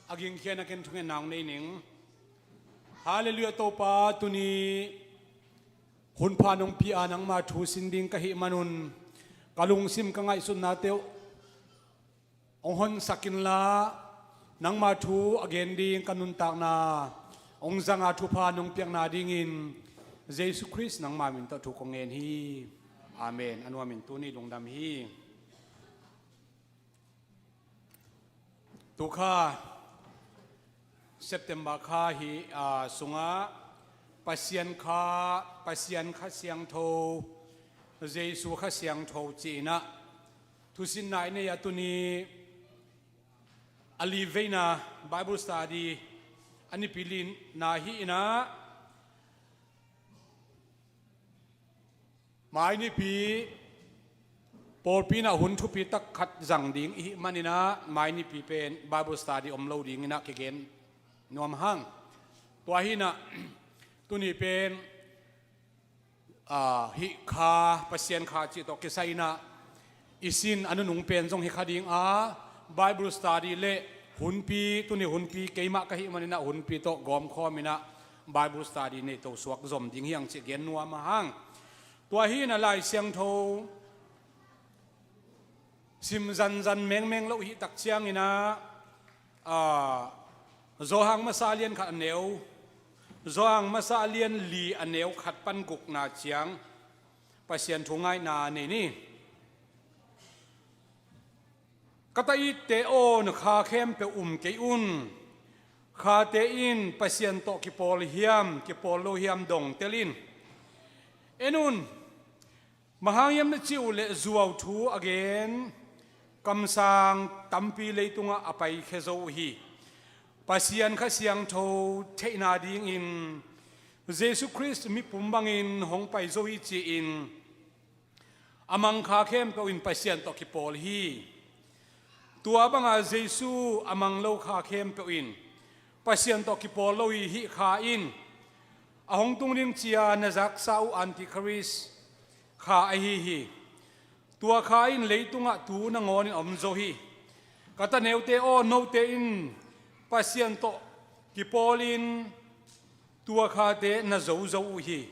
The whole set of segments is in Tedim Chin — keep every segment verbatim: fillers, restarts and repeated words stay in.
A gingkhian a ken thungetna hong nei ning. Halleluiah Topa, tuni hun pha nong pia nangma thu sin ding ka hih manun ka lungsim ka ngaihsutnate uh hong honsak inla, nangma thu a gen ding ka nuntakna hong zanga thupha nong piakna dingin Jesu Khrist nangma min tawh thu kong ngen hi. Amen. A nuamin tuni lungdam hi. Tukha September kha hi, aa, sungah Pasian kha, Pasian Kha Siangtho, Jesu Kha Siangtho ci-inah thusinna i nei a, tuni a li veina Bible study a nipi lina hi-inah, mai nipi pawlpi inah hun thupi tak khat zang ding i hih maninah mai nipi pen Bible study om lo dinginah kigen nuam hang. Tua hinah tuni pen, aa, hih kha, Pasian kha cih tawh kisai inah i sin a nunung pen zong hi kha ding a, Bible study le hunpi, tuni hunpi keimah ka hih maninah hunpi tawh gawmkhawm inah Bible study nei to suak zom ding hi hang cih gen nuam a hang. Tua hinah Lai Siangtho sim zanzan mengmeng lo hih tak cianginah, aa, Johan masa lian khat a neu, Johan masa lian li a neu khat pan gukna ciang Pasian thu ngaihna nei ni. Ka ta itte aw, na kha khempeuh um kei un. Khate in Pasian tawh kipawl hiam, kipawl lo hiam dong tel in. En un, bang hang hiam na cih uh leh zuau thu a gen kamsang tampi leitungah a paikhia zo uh hi. Pasian Kha Siangtho theihna dingin Jesu Khrist mipum bangin hong pai zo hi ci-in a mang kha khempeuh in Pasian tawh kipawl hi. Tua banga Jesu a mang lo kha khempeuh in Pasian tawh kipawl lo hi. Hih kha in a hong tung ding cia na zaksa uh Antichrist kha ahi hi. Tua kha in leitungah tu nangawnin a om zo hi. Ka ta neute aw, note in Pasian tawh kipawlin tua khate na zo zo uh hi.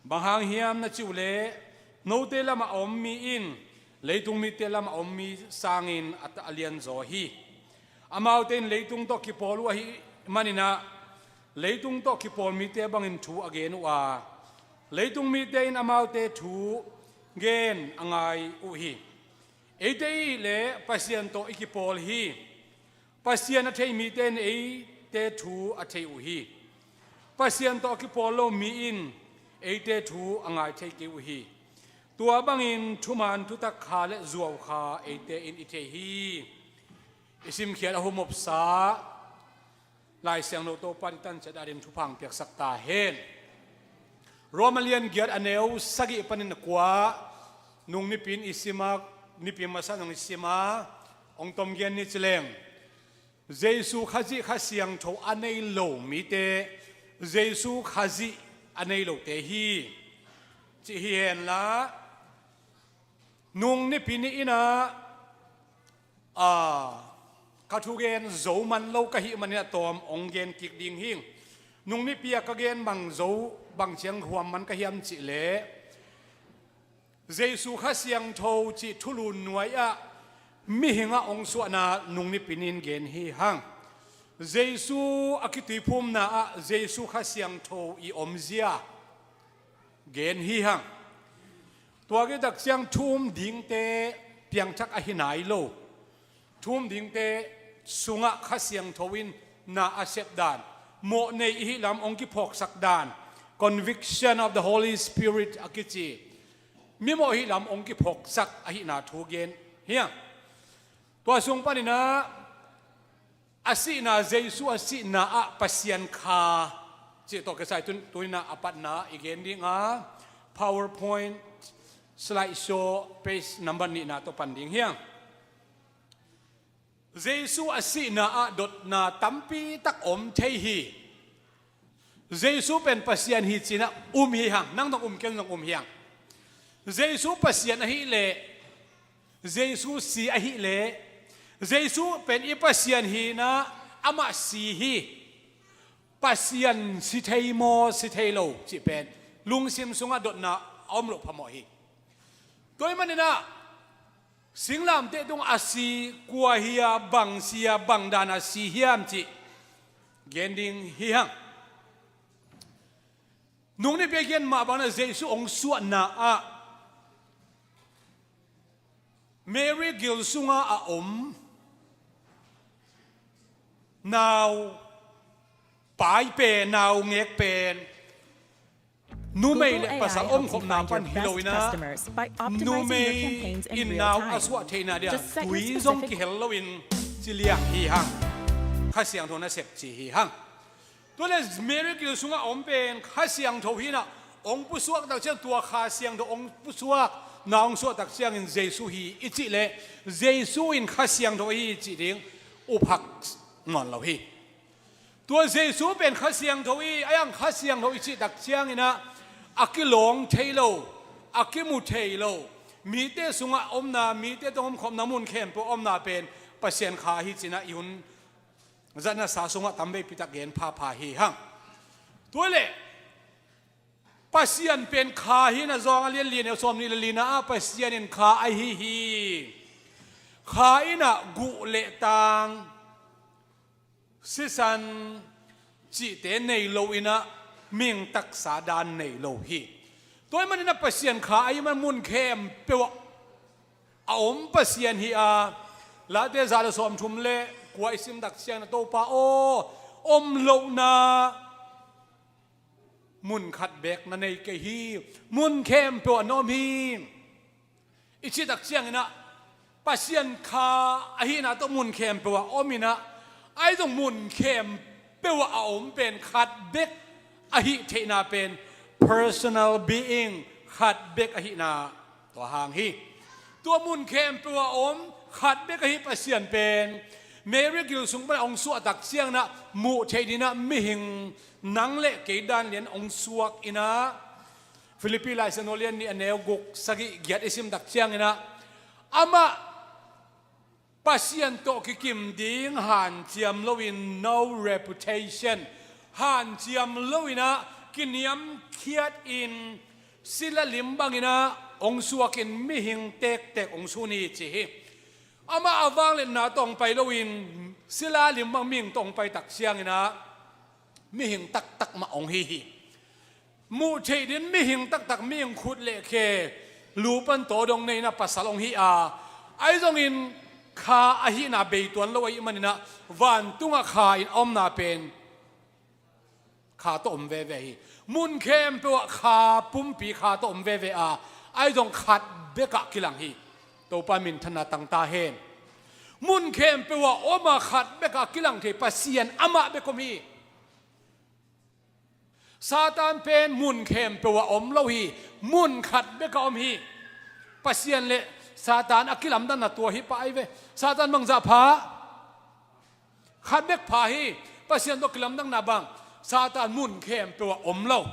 Bang hang hiam na cih uh leh note lamah a om mi in leitung mite lamah a om mi sangin a ta, a lianzaw hi. Amaute in leitung tawh kipawl uh ahih maninah leitung tawh kipawl mite bangin thu a gen uh a, leitung mite in amaute thu gen a ngai uh hi. Eite i hih leh Pasian tawh i kipawl hi. Pasian a thei mite in eite thu a thei uh hi. Pasian tawh a kipawl lo mi in eite thu a ngai thei kei uh hi. Tua bangin thuman thutak kha le zuau kha eite in i thei hi. I simkhiat a humopsa Lai Siangtho Topa i tanciat adin thupha hong piaksak ta hen. Roma lian giat a neu sagih panin a kua, nung nipi in i sima, nipi masa nung i sima, hong tom gen ni ci leng. Jesu Khazih Kha Siangtho a nei lo mite, Jesu Khazih a nei lote hi, cih hi henla, nung nipi ni inah, aa, ka thugen zo man lo ka hih maninah tawm hong gen kik ding hi. Nung nipi a ka gen bang zo, bang ciang huam man ka hiam cih leh, Jesu Kha Siangtho cih thulu nuai-ah mihingah hong suahna nung nipi ni in gen hi hang. Jesu a kituiphumna ah Jesu Kha Siangtho i omzia gen hi hang. Tua kitak ciang thu um dingte piangthak ahi nai lo. Thu um dingte sungah Kha Siangtho in na a sep dan, mawhnei i hih lam hong kiphawksak dan, conviction of the Holy Spirit a kici, mimawh hih lam hong kiphawksak ahihna thu gen hi hang. Tua sung paninah a sihna, Jesu a sihna ah Pasian Kha cih tawh kisai tun, tuninah a patna i gen ding a, PowerPoint slide show page number nihna tawh pan ding hi hang. Jesu a sihna ah dotna tampi tak om thei hi. Jesu pen Pasian hi cinah um hi hang, nang dong um, ken dong um hi hang. Jesu Pasian ahih leh, Jesu si ahih leh, Jesu pen i Pasian hinah Amah si hi. Pasian si thei maw, si thei lo cih pen lungsim sungah dotna a om loh phamawh hi. Tua ahih maninah singlamteh tungah a si kua hi a, bang si a, bang dana si hiam cih gen ding hi hang. Nung Nipi a gen mah bangin Jesu hong suahna ah Mary gil sungah a om nau pai pen, nau ngek pen numei le pasal omkhopna pan hi loinah numei in nau a suah theihna dia tui zong kihel loin ci liang hi hang. Kha Siangtho nasep ci hi hang. Tua le Mary gil sungah a om pen Kha Siangtho hinah hong pusuak tak ciang, tua Kha Siangtho hong pusuak na hong suah tak ciangin Jesu hi i cih le Jesu in Kha Siangtho hi i cih ding uphak nawn lo hi. Tua Jesu pen Kha Siangtho hi, a iang Kha Siangtho i cih tak cianginah a kilawng thei lo, a kimu thei lo, mite sungah omna, mite tawh omkhopna mun khempeuh omna pen Pasian Kha hi cinah i hun zatna sa sungah tamveipi tak gen phapha hi hang. Tua le Pasian pen Kha hi na zawng a lian li neu sawm nih le lina ah Pasian in Kha ahi hi. Kha inah guh le tang sisan cihte nei loinah mihing taksa dan nei lo hi. Tua ahih maninah Pasian Kha ahi man mun khempeuh ah a om Pasian hi a, Late za le sawmthum le kua i sim tak ciangin a Topa aw, om lohna mun khat bek na nei kei hi, mun khempeuh ah na om hi i cih tak cianginah Pasian Kha ahihna tawh mun khempeuh ah om inah ahi zong mun khempeuh ah a om pen khat bek ahih theihna pen personal being khat bek ahihna tua hang hi. Tua mun khempeuh a om khat bek ahi Pasian pen Mary gil sung pan hong suah tak cianginah muh theih dinah mihing nang le kei dan lian hong suak inah Philippi Lai Siangtho lian nih a neu guk sagih giat i sim tak cianginah amah Pasian tawh kikim ding hanciam loin no reputation, hanciam loinah kiniamkhiatin sila lim banginah hong suakin mihing tektek hong sun hi ci hi. Amah a vangliatna tawh hong pai loin sila lim bang mihing tawh hong pai tak cianginah mihing taktak mah hong hi hi. Muh theih din mihing taktak mihing khut le khe lu pan tawdong neina pasal hong hi a, ahi zongin Kha ahihna beituan lo ahih maninah vantungah Kha in a omna pen Kha tawh om veve hi. Mun khempeuh ah Kha pumpi Kha tawh om veve a, ahi zong khat bekah kilang hi. Topa minthanna tang ta hen. Mun khempeuh ah om a khat bekah kilang thei Pasian amah bek om hi. Satan pen mun khempeuh ah om lo hi, mun khat bek ah om hi. Pasian le Satan a kilamdanna tua hi pah ahi ve. Satan bangzah pha? Khat bek pha hi. Pasian tawh kilamdanna bang? Satan mun khempeuh ah om lo.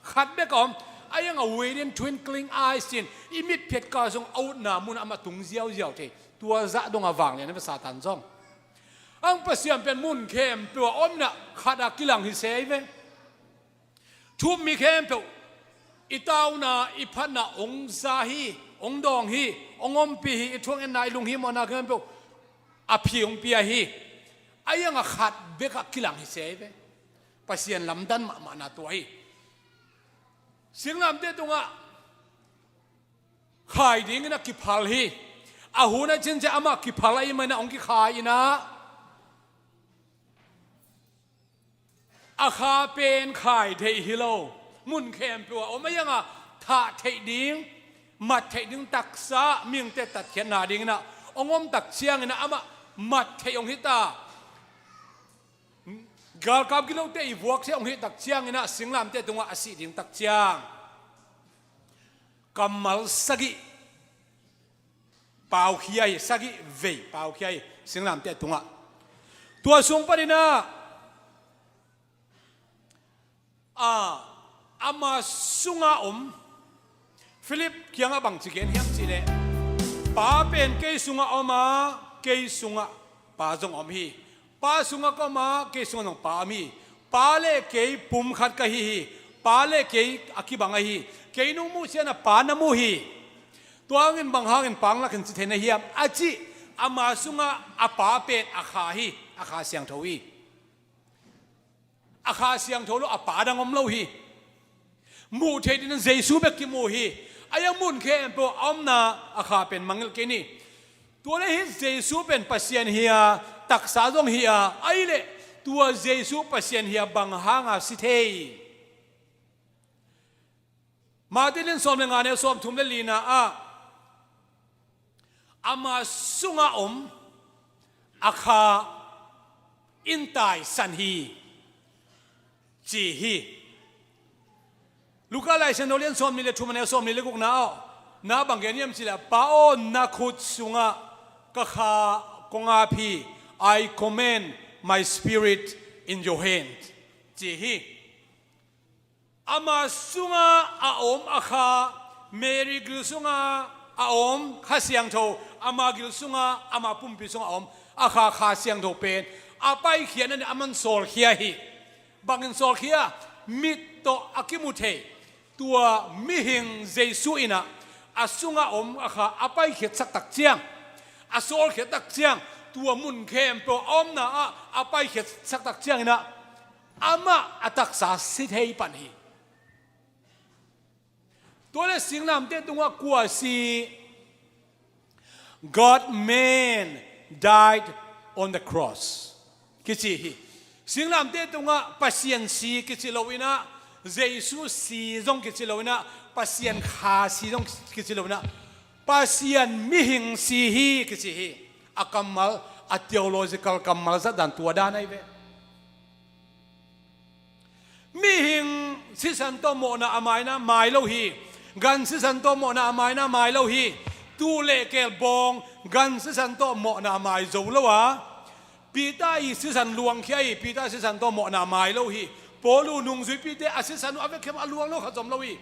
Khat bek ah om. A iang a within twinkling eyes in i mitphiat kal sung a utna mun amah tung ziauziau thei. Tua zah dong a vanglian a ve Satan zong. Ang Pasian pen mun khempeuh a om inah khat a kilang hi se hi ve. Thu-um mi khempeuh i tauna i phatna hong za hi, hong dawng hi, hong ompih hi, i thuak etna i lunghimawhna khempeuh a phi hong pia hi. A iang a khat bekah kilang hi se hi ve. Pasian lamdan mahmahna tua hi. Singlamteh tungah khai dingin a kiphal hi. A hun a cincia amah kiphal ahih maninah hong kikhai inah a Kha pen khai theih hi lo. Mun khempeuh ah om a iang a thah theih ding, mat theih ding taksa mihingte tatkhiatna dinginah hong om tak cianginah amah mat theih hong hi ta. Galkap gilote i vuakse hong hih tak cianginah singlamteh tungah a sih ding tak ciang kammal sagih paukhia hi, sagih vei paukhia hi singlamteh tungah. Tua sung paninah a, ama sunga om Philip kiangah bangci gen hiam cihleh, Pa pen kei sungah om a, kei sungah Pa zong om hi. Pa sungah ka om a, kei sungah zong Pa om hi. Pa le kei pum khat ka hi hi. Pa le kei a kibang ahi hi. Kei nong muh ciangin a Pa na mu hi. Tua hangin bang hangin Pa hong lak in ci thei na hiam a cih, ama sungah a Pa pen a Kha hi. A Kha Siangtho hi. A Kha Siangtho lo a Pa dang om lo hi. Muh theih dingin Jesu bek kimu hi. Ahi hang mun khempeuh a omna a Kha pen mangngilh kei ni. Tua le hih Jesu pen Pasian hi a, taksa zong hi a, ahih leh tua Jesu Pasian hi a bang hanga si thei? Mate lian sawm le nga, neu sawm thum le lina ah, ama sungah om a Kha in taisan hi, ci hi. Luka Lai Siangtho lian sawm nih le thum, neu sawm nih le gukna ah, na bang gen hiam cih leh, Pa aw, na khut sungah ka Kha kong ap hi. I commend my spirit in your hand, ci hi. Ama sungah a om a Kha, Mary gil sungah a om Kha Siangtho, ama gil sungah, ama pumpi sungah a om a Kha, Kha Siangtho pen a paikhiatna in aman sawlkhia hi. Bangin sawlkhia? Mit tawh a kimu thei tua mihing Jesu in ah a sungah om a Kha a paikhiatsak tak ciang, a sawlkhiat tak ciang, tua mun khempeuh a omna ah a paikhiatsak tak ciangin ah amah a taksa si thei pan hi. Tua le singlamteh tungah kua si? God man died on the cross, kici hi. Singlamteh tungah Pasian si kici lo in ah, Jesu si zong kici lo in ah, Pasian Kha si zong kici lo in ah, Pasian mihing si hi kici hi. A kammal, a theological kammal zat dan tua dan ahi ve. Mihing sisan tawh mawhna a mai na mai lo hi. Gan sisan tawh mawhna a mai na mai lo hi. Tuu le keel bawng gan sisan tawh mawhna a mai zo lo a, Peter i sisan luangkhia hi. Peter sisan tawh mawhna a mai lo hi. Paul uh nungzuipite a sisan uh a vekkhia mah a luang lo khat zong om lo hi.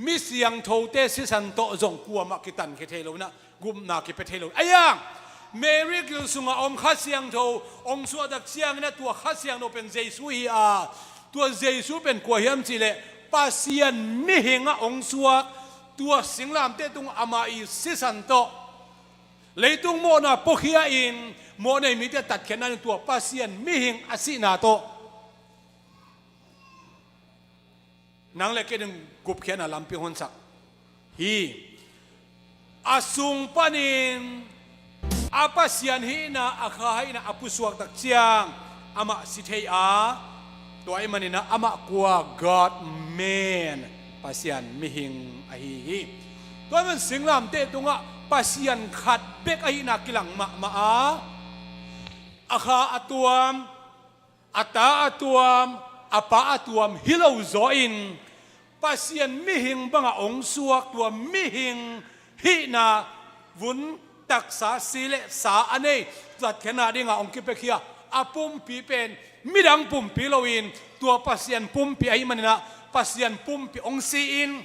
Mi siangthote sisan tawh zong kuamah kitankhia thei lo in ah, gupna kipia thei lo. Ahi hang Mary gil sungah om Kha Siangtho hong suah tak ciangin ah, tua Kha Siangtho pen Jesu hi a, tua Jesu pen kua hiam cih leh Pasian mihing ah hong suak, tua singlamteh tungah ama i sisan tawh leitung mawhna puakhia in, mawhnei mite tatkhiatna in tua Pasian mihing a sihna tawh nang le kei ding gupkhiatna lampi hong honsak hi. A sung panin a Pasian hihna, a Kha hihna a pusuak tak ciang amah si thei a, tua ahih manin ah amah kua? God man, Pasian mihing ahi hi. Tua ahih manin singlamteh tungah Pasian khat bek ahihna kilang mahmah a, a Kha a tuam, a Ta a tuam, a Pa a tuam hi lo zaw in, Pasian mihing bangah hong suak, tua mihing hihna vun taksa, si le sa a nei, tatkhiatna dingah hong kipiakhia a pumpi pen midang pumpi lo in, tua Pasian pumpi ahih manin ah Pasian pumpi hong si in,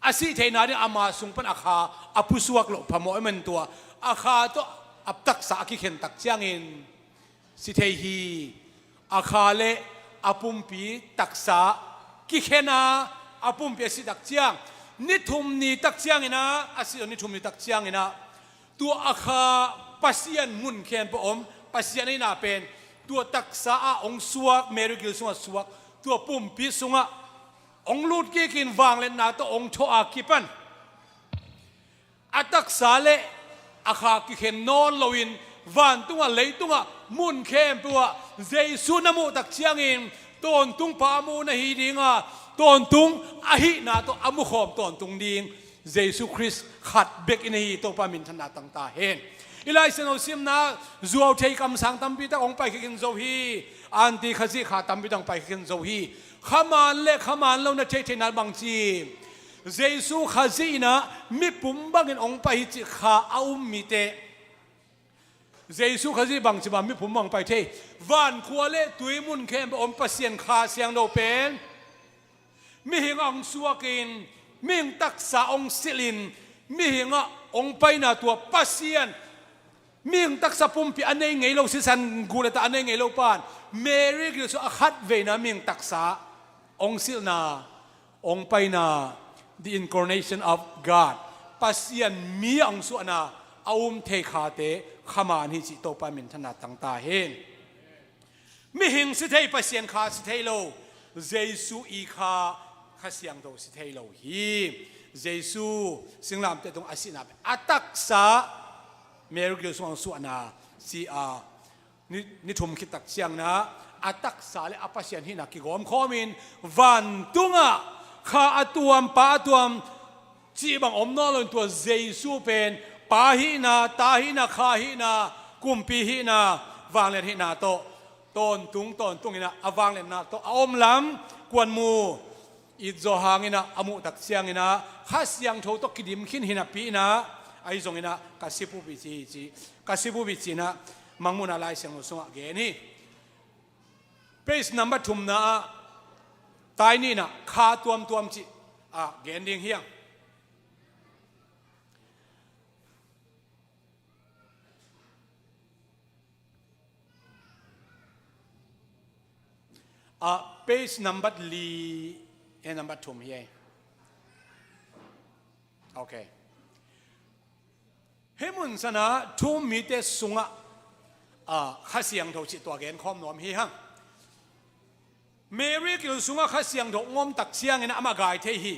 a sih theihna ding ama sung pan a Kha a pusuak loh phamawh ahih manin tua a Kha tawh a taksa a kikhen tak ciangin si thei hi. A Kha le a pumpi taksa kikhen a, a pumpi a sih tak ciang, ni thum ni tak ciangin ah, a sih ni thum ni tak ciangin ah, tua a Kha Pasian mun khempeuh om, Pasian ahihna pen tua taksa ah hong suak, Mary gil sungah suak, tua pumpi sungah hong lut kikin vangliatna tawh hong thawh a kipan, a taksa le a Kha kikhen nawn loin, vantungah leitungah mun khempeuh ah Jesu na muh tak ciangin tawntung Pa a muhna hi ding a, tawntung ahihna tawh a mukhawm tawntung ding Jesu Khrist khat bek i nei hi. Topa minthanna tang ta hen. I Lai Siangtho simna, zuau thei kamsang tampi tak hong paikhia khin zo hi. Anti Khazih kha tampi tak hong paikhia khin zo hi. Khaman le khaman lo na theihtheihna bangci? Jesu Khazih in ah mipum bangin hong pai hi cih kha a um mite, Jesu Khazih bangci bang mipum bang pai thei? Vankhua le tui mun khempeuh om Pasian Kha Siangtho pen mihing ah hong suakin, mihing taksa hong silhin, mihing ah hong paina, tua Pasian Mihing taksa pumpi a nei ngei lo, sisan guh le ta a nei ngei lo pan Mary gil sung a khat veina mihing taksa hong silhna, hong paina, the incarnation of God, Pasian mi a hong suahna a um thei khate khaman hi cih Topa minthanna tang ta hen. Mihing si thei, Pasian kha si thei lo, Jesu i kha, Kha Siangtho si thei lo hi. Jesu singlamteh tung a sihna pen a taksa Mary gil sung a hong suahna si a, ni, ni thum khit tak ciangin a taksa le a Pasian hihna kigawm khawmin vantungah Kha a tuam, Pa a tuam cih bang om nawn loin tua Jesu pen Pa hihna, Ta hihna, Kha hihna, Kumpi hihna, Vanglian hihna tawh tawntung tawntung in a, a vangliatna tawh a om lam kuan mu it zaw hangin a, a muh tak ciangin a Kha Siangtho tawh kidim khin hi napi in a, ahi zongin a ka sip uh pi ci hi ci. Ka sip uh pi ci in a Mangmuhna Lai Siangtho sungah gen hi. Page number thumna ah tai nih in a Kha tuamtuam cih ah gen ding hi hang. Ah, page number li, eh, number thum hi ei. Okay. Hih mun sanah thu-um mite sungah, ah, Kha Siangtho cih tua gen khawm nuam hi hang. Mary gil sungah Kha Siangtho hong om tak ciangin amah gai thei hi.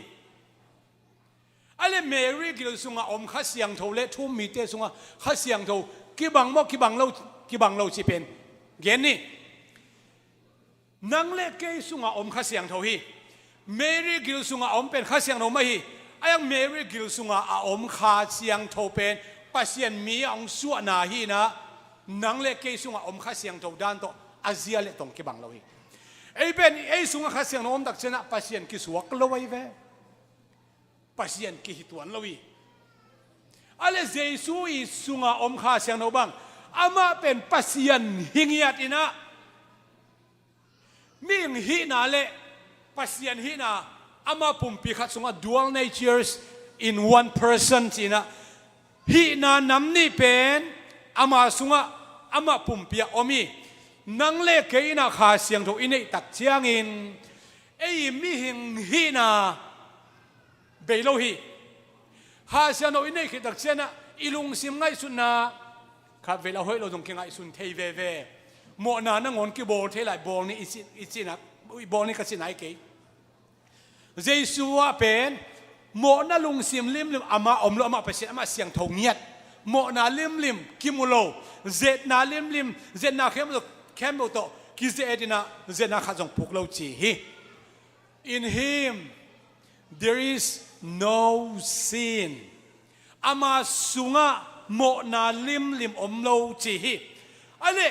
A le Mary gil sungah om Kha Siangtho le thu-um mite sungah Kha Siangtho kibang maw, kibang lo, kibang lo cih pen gen ni. Nang le kei sungah om Kha Siangtho hi. Mary gil sungah a om pen Kha Siangtho mah hi. A iang Mary gil sungah a om Kha Siangtho pen Pasian mi a hong suahna hi in a, nang le kei sungah om Kha Siangtho dan tawh a zia le tong kibang lo hi. Ei pen ei sungah Kha Siangtho om tak ciangin a Pasian kisuak lo ahi ve. Pasian kihi tuan lo hi. A le Jesu i sungah om Kha Siangtho bang, amah pen Pasian hi ngiat in a, mihing hihna le Pasian hihna, amah pumpi khat sungah dual natures in one person ci in a, hihna nam nih pen ama sungah amah pumpi ah om hi. Nang le kei in a Kha Siangtho i neih tak ciangin ei mihing hihna bei lo hi. Kha Siangtho i neih khit tak ciangin a i lungsim ngaihsutna khatvei la hoih lo zong kingaihsun thei veve. Mawhna nangawn kibawl thei lai, bawl ni i ci, i cihna, bawl ni ka cihna hi kei. Jesu ah pen mawhna lungsim limlim amah om lo, amah Pasian, amah siangtho ngiat. Mawhna limlim kimu lo, zetna limlim, zetna khempeuh, khempeuh tawh kizet in a, zetna khat zong puk lo ci hi. In him there is no sin. Ama sungah mawhna limlim om lo ci hi. A le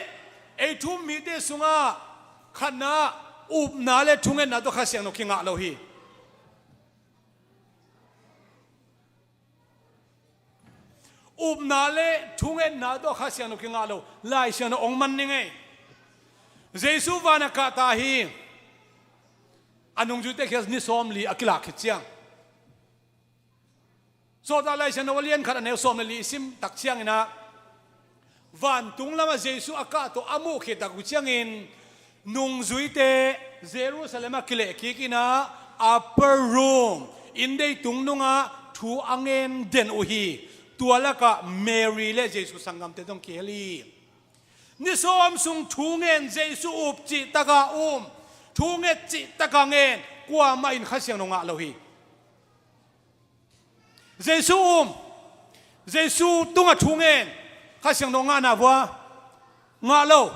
ei thu-um mite sungah khatna, upna le thungetna tawh Kha Siangtho kingah lo hi. Upna le thungetna tawh Kha Siangtho kingah lo. Lai Siangtho hong man ning ei. Jesu van a kah ta hi. A nungzuite khia ni sawmli a kilak khit ciang, Sawltak Lai Siangtho a lian khat a neu sawm le li i sim tak ciangin a, vantung lamah Jesu a kah tawh a muh khit tak uh ciangin nungzuite Jerusalem ah kileh kik in a, upper room, inndei tungnungah thu a ngen den uh hi. Tua lakah Mary le Jesu sanggamte zong kihel hi. Ni sawm sung thu ngen, Jesu up cih takah um, thu nget cih takah ngen, kuamah in Kha Siangtho ngah lo hi. Jesu um, Jesu tungah thu ngen, Kha Siangtho ngahna vua? Ngah lo.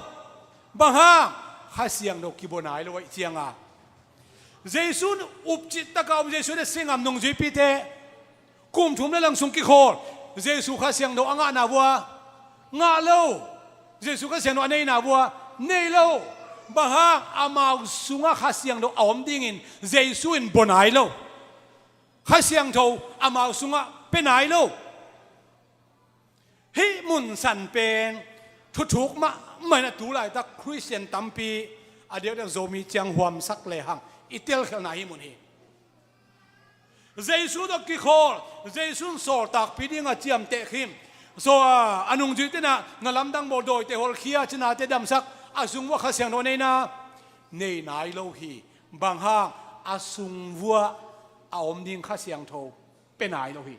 Bang hang? Kha Siangtho kibua nai lo ahih cianga. Jesu up cih takah um, Jesu le singam nungzuipite kum thum le lang sung kikhawl, Jesu Kha Siangtho a ngahna vua? Ngah lo. Jesu Kha Siangtho a neina vua? Nei lo. Bang hang? Amau sungah Kha Siangtho a om dingin Jesu in bua nai lo. Kha Siangtho amau sungah pia nai lo. Hih mun san pen thuthuk mahmah in a, tu laitak Khristian tampi a diakdiak Zomi ciang huamsak lehang i telkhialhna hih mun hi. Jesu tawh kikhawl, Jesu in sawltakpi dingah ciamteh khim, So a, a nungzuite in ah na lamdang bawl, dawite hawlkhia, cinate damsak, a sung vuah Kha Siangtho a nei na, nei nai lo hi. Bang hang? A sung vuah a om ding Kha Siangtho pia nai lo hi.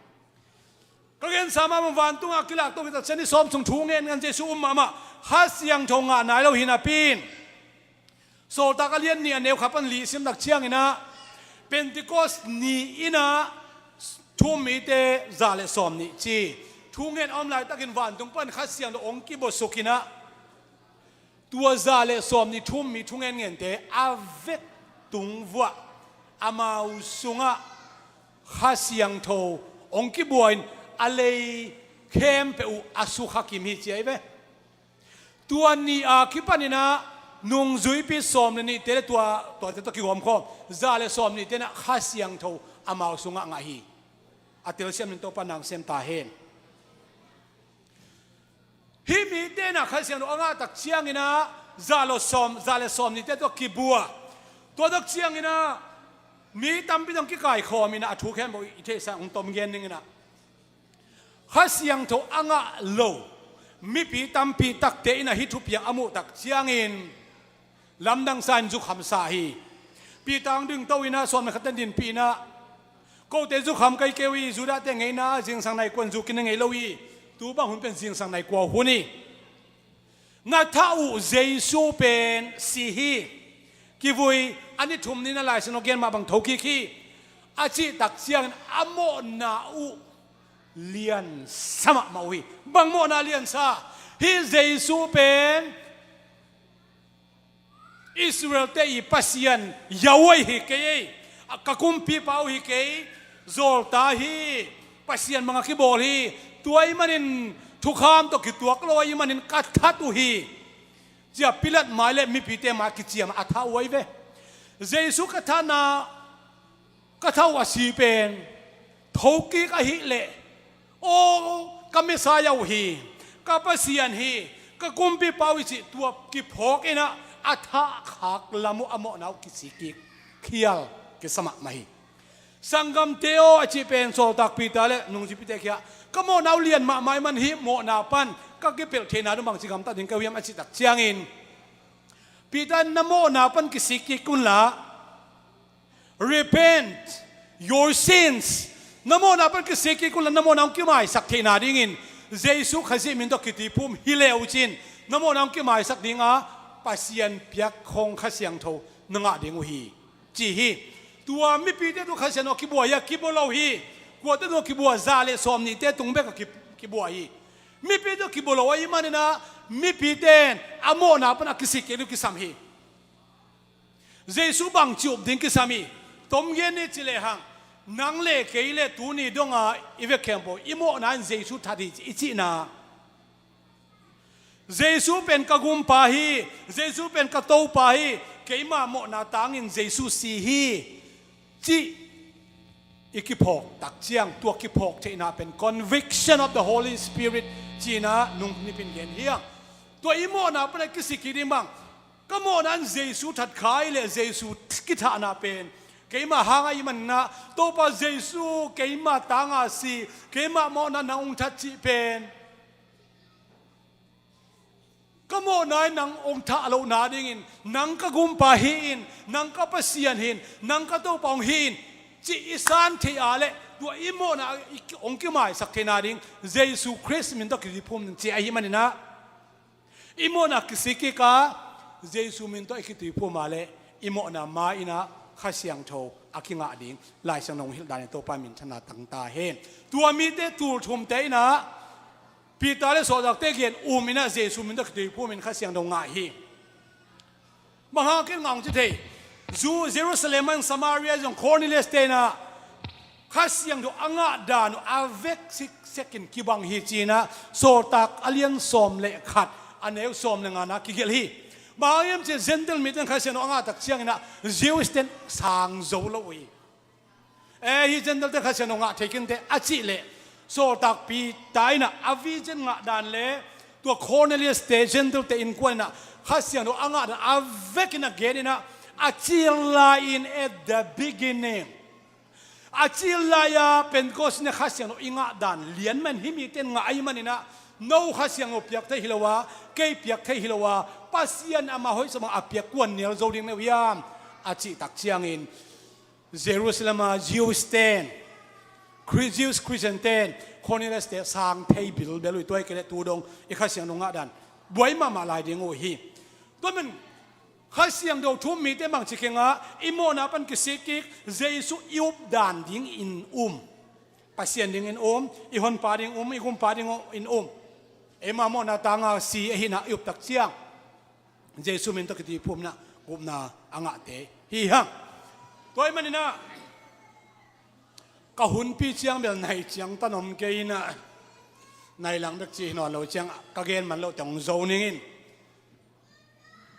Ka gensa mah bang, vantungah kilak to kitak ciang ni sawm sung thu ngen ngen Jesu um mahmah, Kha Siangtho ngah nai lo hi napi in, Sawltak a lian nih a neu khat pan li sim tak ciangin ah, Pentecost ni in ah thu um mite za le sawm nih ci. Thu ngen a om laitakin vantung pan Kha Siangtho hong kibuasuk in ah, tua za le sawm nih thu um mi thu ngen ngente a vek tung vuah amau sungah Kha Siangtho hong kibua in a lei khempeuh uh a sukha kim hi ci ahi ve. Tua ni a kipan in ah nungzuipi sawm le nihte le tua, tuate tawh kigawmkhawm za le sawm nihte in ah Kha Siangtho amau sungah ngah hi. A telsiam in Topa nang sem ta hen. Hih mite in ah Kha Siangtho a ngah tak ciangin ah za le sawm, za le sawm nihte tawh kibua. Tua tak ciangin ah mi tampi dong kikaikhawm in ah a thu khempeuh i theihsa hong tom gen ning in ah, Kha Siangtho a ngah lo mipi tampi takte in ah hih thupiang a muh tak ciangin lamdang sa in zukhamsa hi. Peter hong dingto in ah sawm le khatte dinpih in ah, kote zukham kei kei uh hi, Judahte ngeina zingsang nai kuan zu khin a ngei lo hi. Tu bang hun pen zingsang nai kua hun hi. Na thah uh Jesu pen si hi, kivui, a ni thum ni in ah Lai Siangtho gen mah bang thokik hi, a cih tak ciangin a mawhna uh liansa mahmah uh hi. Bang mawhna liansa? Hih Jesu pen Israel-te i Pasian, Yahweh hi kei ei, ka kumpipa uh hi kei, zawlta hi, Pasian bang a kibawl hi. Tua ahih manin thukham tawh kituak lo ahih manin ka that uh hi, ci-a Pilat mai le mipite mai kiciam a thah uh ahi ve. Jesu ka thatna, ka thah uh a si pen thokik ahih leh, aw, ka Messiah uh hi, ka Pasian hi, ka kumpipa uh hi cih tua kiphawk in ah a thahkhak lam uh a mawhna uh kisik kik khial kisa mahmah hi. Sanggamte aw, a cih pen sawltak Peter le nungzuipite kiangah, ka mawhna uh lian mahmah ahih man hih mawhna pan ka kipelh theihna dong bangci gamta ding ka uh hiam, a cih tak ciangin Peter in, na mawhna pan kisik kik unla, repent your sins. Na mawhna pan kisik kik unla, na mawhna hong kimaisak theihna dingin Jesu Khazih min tawh kituiphum hi le uh cin, na mawhna hong kimaisak dinga Pasian piak khong Kha Siangtho na ngah ding uh hi, ci hi. Tua mipite tungah Kha Siangtho a kibua hi a, kibua lo hi. Kuate tungah kibua? Za le sawm nihte tung bek a ki, kibua hi. Mipite tungah kibua lo ahih manin ah mipite in a mawhna pan a kisik kik ding kisam hi. Jesu bangci up ding kisam hi. Tom gen ni ci lehang, nang le kei le tuni donga i vek khempeuh i mawhna in Jesu that hi i cihna, Jesu pen ka gumpa hi, Jesu pen ka Topa hi, keima mawhna tangin Jesu si hi, cih i kiphawk tak ciang, tua kiphawk theihna pen conviction of the Holy Spirit ci-in ah nung nipin gen hi hang. Tua i mawhna pan a kisik kik ding bang, ka mawhna in Jesu that kha hi leh, Jesu kithahna pen keima hang ahih manin ah, Topa Jesu, keima tanga si, keima mawhna nang hong that cih pen, ka mawhna in nang hong thah lohna dingin, nang ka gumpa hi in, nang ka Pasian hi in, nang ka Topa hong hi in, cih i san theih a leh, tua i mawhna i, hong kimaisak theihna ding Jesu Khrist min tawh kituiphum ding ci ahih manin ah, i mawhna kisik kik a, Jesu min tawh i kituiphum a leh, i mawhna ma-in ah Kha Siangtho a kingah ding Lai Siangtho hong hilh dan in Topa minthanna tang ta hen. Tua mite tul thumte in ah Peter le sawltakte gen um in ah Jesu min tawh kituiphum in Kha Siangtho ngah hi. Bang hang ken ngah hong ci thei? Zu, Jerusalem in, Samaria zong Cornelius-te in ah Kha Siangtho a ngah dan uh a vek siksek in kibang hi ci-in ah Sawltak a lian sawm le khat, a neu sawm le nga-na kigelh hi. Bang hang hiam cih leh Gentile mite in Kha Siangtho a ngah tak ciangin ah Jews-te in sang zo lo uh hi. Eh, hih Gentile-te Kha Siangtho ngah thei kei inteh, a cih leh, sawltak Peter in ah a vision ngah dan le tua Cornelius-te, Gentile-te innkuan in ah Kha Siangtho a ngah dan a vek in a gen in ah, a cil lai-in, at the beginning, A cil lai-a Pentecost ni-a Kha Siangtho i ngah dan lian man hi. Mite in ngah ahih manin ah, no Kha Siangtho piak thei hi lo a, kei piak thei hi lo a, Pasian amah hoih sawm a piak kuan nial zo ding na uh hiam, a cih tak ciangin, Jerusalem a Jews ten, Chri-, Jews Christian ten, Cornelius te sang thei bilbel uh hi. Tua hi kei leh tu dong i Kha Siangtho ngah dan buai mahmah lai ding uh hi. Tua man Kha Siangtho thu um mite bangci kingah, i mawhna pan kisik kik, Jesu i up dan dingin um, Pasian dingin um, i honpa ding um, i gumpa dingin um. Eima mawhna tanga si ahihna i up tak ciang, Jesu min tawh kituiphumna gupna a ngahte hi hang. Tua ahih manin ah, ka hunpi ciang bel nai ciang tan om kei in ah, nai lang bek ci hi nawn lo ciang, ka gen man loh teng hong zo ning in.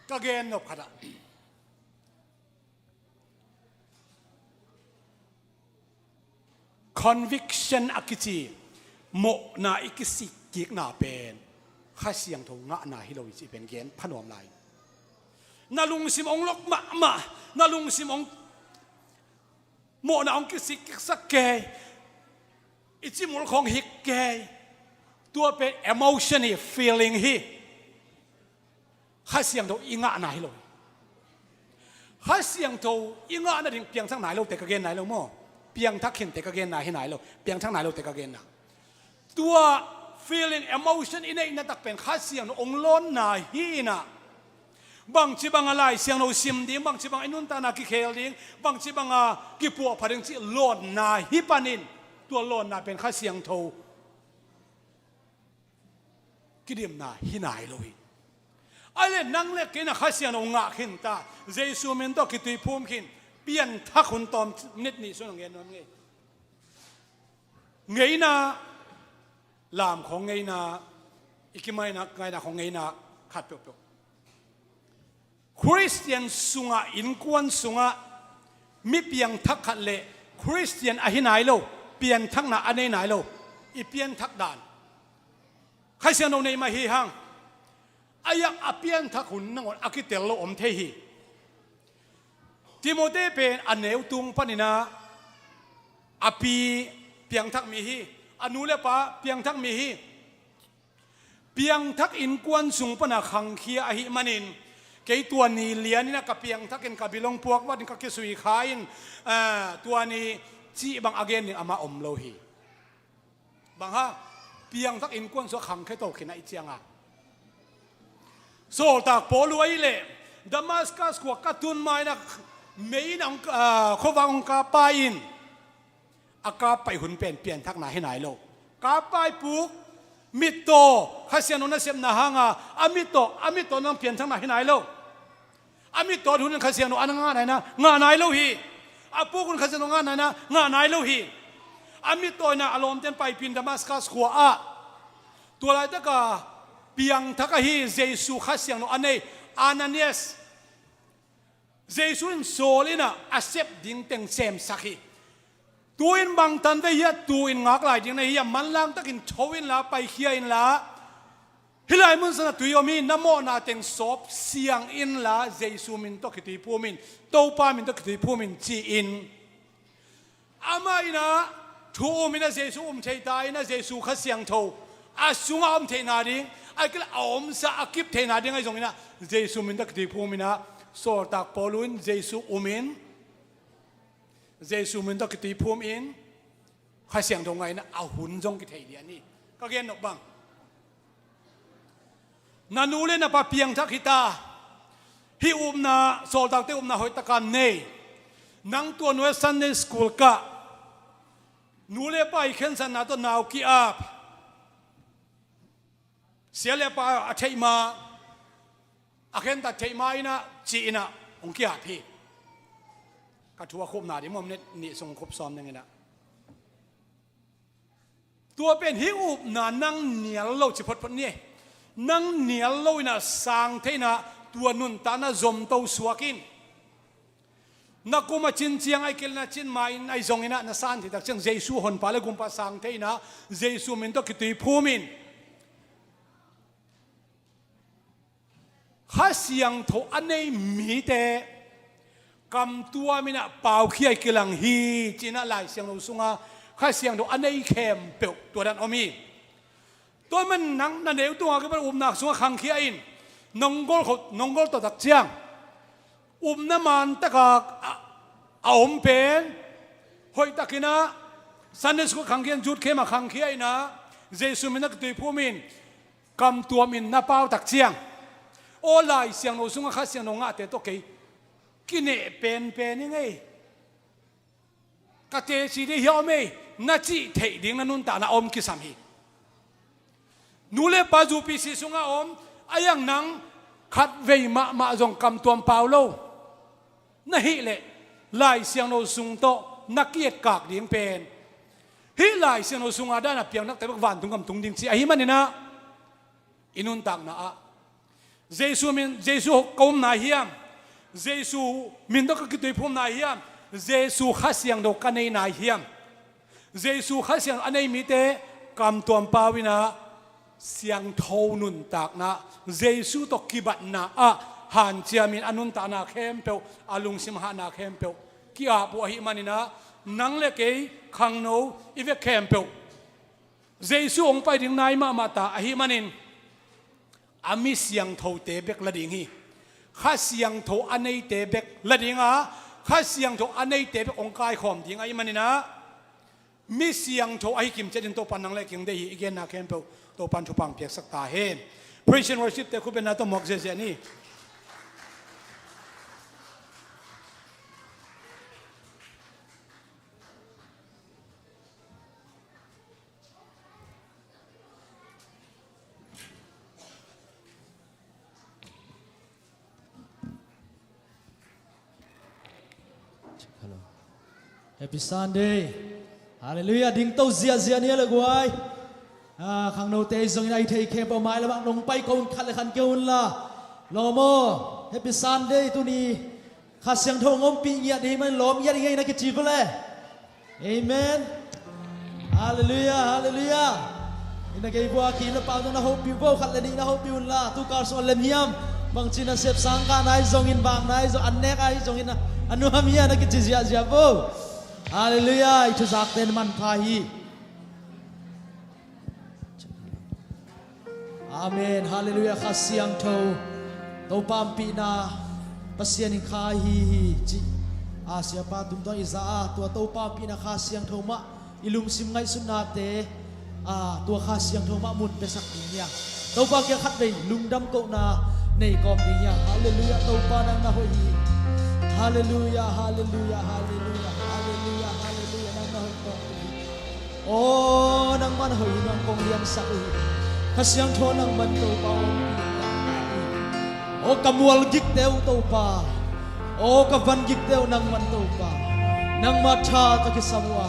Ka gen nop khat ah, conviction a kici mawhna i kisik kikna pen Kha Siangtho ngahna hi lo hi cih pen gen pha nuam lai. Na lungsim hong lok mahmah, na lungsim hong, mawhna hong kisik kiksak kei, i cimul khong hik kei, tua pen emotion hi, feeling hi. Kha Siangtho i ngahna hi lo hi. Kha Siangtho i ngahna ding piangthak nai lote ka gen nai lo maw? Piangthak khinte ka genna hi nai lo, piangthak nai lote ka genna. Tua feeling, emotion i neihna tak pen Kha Siangtho hong lawnna hi in ah, bangci banga Lai Siangtho sim ding, bangci banga i nuntakna kikhel ding, bangci banga kipuahpha ding cih lawnna hi panin, tua lawnna pen Kha Siangtho kidimna hi nai lo hi. Ahih leh nang le kei in ah Kha Siangtho ngah khin ta, Jesu min tawh kituiphum khin, pianthak hun tawm, minute nih sung hong gen nuam ing ei. Ngeina, lam khong ngeina, i kimaina, ngaina khong ngeina khat peuhpeuh. Khristian sungah, innkuan sungah mi piangthak khat le Khristian ahi nai lo, pianthakna a nei nai lo, i pianthak dan Kha Siangtho nei mah hi hang. A yak a pianthak hun nangawn a kitel lo om thei hi. Timoti pen a neu tung panin ah, a pi piangthak mi hi, a nu le pa piangthak mi hi. Piangthak innkuan sung pana khangkhia ahih manin, kei tua ni lianin ah ka piangthak in, ka bil hong puak vat in, ka kisui kha in, ah, tua ni cih bang a gen ding amah om lo hi. Bang hang? Piangthak innkuan sungah khangkhia to khin ahih ciangin, Sawltak Paul uh ahih leh, Damascus khua ka tun ma-in ah, mei in ah hong, ah, khuavak hong kap pa in, a kap paih hun pen pianthakna hi nai lo. Kap paih puk, mittaw, Kha Siangtho nasepna hanga a mittaw, a mittaw nang pianthakna hi nai lo. A mittaw hun in Kha Siangtho a na ngah nai na, ngah nai lo hi. A puk hun Kha Siangtho ngah nai na, ngah nai lo hi. A mittaw in ah a lawmte'n paipih in Damascus khua ah. Tua laitaka piangthak ahi Jesu Kha Siangtho a nei Ananias, Jesu in sawl in ah a sep ding teng semsak hi. Tu-in bangtan ve hiam, tu-in ngak lai ding na hi hiam, manlang takin tho inla, paikhia inla, hih lai mun sungah tui om hi, na mawhna teng sawp siang inla, Jesu min tawh kituiphum in, Topa min tawh kituiphum in, ci-in, amah in ah thu um in ah Jesu um thei ta in ah, Jesu Kha Siangtho a sungah om theihna ding, ahih kei leh a omsa a kip theihna ding ahi zongin ah, Jesu min tawh kituiphum in ah, Sawltak Paul in Jesu um in, Jesu min tawh kituiphum in, Kha Siangtho ngah in ah a hun zong kithei lian hi. Ka gen nop bang, na nu le na pa piangthak hi ta. Hih upna, sawltakte upna hoih taka nei. Nang tua nuai Sunday school kah, nu le pa i khensatna tawh nau ki-ap, sia le pa a theih ma, a khentat theih ma in ah, ci-in ah hong ki-ap hi. Ka thu a khupna ding maw, minute nih sung khup sawm ding in ah. Tua pen hih upna nang nial lo ci photphot ni. Nang nial lo in ah sang thei in ah, tua nuntakna zomto suak in. Na kum a cin ciang ahih kei leh na cin ma-in ahi zongin ah, na san thei tak ciang Jesu Honpa le Gumpa sang thei in ah, Jesu min tawh kituiphum in. Kha Siangtho a nei mite Kamtuam in ah paukhia i kilang hi, ci-in ah Lai Siangtho sungah Kha Siangtho a nei khempeuh tua dan om hi. Tua man nang na neu tungah kipan upna sungah khangkhia in, nong gol khawh, nong gol tawh tak ciang upna man taka a, a om pen hoihtakin ah Sunday school khangkhia in, youth camp ah khangkhia in ah Jesu min na kituiphum in, kamtuam in na pau tak ciang, aw Lai Siangtho sungah Kha Siangtho ngahte tawh kei kineh penpen ing ei, ka teci ding hi a om ei, na cih theih ding na nuntakna a om kisam hi. Nu le pa zu P C sungah a om, a iang nang khatvei mahmah zong kamtuam pau lo na hih leh Lai Siangtho sung tawh na ki-etkak ding pen hih Lai Siangtho sungah dan a piang nakte bek vantung gam tung ding ci ahih manin ah, i nuntakna ah Jesu min, Jesu ka um nai hiam? Jesu min tawh ka kituiphum nai hiam? Jesu Kha Siangtho ka nei nai hiam? Jesu Kha Siangtho a nei mite kamtuam pau in ah siangtho nuntakna, Jesu tawh kibatna ah hanciam in a nuntakna khempeuh, a lungsim hahna khempeuh ki-ap uh ahih manin ah, nang le kei khangno i vek khempeuh Jesu hong pai ding nai mahmah ta ahih manin, a mi siangthote bek la ding hi. Kha Siangtho a neite bek la ding a, Kha Siangtho a neite bek hong kaikhawm ding ahih manin ah, mi siangtho ahi kimciatin Topa'n nang le kei hong deih hi. I genna khempeuh Topa'n thupha hong piaksak ta hen. Praise and worship te khutbetna tawh muak ziahziah ni. Hello. Happy Sunday. Halleluiah. Dingto ziahziah ni a le guai. Ah, khangnote zongin a i theih khempeuh mailamah nong pai ko un, khat le khat keu unla. Lawm aw. Happy Sunday. Tuni Kha Siangtho hong ompih ngiat ding hi manin lawm ngiat i ngei na kici vele. Amen. Halleluiah, halleluiah. Ina kei vua ki le pau na hopih vo, khat le nih na hopih unla. Tu kal sung a lem hiam, bangci nasep, sangkah nai zongin, vang nai zong, an nek ahi zongin a nuam hia na kici ziahziah vo. Halleluiah. I thuzakte na manpha hi. Amen. Halleluiah. Kha Siangtho, Topa ompihna, Pasian in kha ahi hi cih a siapa tungtawn i za a, tua Topa ompihna Kha Siangtho mah i lungsim ngaihsutnate, a, tua Kha Siangtho mah mun piasak ding hi hang. Topa kiang khatvei lungdam kohna nei kawm ding hi hang. Halleluiah. Topa nang na hoih hi. Halleluiah, halleluiah, halleluiah, halleluiah, halleluiah. Nang na hoih kawm ding hi. Aw, nangman hoih hi, nang kong liansak uh hi. Kha Siangtho nangman Topa hong ompih hi. Aw, ka mual gikte uh Topa, aw, ka van gikte uh nangman Topa, nangma tha ka kisam uh a,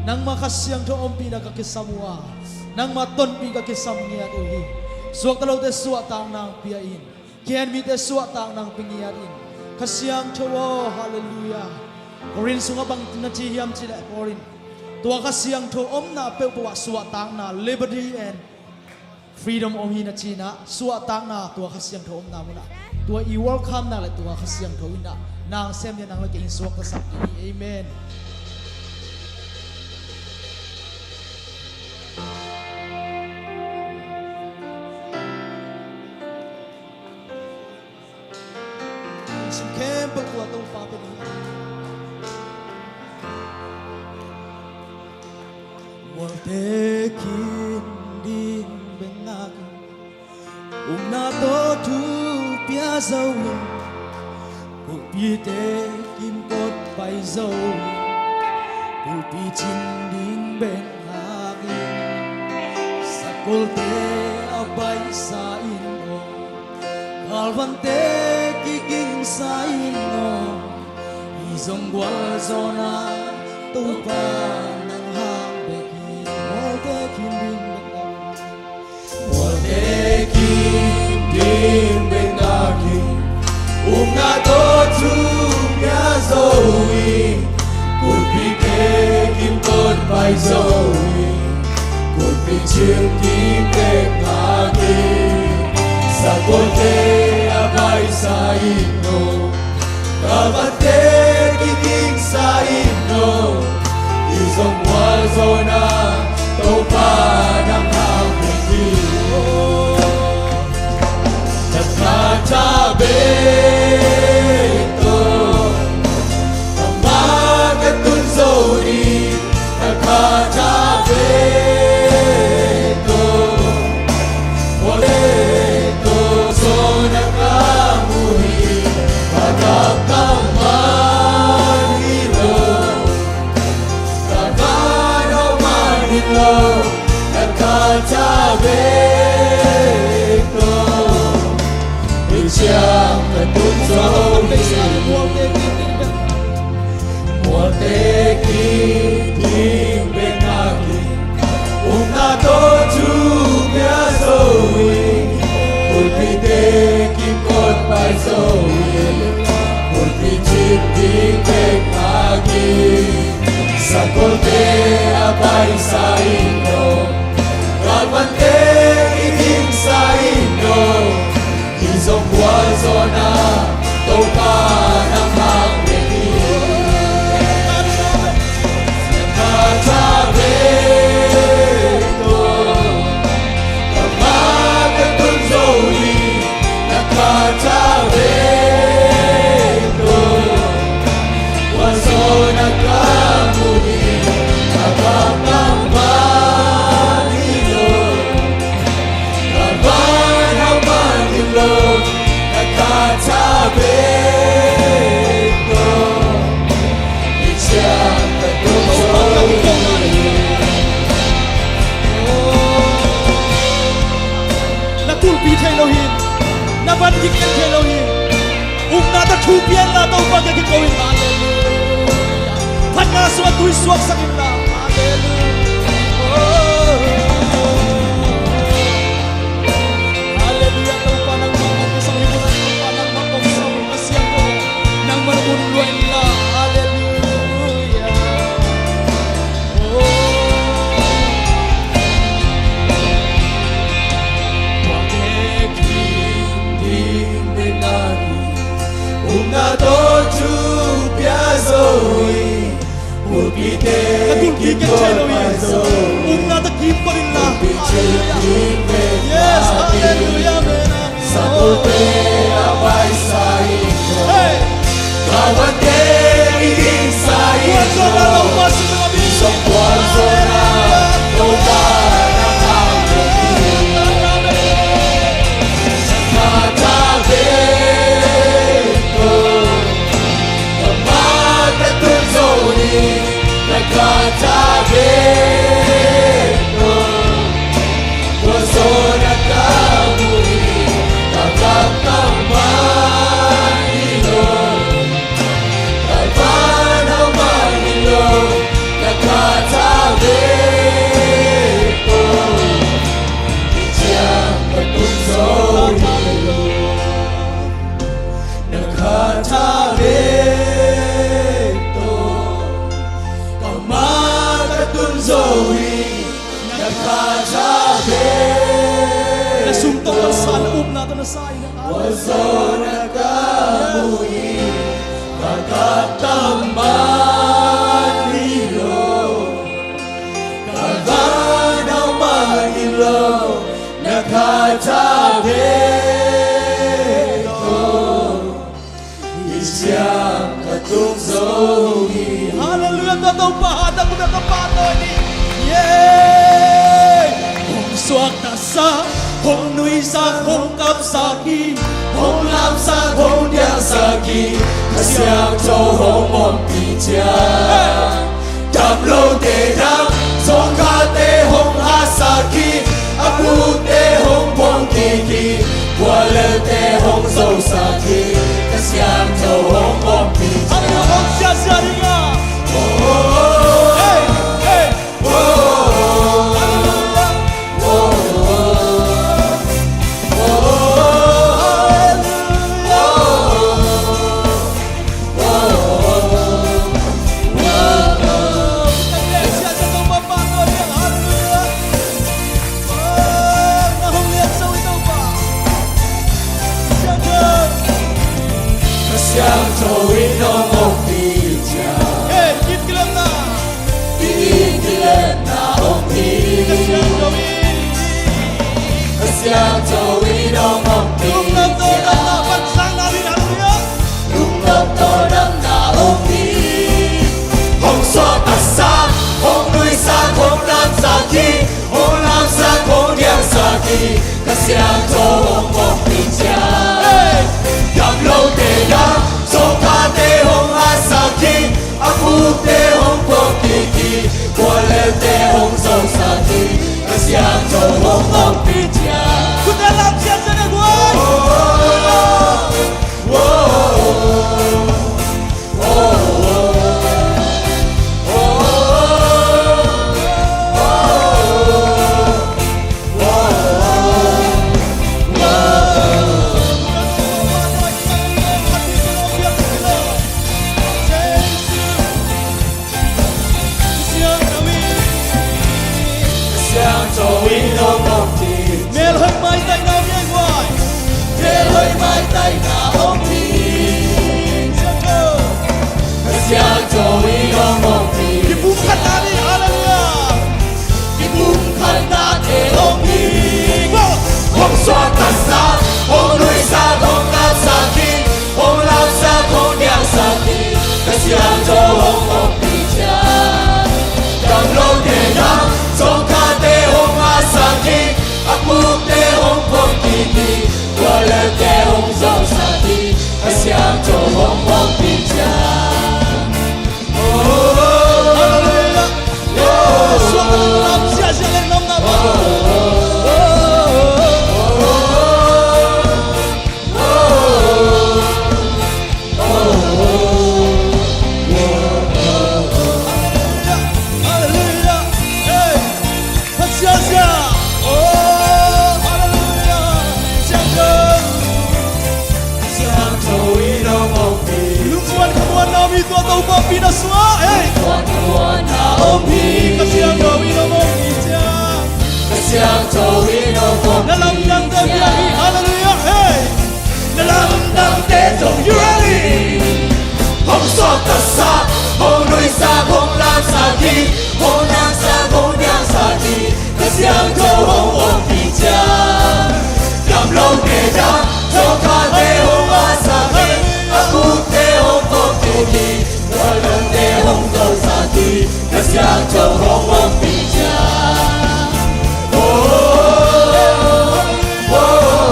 nangma Kha Siangtho ompihna ka kisam uh a, nangma tonpih ka kisam ngiat uh hi. Suakta lote suahtakna hong pia in. Khen mite suahtakna hong pia ngiat in. Kha Siangtho aw, halleluiah. Korin sungah bang na ci hiam cih leh, Korin, tua Kha Siangtho omna peuhpeuh ah suahtakna, liberty and freedom om hi na ci-in ah, suahtakna tua Kha Siangtho omna munah, tua i welcome-na le tua Kha Siangtho in ah nang sem le nang le kei in suaktasak ding hi. Amen. Lungsim khempeuh tua Topa pen hi. Mualte kin ding bek ngak in, upna tawh thu pia zo in, kulpite kin pawt pai zo in, kulpi cing ding bek ngak in, sakolte a baihsa in aw, kalvante kigingsa in aw, i zong gualzawhna Topa nang hang bek hi. Mualte kin ding bek ngak in, mualte kin ding bek ngak in, upna tawh thu pia zo in, kulpite kin pawt pai zo in, kulpi cing ding bek ngak in, sakolte a baihsa in aw, Ka vante kigingsa in lo, i zong mual zaw na, Topa nang hau hi. Na kha tha bek tawh, ama ka tun zo ni, na kha tha bek tawh. Mualte kidim bek ngak in, upna tawh thu pia zo in, pulpitte kikot pai zo in, pulpit cip ding bek ngak in, sangkolte a paisa in lo, galvante kigingsa in lo, i zong gualzawhna Topa nang hang bek hi. Ka tha bek tawh, ka ma ka tun zo hi. Ka tha bek tawh, gualzawhna ka mu hi. Ka bang bang mah hi lo, na tulpi thei lo hi, na van gik thei lo hi. Upna tawh thu pia in la, Topa kiang kiko in. Halleluia. Phatna sungah tui suaksak in la. Halleluia. Oh. Halleluia. Topa nangmah kong kisam hi, Topa nangmah kong sam, Pasian ko, nangmah un lua in la. Halleluia. Oh. Tek ding bek ngak hi. Upna tawh thu pia zo hi. Pulpitte kikot pai zo hi. Upna tawh kikot in la. Pulpit cip ding bek ngak hi. Yes, halleluia, amen, amen. Sangkolte a paisa in lo. Hey. Ka vante kigingsa in lo. Gualzawhna Topa sung tawh a mi. I zong gualzawhna Topa nang hang bek hi. Ka tha bek tawh, ka ma ka tun zo hi. Ka tha bek tawh, gualzawhna ka mu hi. Ka gamtat mah hi lo, ka van hau mah hi lo, na ka tha bek tawh, i ciang ka tun zo hi. Na ka tha bek tawh, ka ma ka tun zo hi. Na ka tha bek, na sum tawh na sa, na upna tawh na sa hi. Gualzawhna ka mu hi. Ka gamtat mah hi lo, ka van hau mah hi lo, na ka tha bek tawh, i ciang ka tun zo hi. Halleluia, tua Topa hatna mun ah ka pahtawi ni. Yeah. Hong suakta sa, hong nuisak, hong kamsak hi. Hong lamsak, hong diangsak hi. Kha Siangtho hong ompih ciang, dam lote dam, zawngkhatte hong hatsak hi. A bukte hong pong kik hi. Guallelte hong zosak hi. Kha Siangtho hong ompih ciang. Halleluia, hong siasia ding a. Oh, oh, oh. Hey, hey. Oh, oh, oh. Siangtho hong ompih ciang. Hey! Gamlote dang, sawngkhate hong atsak hi. A pute hong pawlkik hi. Guallelte hong zosak hi. Ka Siangtho hong ompih ciang. Khut lam ciatciat in guai. Oh, oh, oh, oh. Siangtho in hong ompih. Melhoih maitaina om hi ei guai. Melhoih maitaina om hi. Siangtho. Siangtho in hong ompih. Kipumkhatna ni, hallelujah. Kipumkhatnate om hi. Hong suaktasak, hong nuihsak, hong lamsak hi. Hong lamsak, hong niamsak hi. Ka Siangtho hong ompih ciang. Gamlote dang, sawngkhate hong atsak hi. A pute hong pawlkik hi. Guallelte hong zosak hi. Ka Siangtho hong ompih ciang. Oh, hallelujah. Oh, suak lam ciatciat in om na ba. Hallelujah. Hey. Hallelujah. Oh, hallelujah. Siangtho. Siangtho in hong ompih. Lungmuan khamuanna om hi, tua Topa ompihna sungah. Hey. Lungmuan khamuanna om hi. Ka Siangtho in hong ompih ciang. Ka Siangtho in hong ompih. Na lamdangte piang hi. Hallelujah. Hey. Na lamdangte zong hi. Hong suaktasak, hong nuihsak, hong lamsak hi. Hong lamsak, hong niamsak hi. Ka Siangtho hong ompih ciang. Gamlote dang, sawngkhate hong atsak hi. A pute hong pawlkik hi. Guallelte hong zosak hi. Ka Siangtho hong ompih ciang. Oh, oh, oh, oh.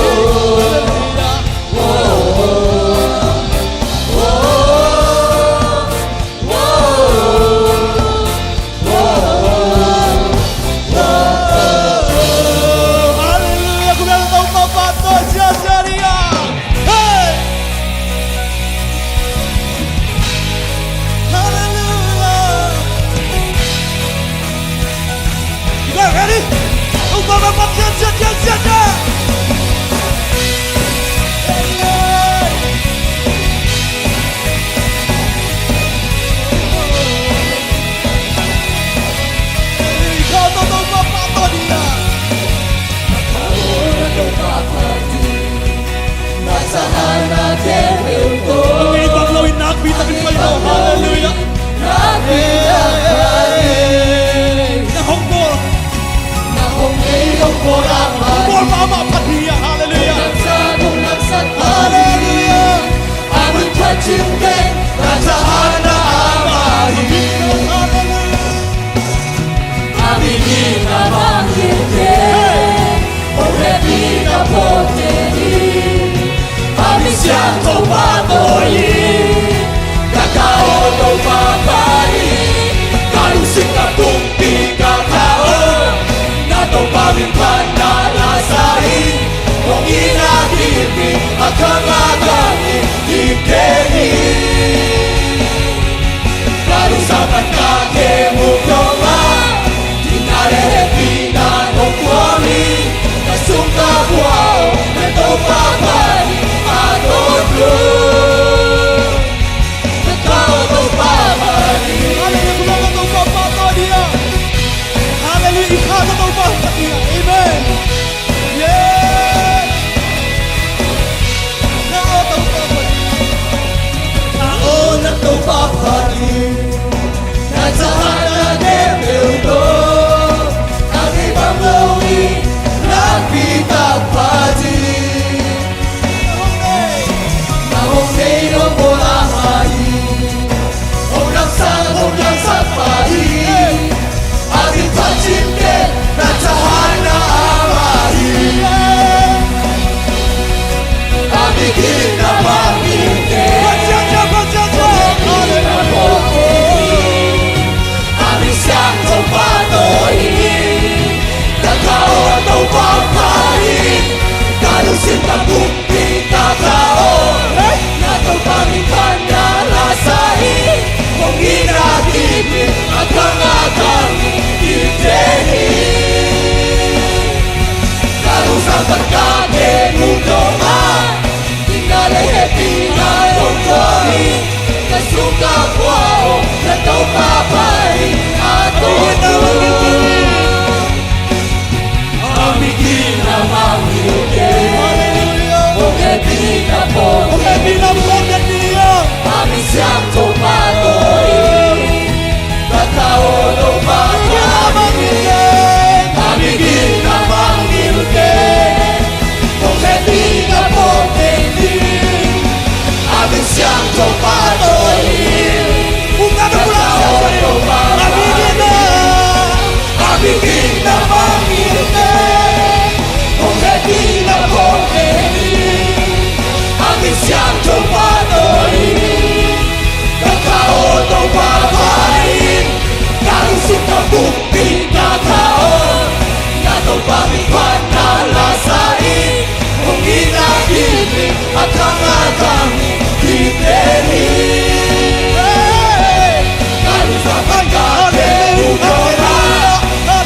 Hallelujah. Kong bia Topa pahtawi ciatciat ni a. Hey! Hallelujah. You guys ready? Topa pahtawi ciatciat, ciatciat, ciat. Hallelujah. Na hong bawl. Na hong bawl mahmah phat hi a, hallelujah. Hallelujah. A mun thuat cing teng na thahatna a mah hi. Hallelujah. A mihing a mang hi teng hong hehpihna phawk kei hi. A mi siangtho pahtawi hi. Ka kha aw Topa pahtawi hi. Ka lungsim ka pumpi ka kha aw. Na Topa min phatna la sa hi. Hong itna kim hi. A khang a khang hi. Kim kei hi. Ka lungsim pan ka khe mu Topa. Itna le hehpihna hong pua hi. Ka sung ka khua aw. Na Topa pahtawi hi. A Topa. Hallelujah, i kha ka Topa phat hi a. Amen. Yeah. Na aw Topa phat hi. Na aw na Topa phat hi. Na thahat Sin ka bukpi ka tao, na Topa min phat na la sa in, kong itna kik in, a khang a khang in kik den hi. Ka lungsim pan ka thei mu dong a, itna le hehpihna kong tuak hi. Ka sung ka pua aw, na Topa pha in a tawntungin. A migitna mangngilh kei. Hong hehpihna phawk kei. A min siangtho pahtawi in. Ka tao Topa pha in. A migitna mangngilh kei. Hong hehpihna phawk kei ni. A min siangtho pahtawi in. Ka tao Topa pha in. A migitna mangngilh kei. Hong hehpihna phawk kei ni. A min siangtho pahtawi in. Ka tao Topa pha in. Ka lungsim ka bukpi ka tao, na Topa min phat na la sa in, kong itna kik in, a khang a khang in kik den hi. Ka lungsim pan ka thei mu dong a,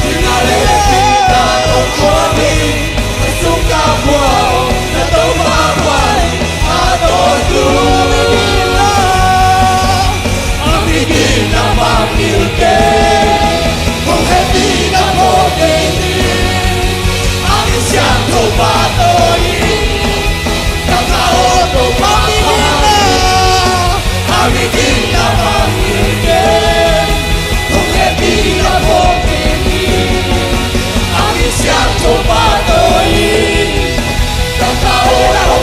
itna le hehpihna kong tuak hi. Ka sung ka pua aw, na Topa pha in a tawntungin. A migitna mangngilh kei. Hong hehpihna phawk kei ni. A min siangtho pahtawi in. Ka tao Topa pha in. A migitna mangngilh kei. Hong hehpihna phawk kei ni. A min siangtho pahtawi in. Ka tao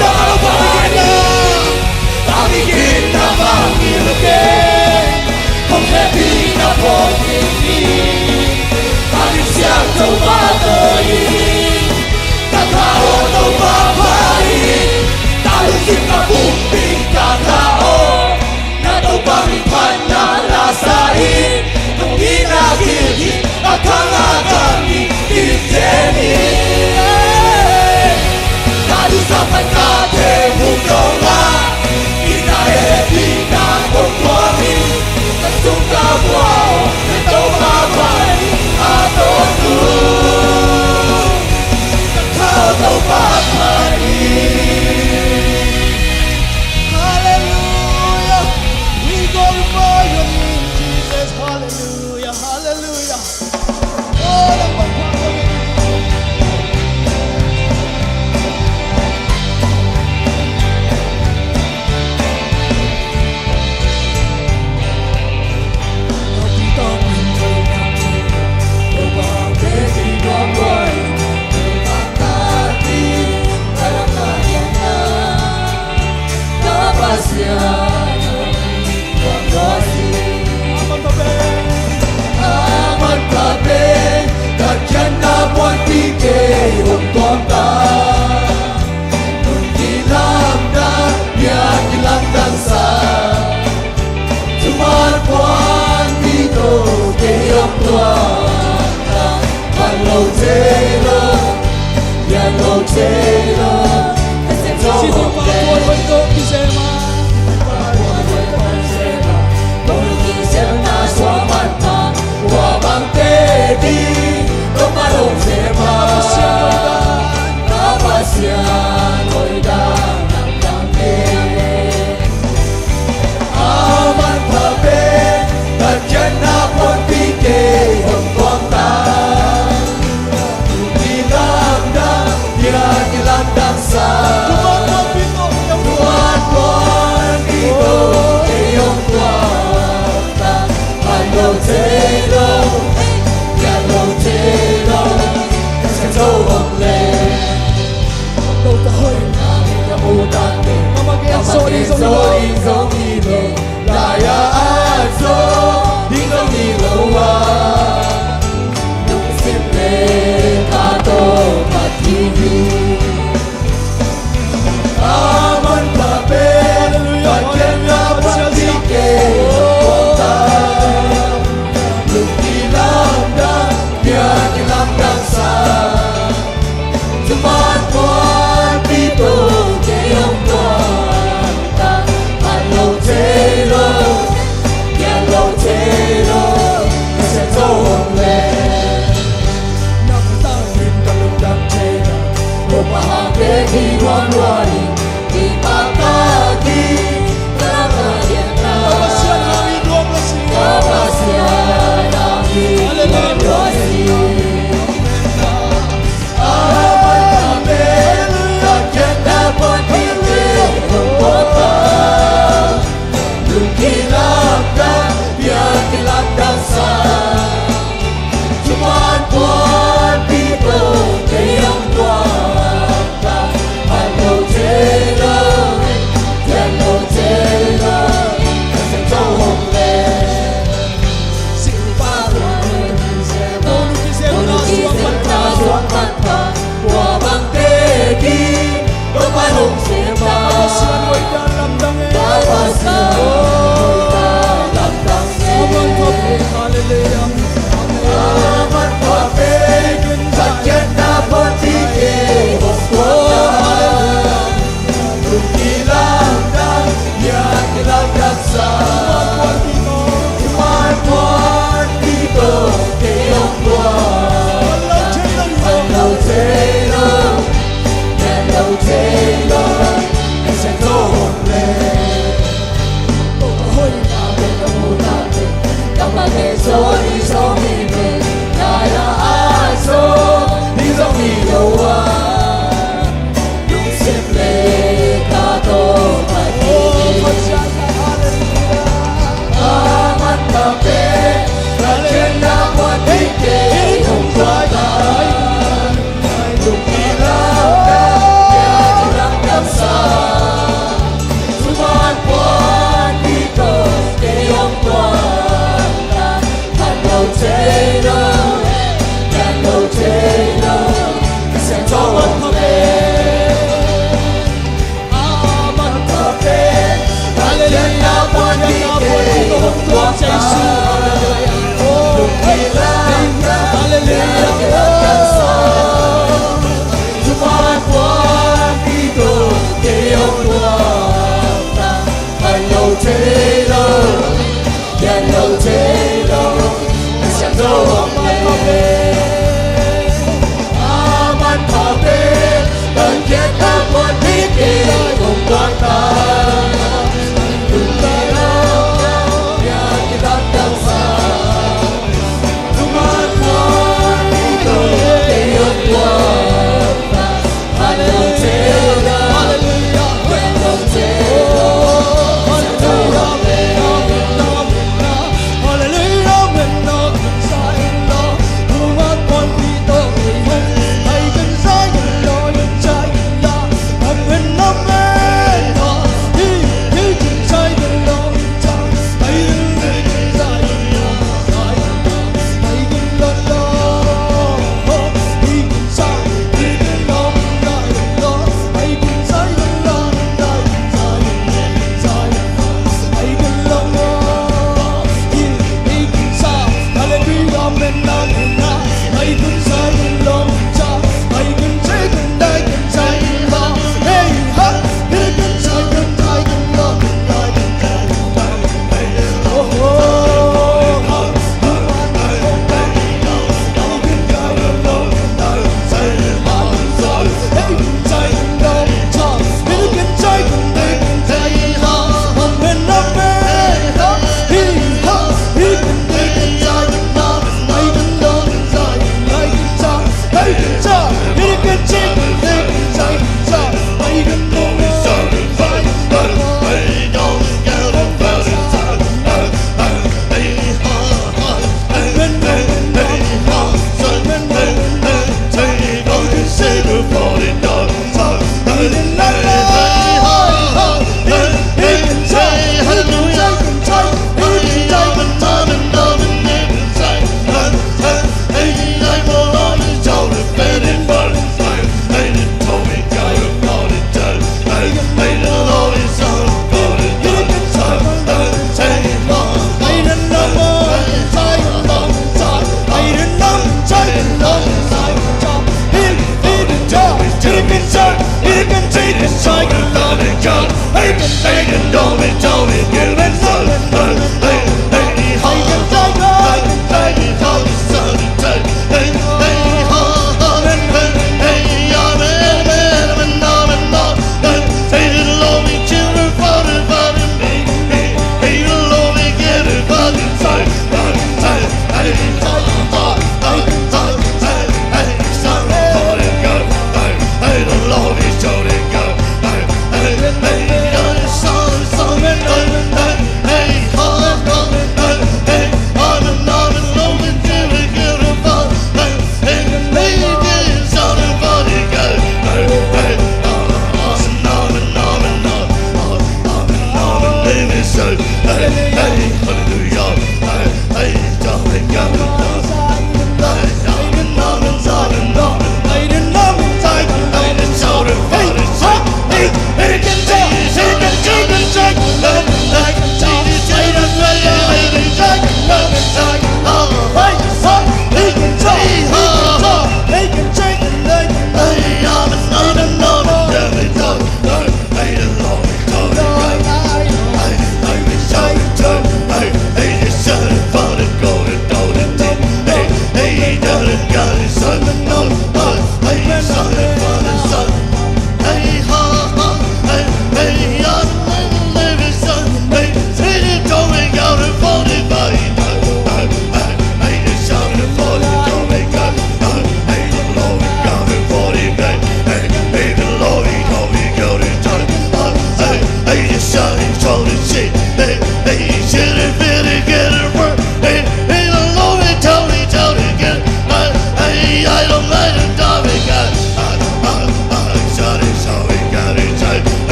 Topa pha in. A migitna mangngilh kei. Hong hehpihna phawk kei ni. A min siangtho pahtawi in. Ka tao Topa pha in. Ka lungsim ka bukpi ka tao, na Topa min phat na la sa in, kong itna kik in, a khang a khang in kik den hi. Ka lungsim pan ka thei mu dong a, itna le hehpihna kong tuak hi. Ka sung ka pua aw, na Topa pha in a tawntungin. Ka tao Topa pha in. Hallelujah. We glorify your name, Jesus. Hallelujah. Hallelujah.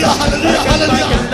Hallelujah, hallelujah.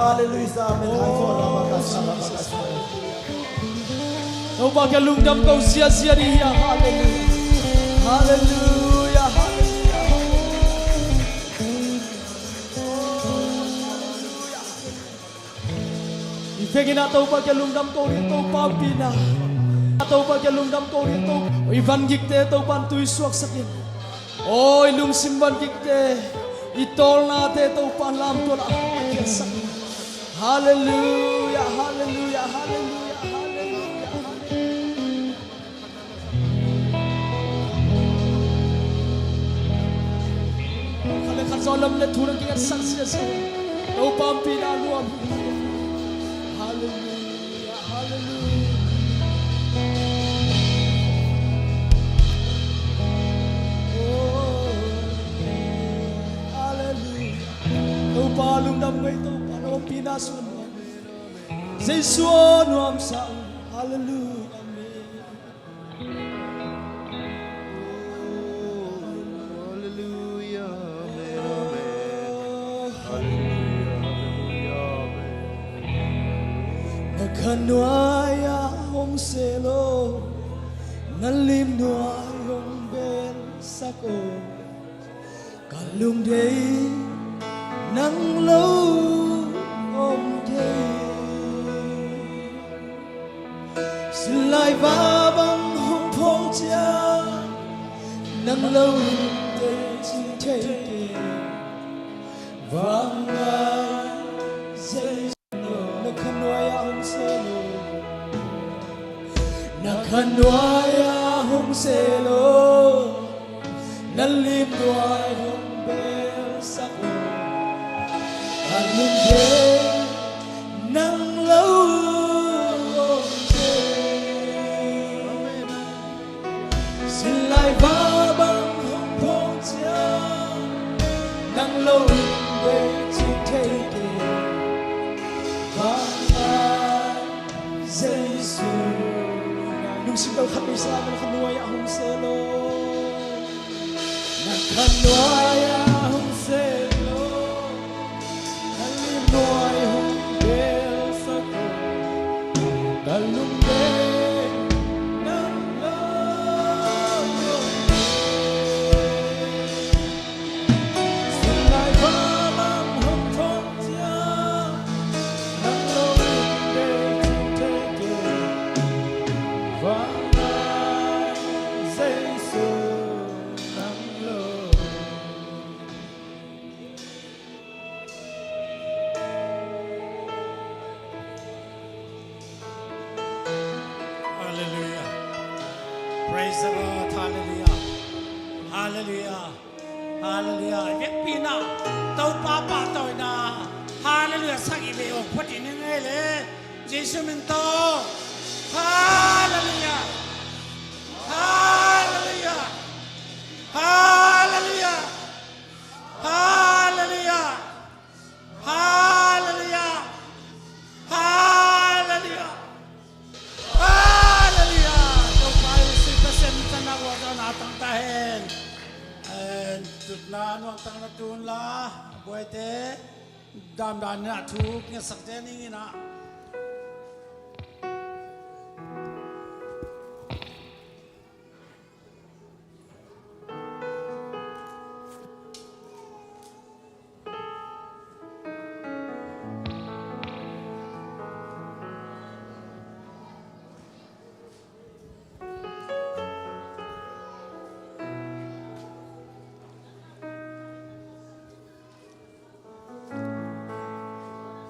Halleluiah, amen. Topa kiang lungdam ko ziazia ding hi a. Halleluiah. Halleluiah, halleluiah. I vekpi-in ah Topa kiang lungdam ko ding, Topa ompihna. Topa kiang lungdam ko ding, Topa. I van gikte Topa'n tui suaksak in. Aw, i lungsim van gikte, i tawlnate Topa'n lamtual ah a kiatsak in. Halleluiah, halleluiah, halleluiah, halleluiah, halleluiah. Khat le khat zawn lam le thu nang kingatsak ziazia. Topa ompihna nuam. Halleluiah, halleluiah. Oh, halleluiah. Topa lungdam ngei, Topa na ompihna sung nuam. Jesu aw nuamsa uh. Halleluiah, amen. Halleluiah, amen, amen. Halleluiah, halleluiah, amen. Na khan nuai-ah hong sel aw, na lim nuai hong belsak aw. Ka lungdei nang lo om thei. Sinlai va bang hong phong ciang, nang lo in tei cing thei kei. Vangngai Jesu, na khan nuai-ah hong sel aw, na khan nuai-ah hong sel aw, na lim nuai hong belsak aw. Ka lungdei nang lo om thei. Sinlai va bang hong phong ciang, nang lo in tei cing thei kei. Vangngai Jesu. Lungsim kal khat vei sa, na khan nuai-ah hong sel aw. Na khan nuai-ah hong sel aw. Ka lim nuai hong belsak aw. Ka lungdei nang lo om thei. Sinlai va bang hong phong ciang, nang lo in tei cing thei kei. Vangngai Jesu, nang lo. Halleluiah. Praise the Lord. Halleluiah. Halleluiah. Halleluiah. I vekpi-in ah Topa pahtawina. Halleluiah. Sagih vei hong phuak ding hi ing ei le. Jesu min tawh. Halleluiah. Halleluiah. Halleluiah. Halleluiah. Halleluiah. Halleluiah. Halleluiah. Topa Jesu Pasian min tawh na uazawhna tang ta hen. En, tutna nuamtak na tun la, buaite, damdam in ah thu ngetsak te ning in ah.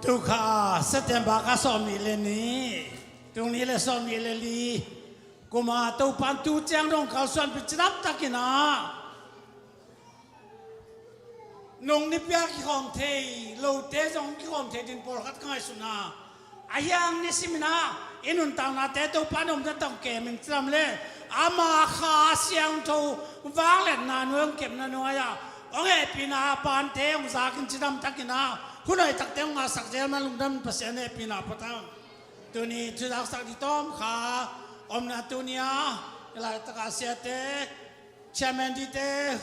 Tukha September kha sawmnih le nih, tul nih le sawmnih le li kum a Topa'n tu ciang dong kalsuanpih cidamtakin ah, nung nipi a kikhawm thei lote zong kikhawm thei ding pawlkhat ka ngaihsun a, ahi hang nisim in ah i nuntaknate Topa na omna tawh kemin cidam le, ama Kha Siangtho vangliatna nuai hong kepna nuai-ah hong hehpihna a pante hong zakin cidamtakin ah, hun hoih takte hong ngahsak zel man lungdam, Pasian hehpihna pua ta. Tuni thuzaksak ding tawm kha omna tuni a, i laitak a siate, chairman dite,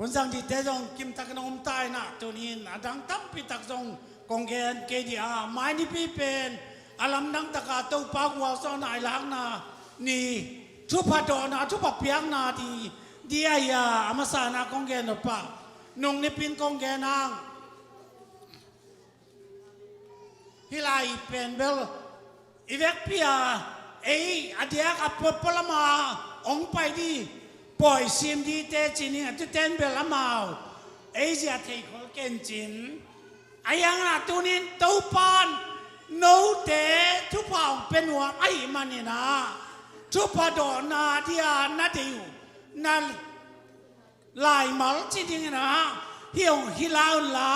hunzang dite zong kimtakin hong om ta in ah, tuni in a dang tampi tak zong Kong gen kei dih a, mai nipi pen a lamdang taka Topa gualzawhna i lakna ni, thupha dawhna, thupha piakna dih, dih ahi a, a masa na kong gen nop a, nung nipin kong gen ang. Hih lai pen bel i vekpi a, ei a diak a puapualama hong pai dih, pawi sim dih teci ning a, tuten bel amau ei zia thei khol kencin. Ahi hangin a tunin Topan note thupha hong pia nuam ahih manin a, thupha dawhna dih a na deih uh, na laimal ci dingin a, hi hong hi lai un la,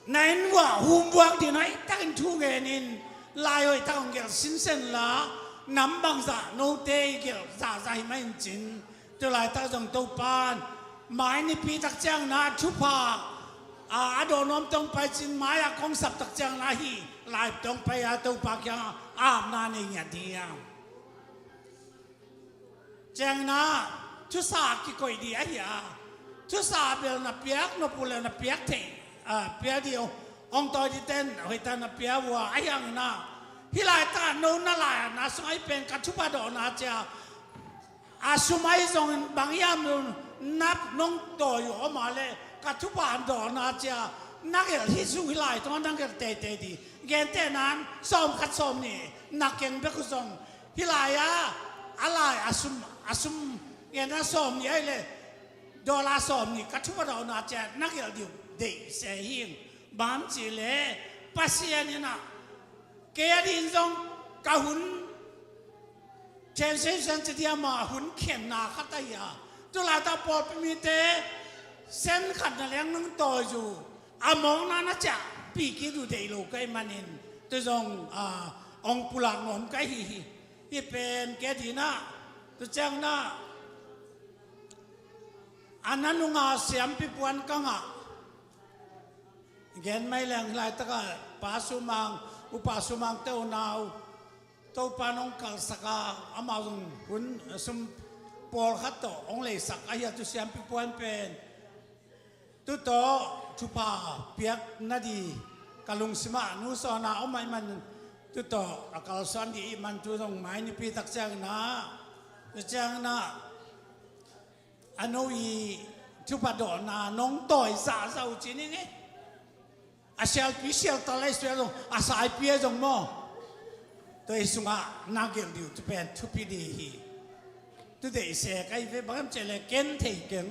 na inn uah humbuak dih na, hoih takin thu ngenin, lai hoih tak hong gelh sinsen la, nam bangzah note i gelh zahzah hi mah in cin. Tu laitak zong Topan mai nipi tak ciangin a thupha a, a dawh nuam tawh hong pai cin, mai a kong sap tak ciangin a hih lai tawh hong pai a, Topa kiangah apna nei ngiat dih a. Ciangin a thusa kikoih dih ahi a, thusa bel na piak nop uh leh na piak theih, a, pia dih uh, hong tawi dih ten hoih tak na pia uh a, ahi hangin a, hih laitak a no na lai a na sung ahi pen ka thupha dawhna ci a, a sum ahi zongin bang hiam nop nong tawi uh om a leh ka thupha dawhna ci a na gelh hi sung, hih lai tungah na gelh teitei dih. Gentehna in sawmkhat sawmnih na keng bek uh zong, hih lai a, a lai a sum, a sum gentehna sawmnih ahih leh dollar sawmnih ka thupha dawhna ci a na gelh dih uh deih se hi ing. Bang hang cih leh Pasian in a, kei a dih in zong ka hun, translation ci dih a, ma hun khenna khat ahi a, tu laitak pawlpi mite sen khat na leng nong tawi uh a, mawkna na ciahpih kik uh deih lo ka hih manin, tu zong, a, hong pulak nuam ka hi hi. Hih pen kei a dih in a, tu ciangin a, a na nunga siampi puan ka ngah. Gen mai leng, hih laitak a Pa Sumang, Upa Sumang te unau Topa in hong kalsak a, amau zong hun sum pawlkhat tawh hong leisak ahi a, tu siampi puan pen tu tawh thupha piak na dih ka lungsim ah nusawn a om ahih man, tu tawh a kalsuan dih ahih man, tu zong mai nipi tak ciangin a, tu ciangin a, a no i thupha dawhna nong tawi zahzah uh ci ning e. A sialpi sialtal ahi suai zong, a saipi ahi zong maw, tua i sungah na gelh dih uh, tu pen thupi dih hi. Tu deih se ka hi ve, bang hiam cih leh ken thei keng.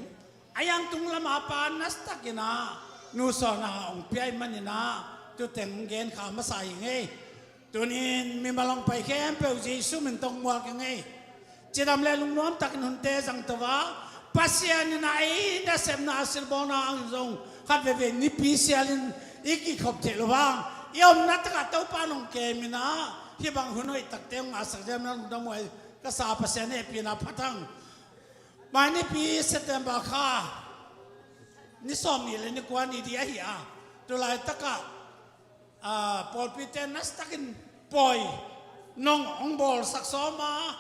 A yang tung lam a Pa nasatakin a nusawn a hong pia ahih manin a, tu teng gen kha masa hi ing e. Tunin mimal hong pai khempeuh Jesu min tawh muak ing e. Cidam le lungnuam takin hunte zang to a, Pasian in a ei nasepna a silbawlna hangin zong khat veve nipi sialin i kikhop theih loh hang, i omna takah Topa in hong kem in a, hih bang hun hoih takte hong ngahsak ziau na lungdam huai ka sa. Pasian hehpihna phat hang. Mai nipi September kha ni sawmnih le ni kua ni dih ahi a, tu laitakah, a, pawlpite nasatakin pawi nong hong bawlsak sawm a,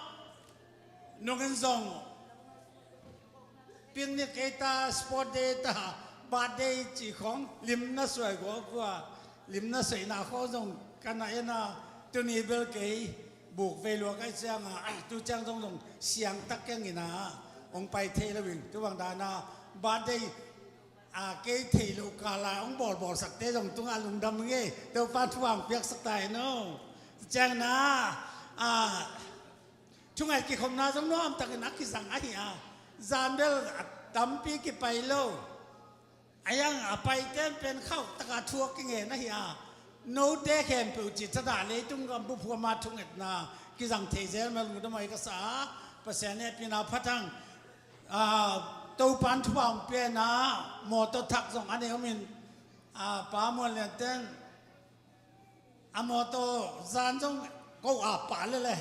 nungin zong picnic ei ta, sport day ta, birthday cih khawng lim na suai guakua, lim na suaihna khawng zong ka na en a, tuni bel kei buk vei lua ka hih ciangin a, tu ciang zong zong siangtak keng in a, hong pai thei lo ing. Tu bang dan a birthday a, kei theih loh kal a hong bawlbawlsakte zong tungah lungdam ing e, Topa in thupha hong piaksak ta hen aw. Ciangin a, a, thunget kikhopna zong nuamtakin a kizang ahi a, zan bel a tampi kipai lo. A yang a paite pen khauh taka thuak kingen ahi a, note khempeuh cih thadah leitung gam buphuama thungetna kizang thei zel mah lungdam huai ka sa a, Pasian hehpihna phat hang. A, Topa in thupha hong pia in a, mawtaw thak zong a nei om in, a, Pa Muan Lian ten a mawtaw zan zong ko ap pah lel e.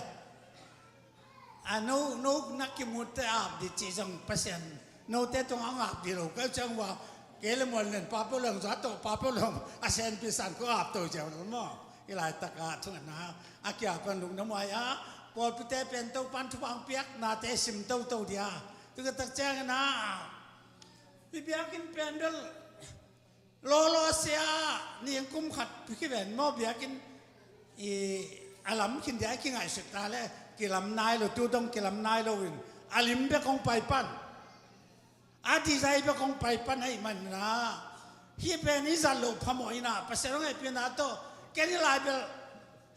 A, no, no na kimutte ap dih cih zong Pasian note tungah hong ap dih lo ka hih ciang ua, kei le Muan Lian pa peuh le hong zuat tawh, pa peuh le hong a senpi san ko ap to ziau lo maw. Hih laitakah thungetna a kiap kan lungdam huai a, pawlpite pen Topa in thupha hong piaknate sim toto dih a. Tu ka tak ciangin a, hih biakinn pen bel lawlaw sia, Kum khat pi kiven maw biakinn i a lam khin dia a kingaihsut ta le kilam nai lo, tu dong kilam nai lo in a lim bek hong pai pan. A design bek hong pai pan ahih manin ah hih pen i zat loh phamawh in ah Pasian hong hehpihna tawh ken i lai bel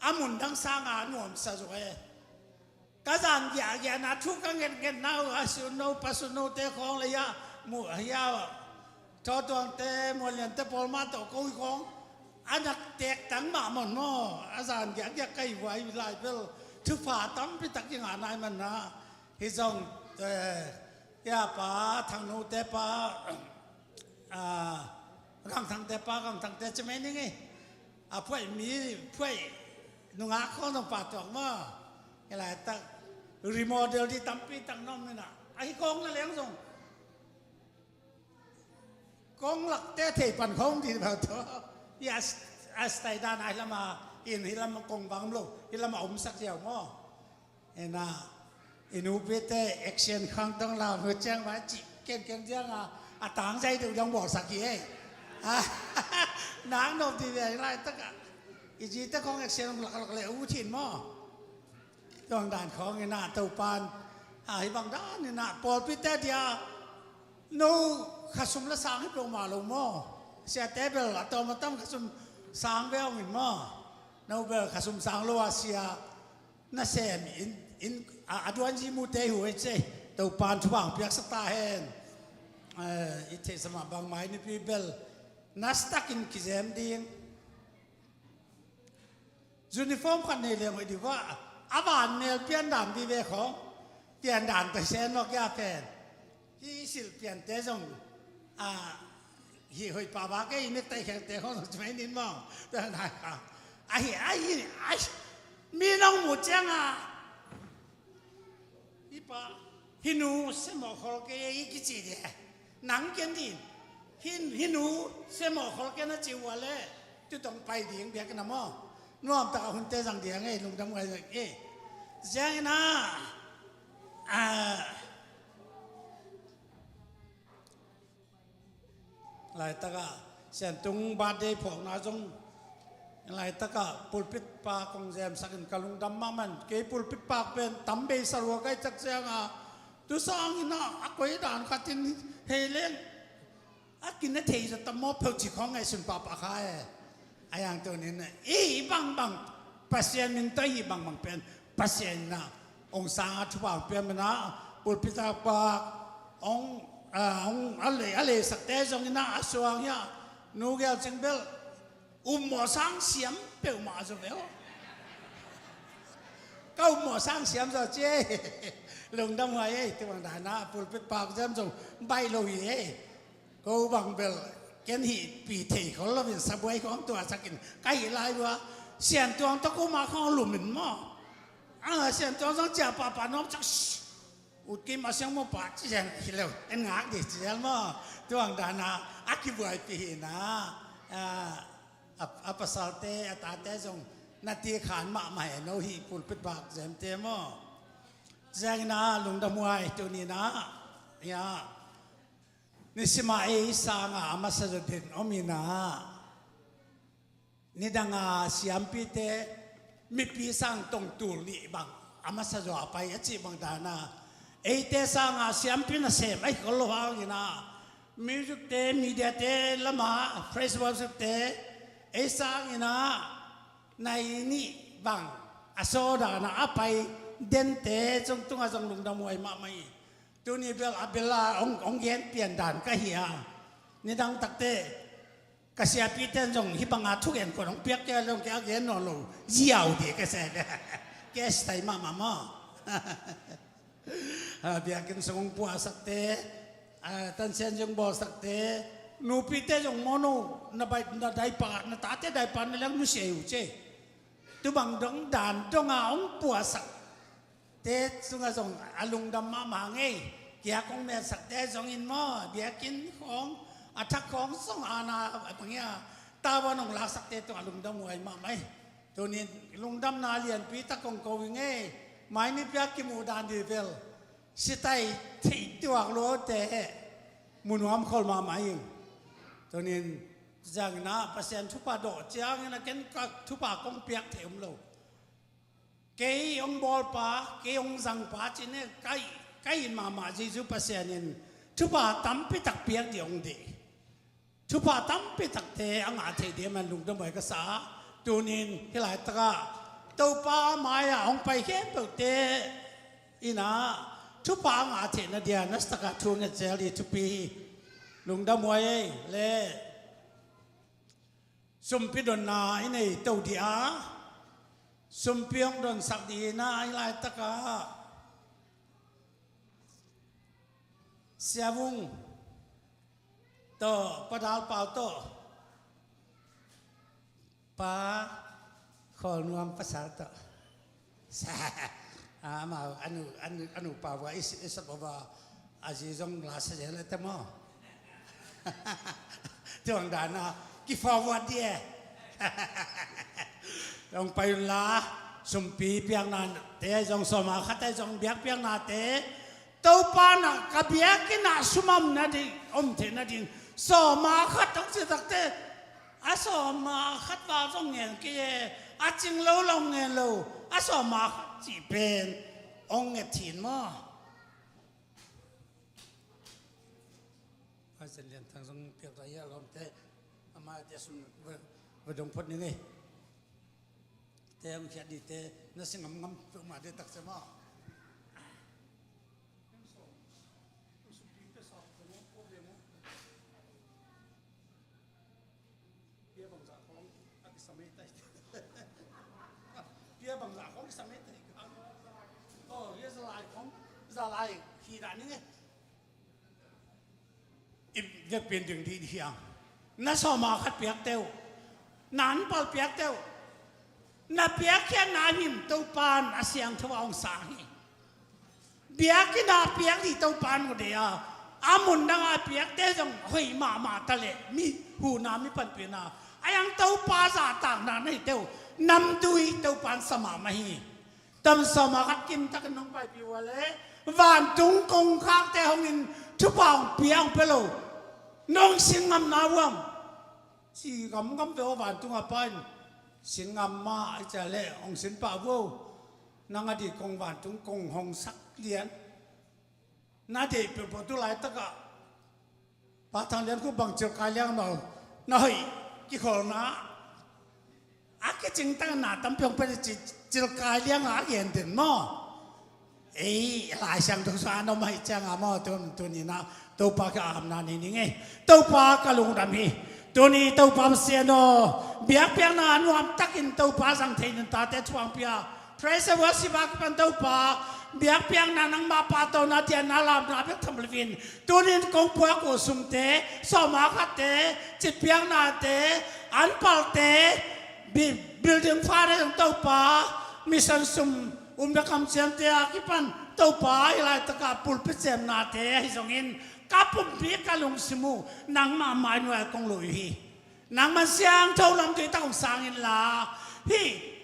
a mun dang sangin a nuamsa zaw e. Ka zan giahgiahna thu ka ngetngetna uh a Sun No, Pa Sun Note khawng le hia, mu hia, Thawtuangte, Muanliante pawl mah tawh ko hi khawng a nak teek tang mah mawn maw. A zan giahgiah ka hi vuai lai bel thupha tampi tak i ngah nai manin ah hih zong, eh, hia pa Thang Note pa, ah, Gang Thangte pa, Gang Thangte ci mai ning e. A phuaih mi, phuaih nungak khawng zong pahtuak maw. Hih laitak remodel ding tampi tak na om in ah, ahi kong na leng zong kong lakte thei pan khawng ding bang tawh hih a, a style dan ahi lam a, in hih lam kong bang lo, hih lam a omsak ziau maw. Ena, i nupite action khang tong lau hu ciang vai ci ken ken ciang a, a tang zai deuh dong bawlsak hi ei. A, nang nop ti ve laitak a, i zite khong action hong laklak le u thin maw. Tuang dan khawng in ah Topan, a, hih bang dan in ah pawlpite dia no khasum la sang hi peuhmah lo maw. Siate bel a tawm a tam khasum sang ve hong in maw. No bel khasum sang lo a sia nasem in, in, a, a duanzi mute hi uh ei ci. Topan thupha hong piaksak ta hen. Eh, i theihsa mah bangmah i nipi bel nasatakin kizem ding. Uniform khat nei leng hoih ding uh a, a van mel pian dan vive khawng, pian dan tawh i sen maw kia pen. Hih silh piante zong, a, hih hoih pah bak e, i nektaih khengte khawng zong ci mai nin maw. Pian dan kha. Ahi, ahi, ahi. Mi nong muh ciang a, hih pa, hih nu semawh khol kei hi kici ding. Nang ken ding. Hih, hih nu semawh khol kei na ci uh a le, tu tong pai ding biakinn ah maw. Nuamtak a hunte zang ding e, lungdam huai zang e. Ziang in ah, a, laitak a Siantung birthday phawkna zong laitak a pulpit pa kong zemsak in ka lungdam mahmah in. Kei pulpit pa pen tam beisa lua ka hih tak ciang a, tu sang in ah a koi dan khat in hei leng a kin a thei zaw tam maw, pheuh ci khawng ngaihsun pahpah kha e. A yang tu nin i bangbang Pasian min tawh i bangbang pen Pasian in ah hong sang a thupha hong pia manin ah pulpit a pak hong, a, hong a lei, a leisakte zong in ah a suang hi a, nu Gel Cing bel upmawh sang siam peuhmah zaw ve aw. Ka upmawh sang siam zaw ci ei. Lungdam huai ei. Tu bang dan a pulpit pak zem zong baih lo hi ei. Ko bang bel ken hih pi thei khol lo in sabuai khawng tuahsak in ka hih lai uh a, Siantuang tawh ko mah khawng lum in maw. A, Siantuang zong ciah pahpah nuam cak, ut kim a siang maw pah ci zen hi lo, en ngak dih ci zel maw. Tu bang dan a a kibuaipih hi in ah, a, a, a pasalte, a tate zong na ti khan mahmah e, no hih pulpit pak zemte maw. Ziang in ah lungdam huai. Tu ni in ah, ya, nisim a ei sang a a masa zaw den om in ah, nidang a siampite mipi sang tongtul nih bang a masa zaw a pai a cih bang dan a, eite sang a siampi nasem ahi khol lo hang in ah, music te, media te lam a, praise worship te, ei sang in ah nai nih bang a saw dan a a pai dente zong tung a zong lungdam huai mahmah hi. Tuni bel a bel a hong, hong gen pian dan ka hi a, nidang takte ka siapite in zong hih bang a thugen khuan hong piak kei a zong kei a gen nawn lo ziau dih ka se. Kei a sitai mahmah maw. A, biakinn sung hong puahsakte, a, tansian zong bawlsakte, nupite zong maw no, na bai, na daipa, na tate daipa na leng nusia hi uh ci. Tu bang dong dan dong a hong puahsak te sungah zong a lungdam mahmah ngei. Kia kong metsakte zong in maw, biakinn khawng, a thak khawng zong a na a bang hia, tavuan hong laksakte tungah lungdam huai mahmah hi. Tunin lungdamna lianpi tak kong ko hi ngei. Mai nipi a kimuh dan dih vel sitai theih tuak luaute mu nuam khol mahmah hi. Tunin Zianginah Pasian thupha dawh cianginah ken ka thupha kong piak thei om lo. Kei hong bawlpa, kei hong zangpa cin e, kai, kai in mahmah Jesu Pasian in thupha tampi tak piak dih hong dih. Thupha tampi takte a ngah thei dih man lungdam huai ka sa. Tunin hih laitakah Topa mai-ah hong pai khempeuhte inah thupha a ngah theihna dia nasatakah thu ngetzel dih thupi hi. Lungdam huai ei le. Sumpi donna i nei to dih a, sumpi hong donsak dih inah hih laitakah Sia Vung tawh, Pa Dal Pau tawh, Pa Khawl Nuam pasal tawh. Amau a nu, a nu, a nupa vua i sap a vua a zi zong la sa zel a te maw? Tuang dana kifa vua di e. Zong pai unla, sumpi piaknate zong, sawma khat ai zong biak piaknate Topa na ka biakinn ah sum om nading, om theih nading sawma khat hong ci takte, a sawma khat val zong ngen kei e, a cing lo long ngen lo, a sawma khat cih pen hong nget thin maw? Pasian lian thang zong piak ta hi a lawmte, amah te sum va, va dong phot ning ei. Te hong khiat dite na si ngamngam peuhmah dih taksa maw? Pia bangzah khawng a kisa mei tai. Pia bangzah khawng kisa mei tai. Oh, pia zalai khawng, zalai khi dah ning e. I vekpi in ding dih hiam? Na sawma khat piak teuh, na anpal piak teuh, na piakkhiatna him Topa in a siangtho a hong sang hi. Biakinn ah piak dih Topa in hong deih a, a mun dang a piakte zong hoih mahmah ta leh mi huhna, mi panpihna, a yang Topa zahtakna na hi teuh, namtui Topa in sa mahmah hi. Tam sawma khat kimtakin nong paipih uh a leh vantung kongkhakte hong in thupha hong pia hong pia lo. Nong sin ngam na uam? Ci gamgam ve aw, vantung a Pa in sin ngam mah a i cia leh hong sin pah uh aw. Nang a dih kong vantung kong hong sak lian. Na deih peuhpeuh tu laitakah Pa Thang Lian Khup bang cilkai liang no, na hoih kikholna a kicing tangin na tampi hong pen ci, cilkai liang a gen den maw? Ei, Lai Siangtho sung a na om ahih ciangin maw, tun, tuni-in ah Topa ka amna nei ning ei. Topa ka lungdam hi. Tuni Topa Pasian aw, biakpiakna nuamtakin Topa zang thei nuntakte thuang pia. Praise and worship a kipan Topa, biakpiakna nangma pahtawina, diahna lamna bek tham loin, tuni-in kong puak uh sumte, sawma khatte, citpiaknate, anpalte, bi-, building fund ah zong Topa, mission sum, um bek kamciamte a kipan Topa, hih laitakah pulpit semnate ahi zongin, ka pumpi ka lungsim uh nangmah mainuai kong lui hi. Nangman siangtho lamtui tak hong sang inla, hih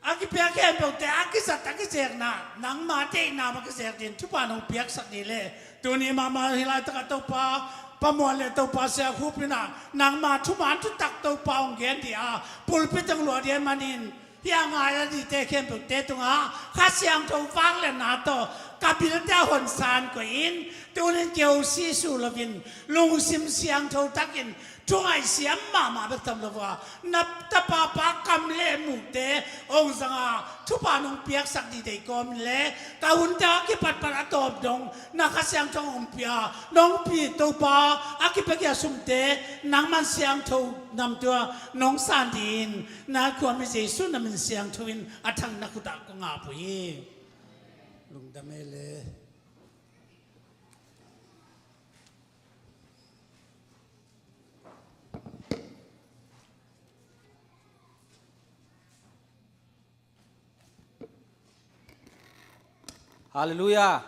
a kipiak khempeuhte a kizat a kizekna, nangma deihna mah kizek dingin thupha nong piaksak ni leh, tuni mahmah hih laitakah Topa, Pa Muan le Topa Sia Khup in ah nangma thuman thutak Topa hong gen dih a, pulpit hong luah dih ahih manin, hih a ngai a dihte khempeuhte tungah Kha Siangtho vangliatna tawh ka bilte a honsan koih in, tuni-in keu sisuh loin lungsim siangtho takin thu ngaihsiam mahmah bek tham lo a, na tapa pa kam le mukte hong zang a, thupha nong piaksak dih deih kawmin le ka hunte a kipatpat a tawp dong na Kha Siangtho hong pia, nong pi Topa, a kipiak a sumte nangman siangtho namtui a nong san dih in, na khuami Jesu na min siangtho in a thang na khut ah kong ap uh hi. Lungdam ei le. Halleluiah.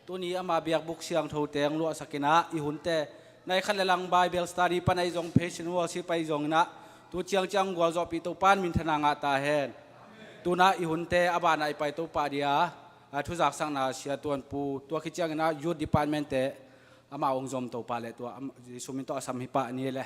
Tuni ama biakbuk siangthote hong luahsak in ah, i hunte nai khat le lang Bible study pan ahi zong, praise and worship ahi zongin ah, tu ciangciang gualzawhpih Topa in minthanna ngah ta hen. Tu-in ah i hunte a banah i pai to pah ding a, a thuzaksakna Sia Tuan Pu, tua khit ciangin ah youth department-te amau hong zom to pah leh, tua am-, Jesu min tawh a sam hi pah ni le.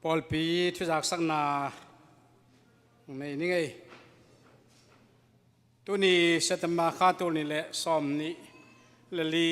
Pawlpi thuzaksakna nei ning ei. Tuni September kha tul nih le sawm nih le li.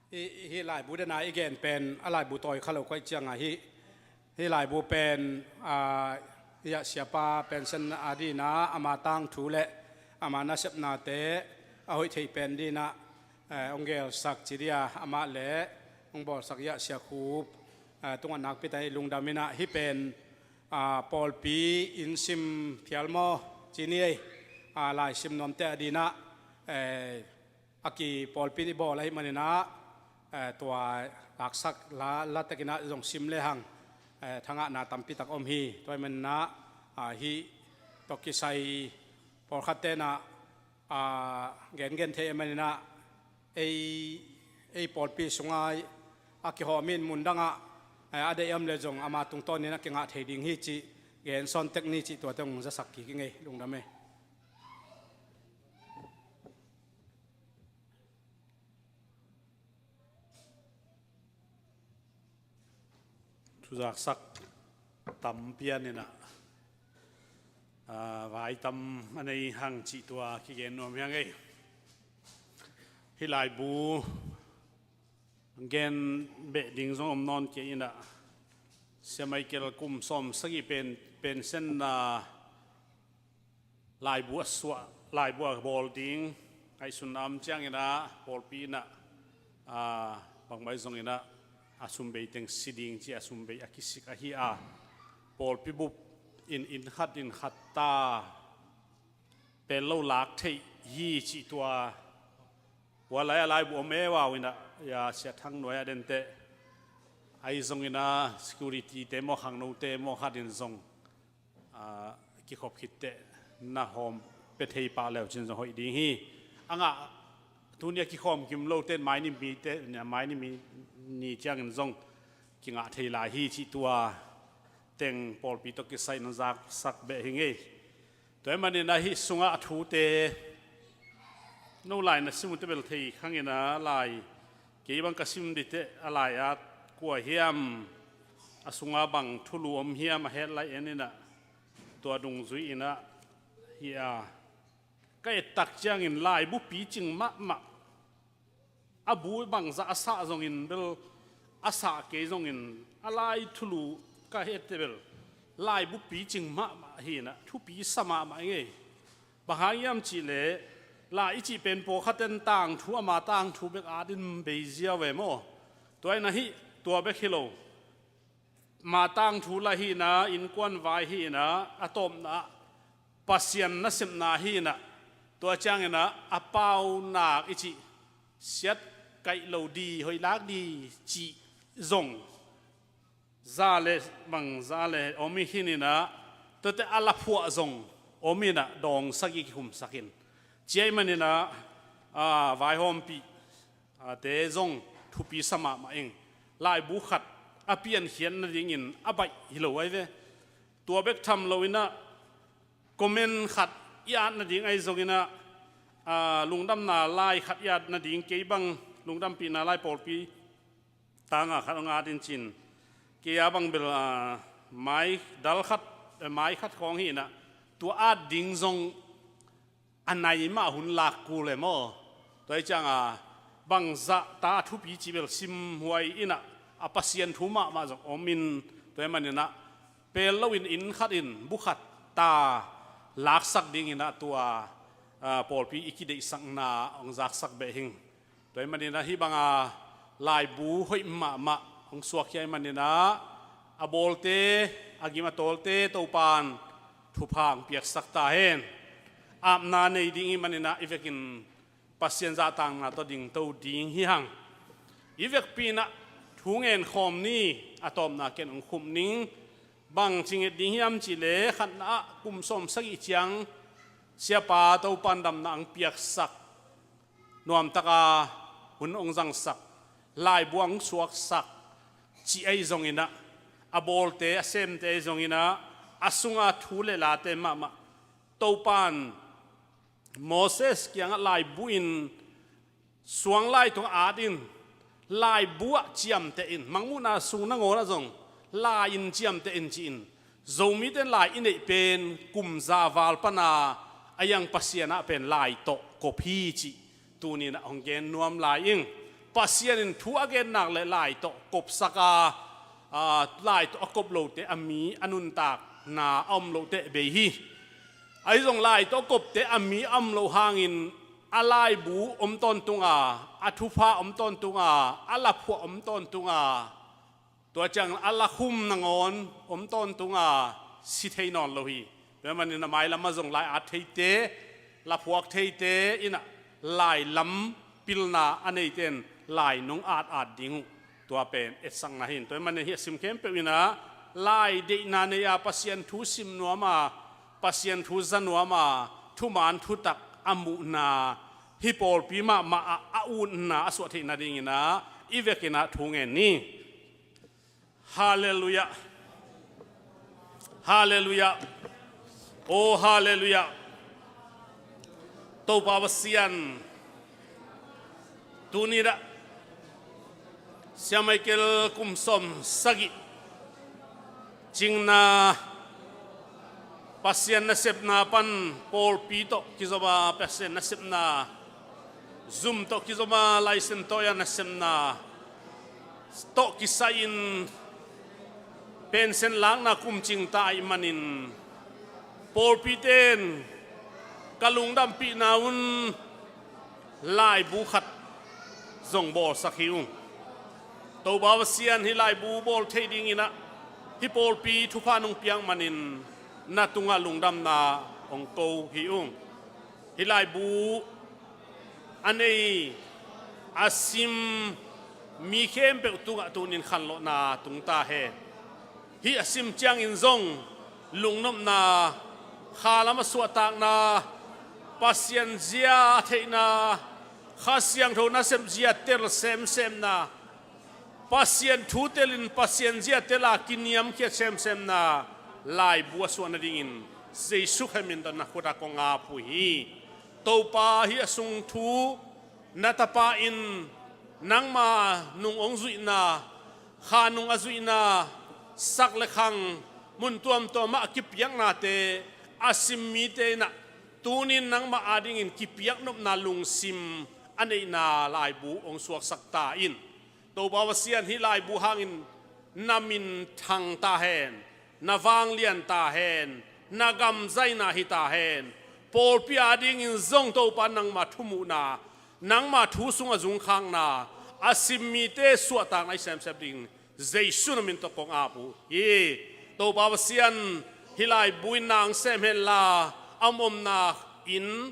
Hih, hih laibu dena i gen pen a laibu tawi kha lo koih cianga hih, hih laibu pen, a, hih a siapa pension a dina ama tangthu le ama nasepnate a hoih thei pen dina, eh, hong gelsak ci dia amah le hong bawlsak hih a siakhup, eh, tungah nakpi ta hih lungdam ina hih pen, a, pawlpi inn sim phial maw ci ni ei, a, laisim nuamte a dina, eh, a kipawlpi i bawl ahih maninah, eh, tua laksak la, latakina zong sim lehang, eh, thangahna tampitak om hi. Tua ahih maninah, ah, hih tawh kisai pawlkhat tenah, ah, gengen thei ahih maninah ei, ei pawlpi sunga a kihawmin mundangah, eh, a deih om le zong ama tungtawninah kingah thei ding hi cih gen sawntek ni cih tuate hong zasak kik ing ei, lungdam ei. Thuzaksak tam pianinah, a, vai tam a nei hang cih tua kigen nuam hiang ei. Hih laibu gen beh ding zong om nawn kei inah Sia Michael kum sawm sagih pen, pension na laibu a suah, laibu a bawl ding ngaihsun a om cianginah pawlpi inah, a, bangmah zonginah a sumbei teng si ding ci a sumbei a kisik ahi a, pawlpi bup in, inn khat inn khat ta pel lo lak theih hi cih tua. Hua lai a laibu om e vau inah, ya, Sia Thang Nuai a denteh ahi zonginah security te maw, khangnote maw khat in zong, a, kikhop khitteh na hawm pia thei pah leu cin zong hoih ding hi. A ngah tuni a kikhawm kim lote mai ni mite, mai ni mi ni ciangin zong kingah thei lai hi cih tua teng pawlpi tawh kisai na zaksak beh hi ngei. Tua ahih maninah hih sungah a thute no lai na sim uh teh bel thei khanginah lai kei bang ka sim dih teh a lai-at kua hiam, a sungah bang thulu om hiam a het lai en inah tua dungzui inah hi a, ka ettak ciangin laibu picing mahmah, a bu bangzah a sah zongin bel a sah kei zongin a lai thulu ka hette bel laibu picing mahmah hinah thupi sa mahmah i ngei. Bang hang hiam cihleh lai i cih pen pawlkhaten tangthu ama tangthu bek atin bei ziau ve maw? Tua inah hih tua bek hi lo. Ma tangthu la hina, innkuan vai hina, a tawpna Pasian nasepna hina, tua ciangina a paunak i cih siat kaih lo di, hoih lak di cih zong za le bang za le om i hinina, tuate a laphuah zong om ina dawng sagih kihumsakin. Ciai manina, a, vaihawmpih a, te zong thupi sa mahmah ing. Laibu khat a piankhiat nadingin a baih hi lo ai ve. Tua bek tham lo ina comment khat i at nading ai zongina, a, lungdamna lai khat i at nading kei bang lungdampihna lai pawlpi tanga khat hong at in cin. Kei a bang bel, a, mai dal khat, e, mai khat khawng hi ina tua at ding zong a nai mah hun lak kul e maw? Tua hi cianga bangzah ta a thupi cih bel simhuai ina a Pasian thu mahmah zong om in, tua hi manina pel loin inn khat in bu khat ta laksak dingina tua, a, pawlpi i kideihsakna hong zaksak beh hing. Tua hi manina hih banga laibu hoih mahmah hong suakkhia hi manina a bawlte, a gim a tawlte Topan thupha hong piaksak ta hen. Apna nei ding hi manina i vekin Pasian zahtakna tawh dingto ding hi hang. I vekpi ina thu ngen khawm ni, a tawpna ken hong khum ning. Bang ci nget ding hiam cihleh khatna ah kum sawm sagih ciang siapa Topan damna hong piaksak, nuamtaka hun hong zangsak, laibu hong suaksak cih ahi zongina, a bawlte a semte ahi zongina, a sunga thu le late mahmah Topan Moses kiangah laibu in suang lai tungah at in, laibu ah ciamteh in, mangmuhna sung nangawn ah zong lai in ciamteh in ci-in, Zomite in lai i neih pen kum za val pana a iang Pasian ah pen lai tawh kop hi cih tuninah hong gen nuam lai ing. Pasian in thu a gen nak le lai tawh kopsak a, aa, lai tawh a kop lote a mi a nuntakna a om lote bei hi. Ahi zong lai tawh a kopte a mi a om lo hangin a laibu om tawntung a, a thupha om tawntung a, a laphuah om tawntung a, tua ciang a lakhum nangawn om tawntung a, si thei nawn lo hi. Tua manin a mailam ah zong lai at theite, laphuak theite in a lailam pilna a neite in lai nong at at ding uh. Tua pen etsakna hi in. Tua manin hih a sim khempeuh in a lai deihna nei a, Pasian thu sim nuam a, Pasian thu za nuam a, thuman thutak a muhna, hih pawlpi mahmah ah a utna a suah theihna dingin a i vekin a thu ngen ni. Halleluiah. Halleluiah. Oh, halleluiah. Topa Pasian, tuni dah Sia Michael kum sawm sagih cingna, Pasian nasepna pan pawlpi tawh kizom a Pasian nasepna, zum tawh kizom a Laisiangtho tawh a nasepna tawh kisai-in pension lakna kum cingta ahih manin pawlpite in ka lungdampihna un laibu khat zong bawlsak hi ung. Topa Pasian, hih laibu bawl thei dingin a hih pawlpi thupha nong piak manin na tungah lungdamna hong ko hi ung. Hih laibu a nei a sim mi khempeuh tungah tunin khanlawhna tung ta hen. Hih a sim ciangin zong lungnopna, kha lam a suahtakna, Pasian zia a theihna, Kha Siangtho nasep zia tel semsemna, Pasian thu telin Pasian zia tel a kiniamkhiat semsemna laibu a suah nadingin Jesu Khazih min tawh na khut ah kong ap uh hi. Topa, hih a sung thu na tapa in nangma nung hong zuihna, kha nung a zuihna, sak le khang mun tuamtuam ah a kipiaknate a sim mite in a tunin nangmah adingin kipiaknopna lungsim a neihna laibu hong suaksak ta in. Topa Pasian, hih laibu hangin na min thang ta hen, na vanglian ta hen, na gam zaina hi ta hen. Pawlpi adingin zong Topa nangma thumuhna, nangma thu sungah zungkhakna, a sim mite suahtakna i semsem ding Jesu na min tawh kong ap uh hi. Topa Pasian, hih laibu in na hong sem henla, a omna inn,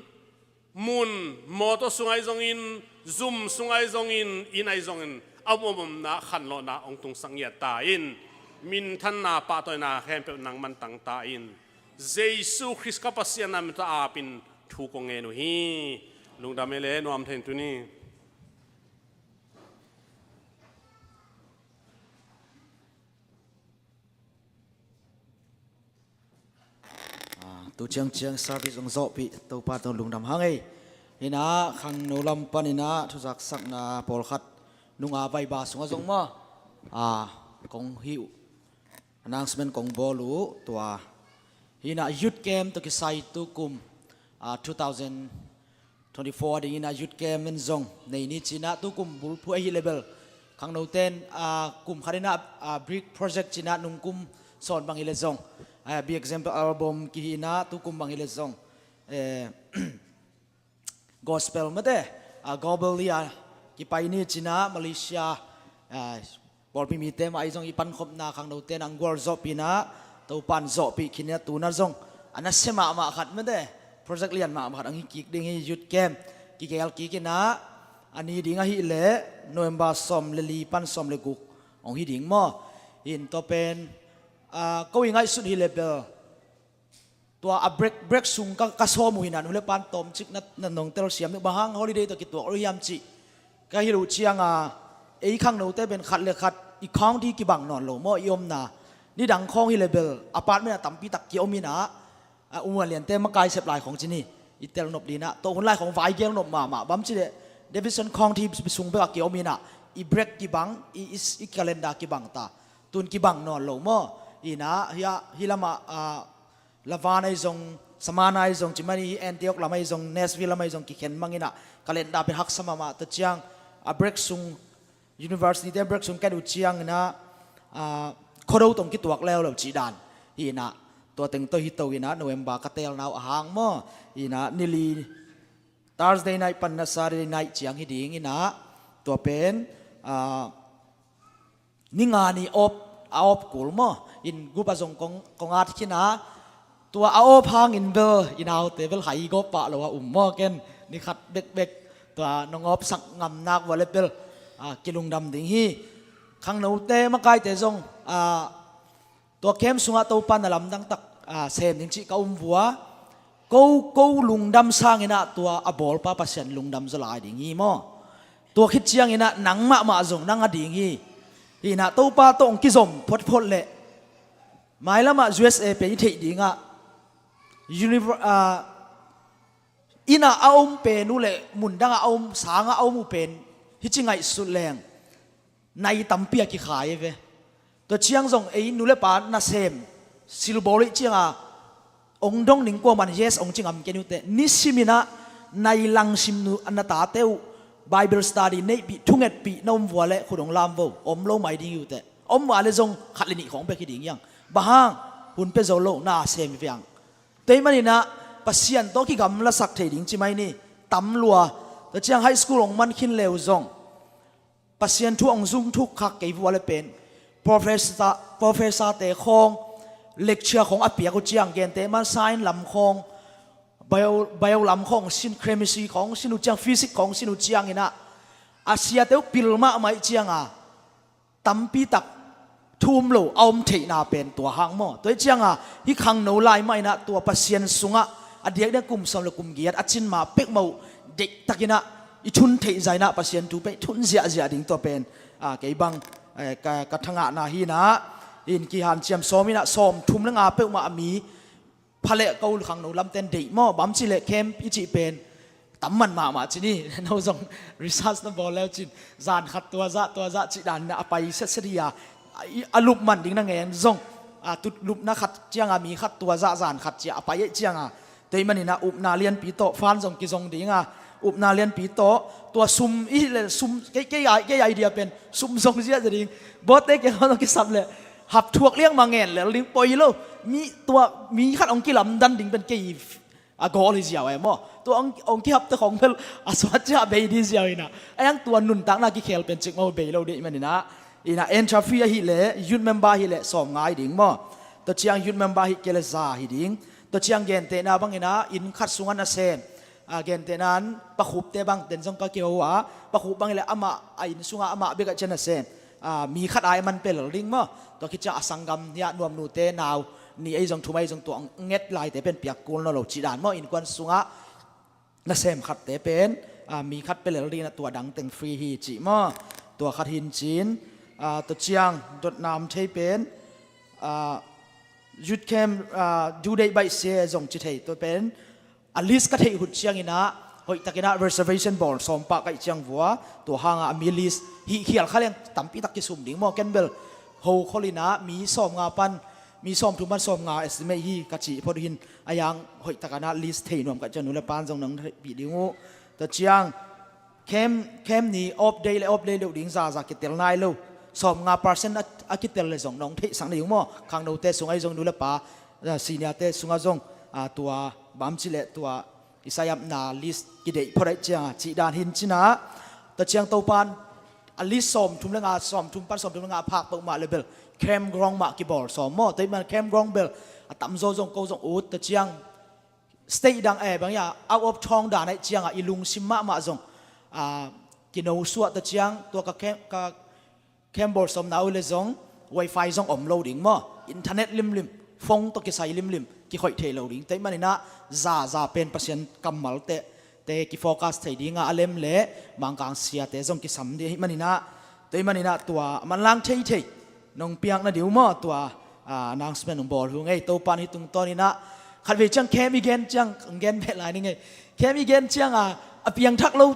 mun, mawtaw sung ahi zongin, zum sung ahi zongin, inn ahi zongin, a om omna khanlawhna hong tungsak ngiat ta in. Minthanna, pahtawina khempeuh nangman tang ta in. Jesu Khrist ka Pasian na min tawh apin thu kong ngen uh hi. Lungdam ei le, nuam thei in tuni. Ah, tu ciangciang service hong zawhpih Topa tawh lungdam hang ei. Hi in ah khangno lam panin ah thuzaksakna pawlkhat nung a vaiba sungah zong maw, ah, kong hi uh, announcement kong bawl uh tua. Hi in ah youth camp tawh kisai tukum, ah, two thousand twenty-four dingin ah youth camp in zong nei ni ci in ah tukum bulphuh ahi leh bel khangnote in, ah, kum khat in ah, ah, brick project ci in ah nungkum sawn bang hi leh zong, ah, Be Example album kihi in ah tukum bang hi leh zong, eh, gospel mate, ah, globally ah kipai ni ci in ah Malaysia, ah, pawlpi mite mah ahi zong i pankhopna khangnote in hong gualzawhpih in ah Topa in zawhpih khin in ah tu in ah zong a nasia mahmah khat mate, project lian mahmah khat hong hi kik ding hi. Youth camp kigel kik in ah a ni ding ahih leh November sawm le li pan sawm le guk hong hi ding maw. Hi in tua pen, ah, ko i ngaihsut hi leh bel tua a break, break sung ka, ka sawm uh hi in ah nu le pa in tawmcik na, na nong telsiam ding, bang hang holiday tawh kituak lo hiam cih ka hilh uh ciang a, ei khangnote pen khat le khat i county kibang nawn lo maw, i omna. Nidang khawng hi leh bel apartment ah tampi tak ki-om in ah, a, U Muan Liante makai sep lai khawng ci ni, i tel nop ding in ah, tua hun lai khawng vai gel nop mahmah, bang ci leh Davidson County sung bek ah ki-om in ah, i break kibang, i, i, i calendar kibang ta. Tun kibang nawn lo maw. Hi in ah, hi a, hih lam ah, ah, Lavan ahi zong, Smyrna ahi zong, ci mai ni, Antioch lam ahi zong, Nashville lam ahi zong kikhen mang in ah, calendar pen haksa mahmah. Tua ciang, a break sung, university te break sung ka et uh ciangin ah, ah, Khuado tawh kituak leuleu cih dan hi in ah, tua teng tawh hi to in ah November ka teelna uh a hang maw, hi in ah nili Thursday night panna Saturday night ciang hi ding in ah, tua pen, ah, ni nga ni off, a off kul maw, inn group ah zong kong, kong at khin a, tua a off hangin bel i naute bel hai gawp pah lo a um maw, ken ni khat bekbek tua nong off sak ngam nak uh a leh bel, ah, kilungdam ding hi. Khangnote makaite zong, ah, tua camp sungah Topa na lamdang tak, ah, sem ding cih ka um vua. Ko, ko lungdam sangin ah tua a bawlpa Pasian lungdam zaw lai ding hi maw. Tua khit ciangin ah nang mahmah zong nang a ding hi. Hi in ah Topa tawh hong kizom photphot leh mailamah U S A pen i theih dingah univer-, ah, inn ah a om pen uh leh mundang ah a om, sang ah a om uh pen hi ci ngaihsut leng nai tampi a kikhai ve. Tua ciang zong ei nu le pa nasem silbawl ih cianga hong dong ning kuaman yes hong ci ngam ken uh teh. Nisim in ah nai langsim nu a na tate uh Bible study neihpih, thungetpih na om vua leh khut hong lam vo, om lo mai ding uh teh. Om vua leh zong khat le nih khawng bek hi ding hiang. Bang hang, hun pia zo lo, na sem hi viang. Tua ahih manin ah Pasian tawh kigamlasak thei ding ci mai ni, tam lua. Tua ciang high school hong man khin le uh zong Pasian thu hong zung thuk khak kei vua le pen professor, professor te khawng lecture khawng a piak uh ciang, gente man science lam khawng, bio, bio lam khawng sin, chemistry khawng sin uh ciang, physics khawng sin uh ciangin ah a siate uh pil mahmah ih cianga tampi tak thu um lo a om theihna pen tua hang maw. Tua ih cianga hih khangno lai mah in ah tua Pasian sungah a diakdiak kum sawm le kum giat a cin ma pek mah uh deihtakin ah i thun theih zah in ah Pasian thu pen i thun ziahziah ding tua pen, ah, kei bang, eh, ka, ka thangahna hi in ah, in kihanciam sawm in ah sawm thum le nga peuhmah a mi pha leh ko khangno lamten deih maw, bang ci leh camp i cih pen tam man mahmah ci ni. No zong research na bawl leu cin zan khat tua zah, tua zah cih dan in ah a pai setset hi a, a, i, a lup man ding na ngen zong, a, tut lupna khat cianga mi khat tua zah zan khat ci a a pai ih cianga. Tua ahih manin ah upna lianpi tawh, fan zong kizong ding a, upna lianpi tawh, tua sum i hih leh sum, kei, kei, kei idea pen sum zong ziahziah ding. Bote kei hong kisap leh hap thuak liang mah ngen lel ding, poi lo. Mi, tua mi khat hong kilamdan ding pen kei a gawl hi ziau e maw. Tua hong, hong kihapte khawng bel a suat ciah bei ding ziau in ah. A iang tua nuntakna kikhel pen cikmah bei lo ding ahih manin ah. In ah entry fee ahih leh youth member ahih leh sawm nga hi ding maw. Tua ciang youth member ahih kei leh za hi ding. Tua ciang gentehna bangin ah inn khat sungah nasem, ah, gentehna in Pa Khup te bang, den zong ka kiho a, Pa Khup bang hi leh amah a inn sungah amah bek ah ciang nasem, ah, mi khat ai man pia lel ding maw. Tua khit ciang a sanggam hi a nuamnute nau nih ei zong thum ei zong tua nget laite pen piak kul nawn lo cih dan maw, innkuan sungah nasem khatte pen, ah, mi khat pia lel ding in ah tua dang teng free hi cih maw. Tua khat hi in cin, ah, tua ciang dotna om thei pen, ah, youth camp, ah, due date baih se zong ci thei tua pen a list ka theih hun ciangin ah hoihtakin ah reservation bawl sawm pah ka hih ciang vua, tua hangah a mi list hih khial kha leng tampi tak kisum ding maw. Ken bel ho khol in ah mi sawm nga pan, mi sawm thum pan sawm nga estimate hi ka cih phot uh hi in, a iang hoihtakin ah list thei nuam ka hih ciang nu le pan zong nang theihpih ding uh. Tua ciang camp, camp ni off day le off day deuh ding zaza kitel nai lo. Sawm nga percent a, a kitel le zong nong theihsak na ding uh maw. Khangnote sungah zong nu le pa, ah, senior te sungah zong, ah, tua bang ci leh tua i sayapna list kideih phot ahih cianga cih dan hi in cin ah. Tua ciang Topan a list sawm thum le nga, sawm thum pan sawm thum le nga a phak peuhmah leh bel campground mah kibawl sawm maw. Tua ahih man campground bel a tamzaw zong ko zong ut. Tua ciang state dang, eh, bang hiam, out of town dan ahih cianga i lungsim mahmah zong, ah, kino suah. Tua ciang tua ka camp, ka camp bawl sawmna uh leh zong wifi zong om lo ding maw. Internet limlim, phone tawh kisai limlim kikhoih thei lo ding. Tua ahih manin ah zaza pen Pasian kammalte te kifocus thei ding a, a lem leh Mangkang siate zong kisam ding ahih manin ah, tua ahih manin ah tua a manlang theithei nong piak na ding uh maw. Tua, ah, announcement hong bawl hung ei. Topan hih tungtawn in ah khatvei ciang camp i gen ciang, hong gen beh lai ning ei. Camp i gen cianga a piangthak lo,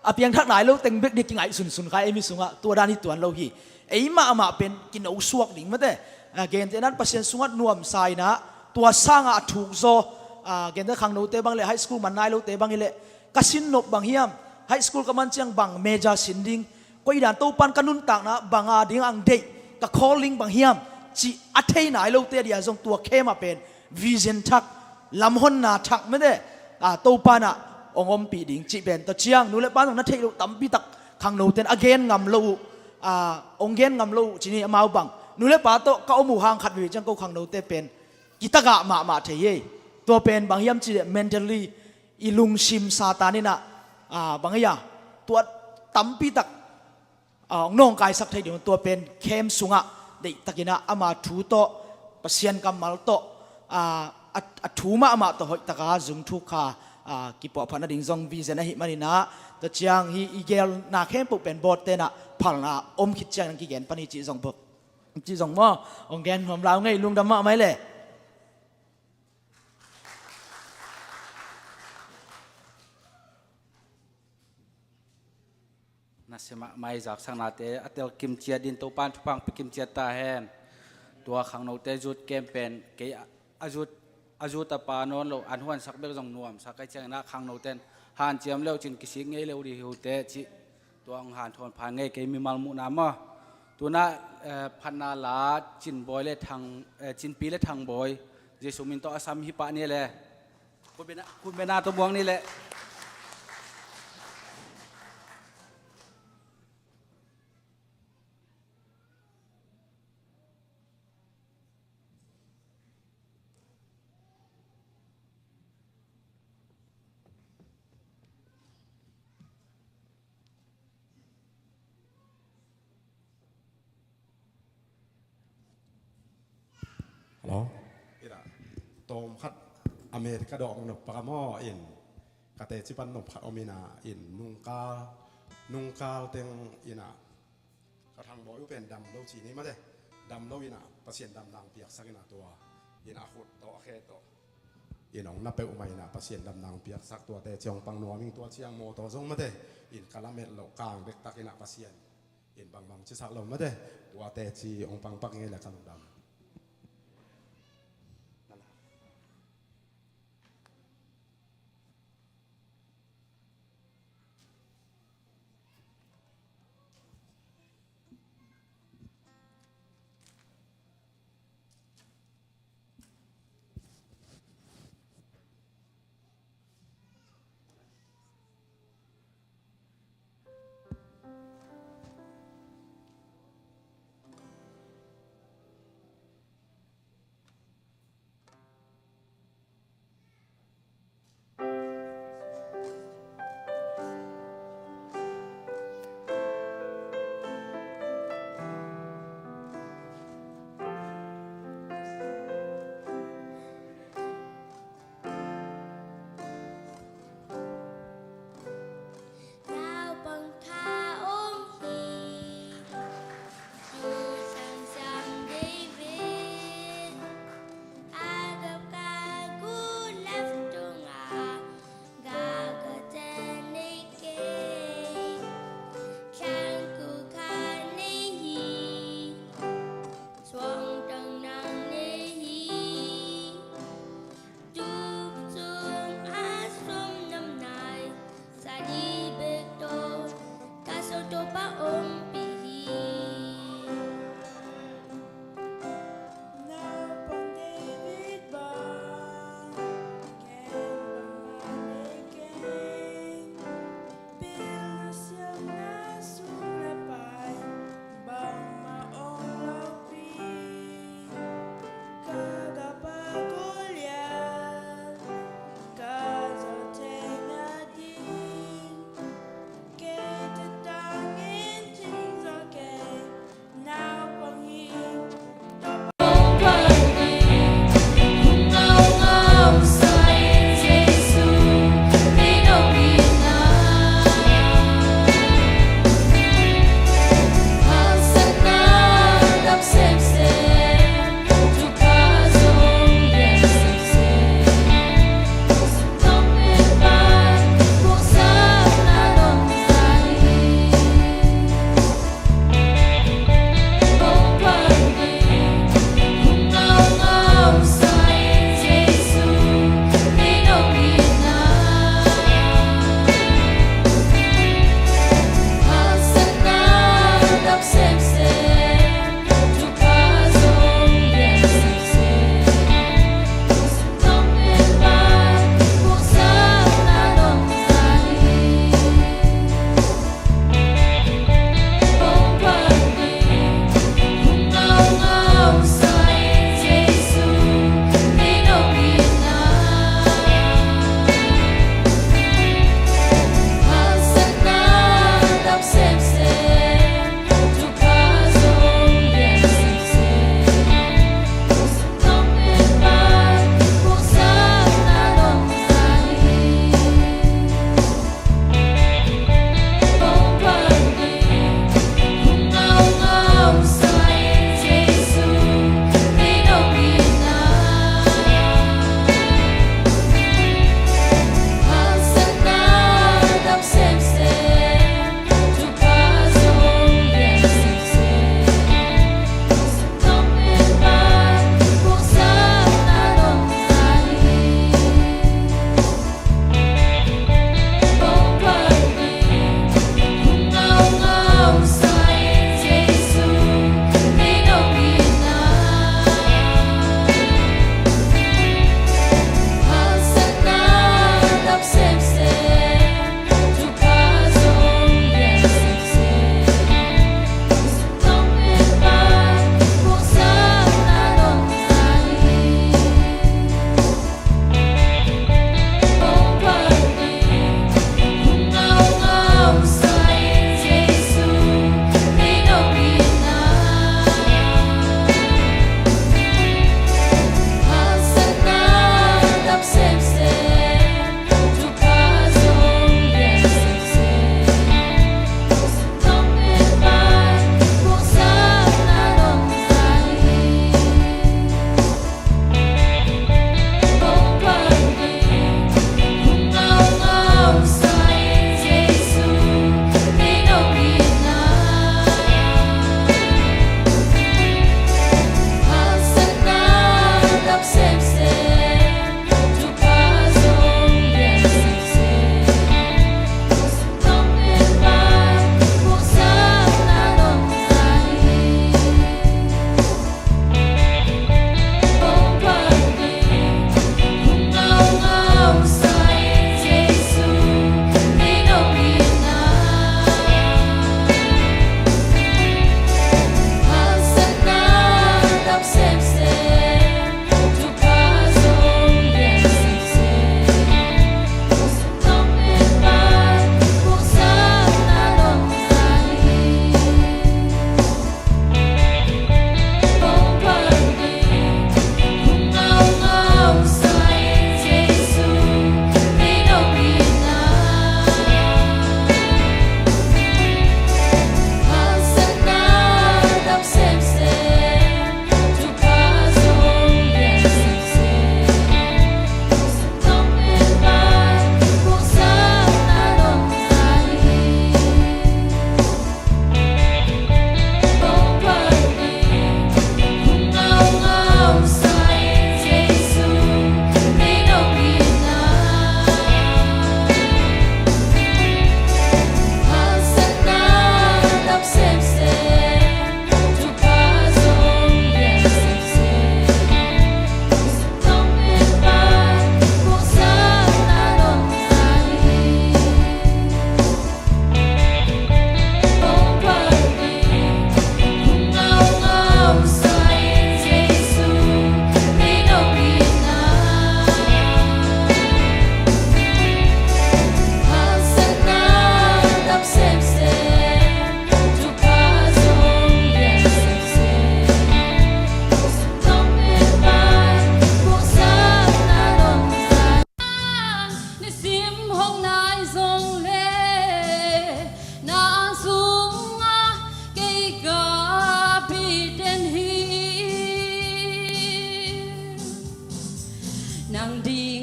a piangthak nai lo teng bek ding kingaihsunsun kha ei mi sungah, tua dan hi tuan lo hi. Ei mahmah pen kino suak ding mate. Ah, gentehna in Pasian sungah nuamsa in ah tua sangah a thukzaw, ah, gentehna khangnote bang leh high school man nai lote bang hi leh ka sin nop bang hiam, High school ka man ciang bang major sin ding, koi dan Topan ka nuntakna banga ding ang deih, ka calling bang hiam cih a thei nai lote a dia zong tua khem a pen vision thak, lamhonna thak mete, a, Topan ah ong ompih ding cih pen tua ciang nu le pa zong na theih loh tampi tak khangnoten a gen ngam lo uh, a, ong gen ngam lo uh ci ni amau bang. Nu le pa tawh ka om uh hang khat veve ciang ko khangnote pen kitagah mahmah thei ei. Tua pen bang hiam cih leh mentally i lungsim Satan in ah, a, bang ei a, tua tampi tak, a, ong nawngkaisak thei ding tua pen khem sungah deihtakin ah ama thu tawh, Pasian kammal tawh, a, a, a thu mahmah tawh hoihtaka zungthuk kha, a, kipuahphat nading zong vision ahih manin ah, tua ciang hi i gelna khempeuh pen bawt tenah phalna om khit ciang nang kigen pan hi cih zong bawt. Cih zong maw, ong gen nuam lau ngei lungdam mahmah ei le. Nasia mahmah ei zaksaknate a tel kimciat din Topan thupha ong pia kimciat ta hen. Tua khangnote zut kem pen kei a, a zut, a zut a pa nawn lo an huansak bek zong nuamsak kai ciangin ah khangnoten hanciam leuh cin kisik ngei leuh dih hi uh teh cih tua ong hanthawn pha ngei kei mimal muhna maw. Tunah, eh, phatna la Cinbawi le Thang, eh, Cinpi le Thangbawi Jesu min tawh a sam hi pah ni le. Khutbena, khutbena tawh buang ni le. Hello. Ina, tawm khat America dawh nop paka maw in, ka teci pan nop khat om ina, in nungkal, nungkal teng ina, ka Thangbawi uh pen dam lo ci ni mate, dam lo ina, Pasian damna ong piaksak ina tua, ina khut tawh a khe tawh. In ong na peuhmah ina Pasian damna ong piaksak tuate ciang pang nuam ing tua ciang mawtaw zong mate, in ka lamet loh kang dektak ina Pasian in bangbang cisak lo mate, tuate ci ong pangpak ngei le ka lungdam.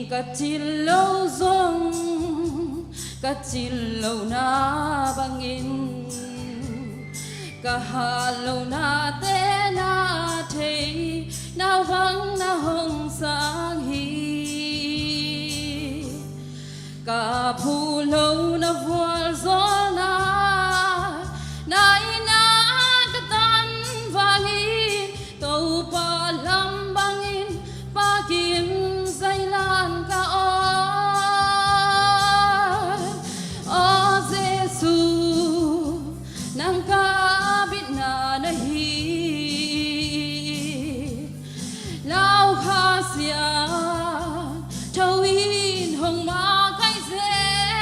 Ka cil lo zong ka cil lohna bangin, ka hat lohnate na thei na bang na hong sang hi. Ka phuh loh na vualzawlna na inn ah ka tan vangin, Topa lam bangin pakin zailan ka aw. Aw Jesu, nang ka bitna na hi. Lau Kha Siangtho in hong makaih zel.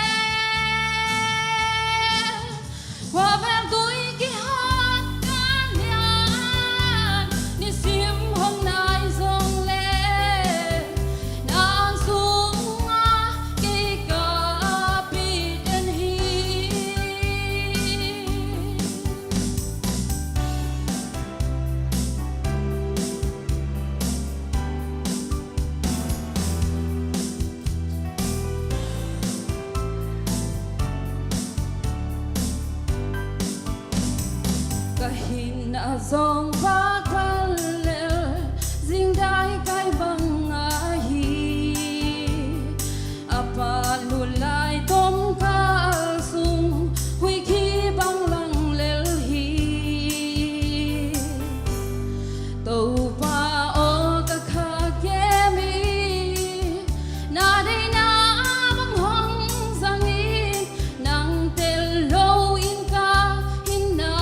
Khuavel tui kihat ka lian, nisim hong nai zong leh, nang sungah kei ka piten hi. Ka hinna zong vak bal lel, zingdai kai bang ahi. A pat lut lai tomkal sung, huih khi bang lang lel hi. Topa aw, ka kha kem hi, na deihna bang hong zangin, nang tel lo in ka hinna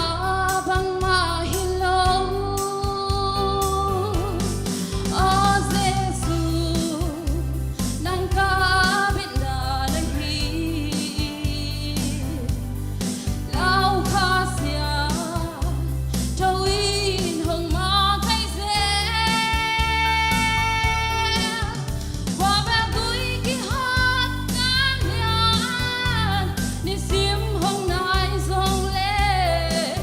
bangmah hi lo. Aw Jesu, nang ka bitna na hi. Lau Kha Siangtho in hong makaih zel. Khuavel tui kihat ka lian, nisim hong nai zong leh,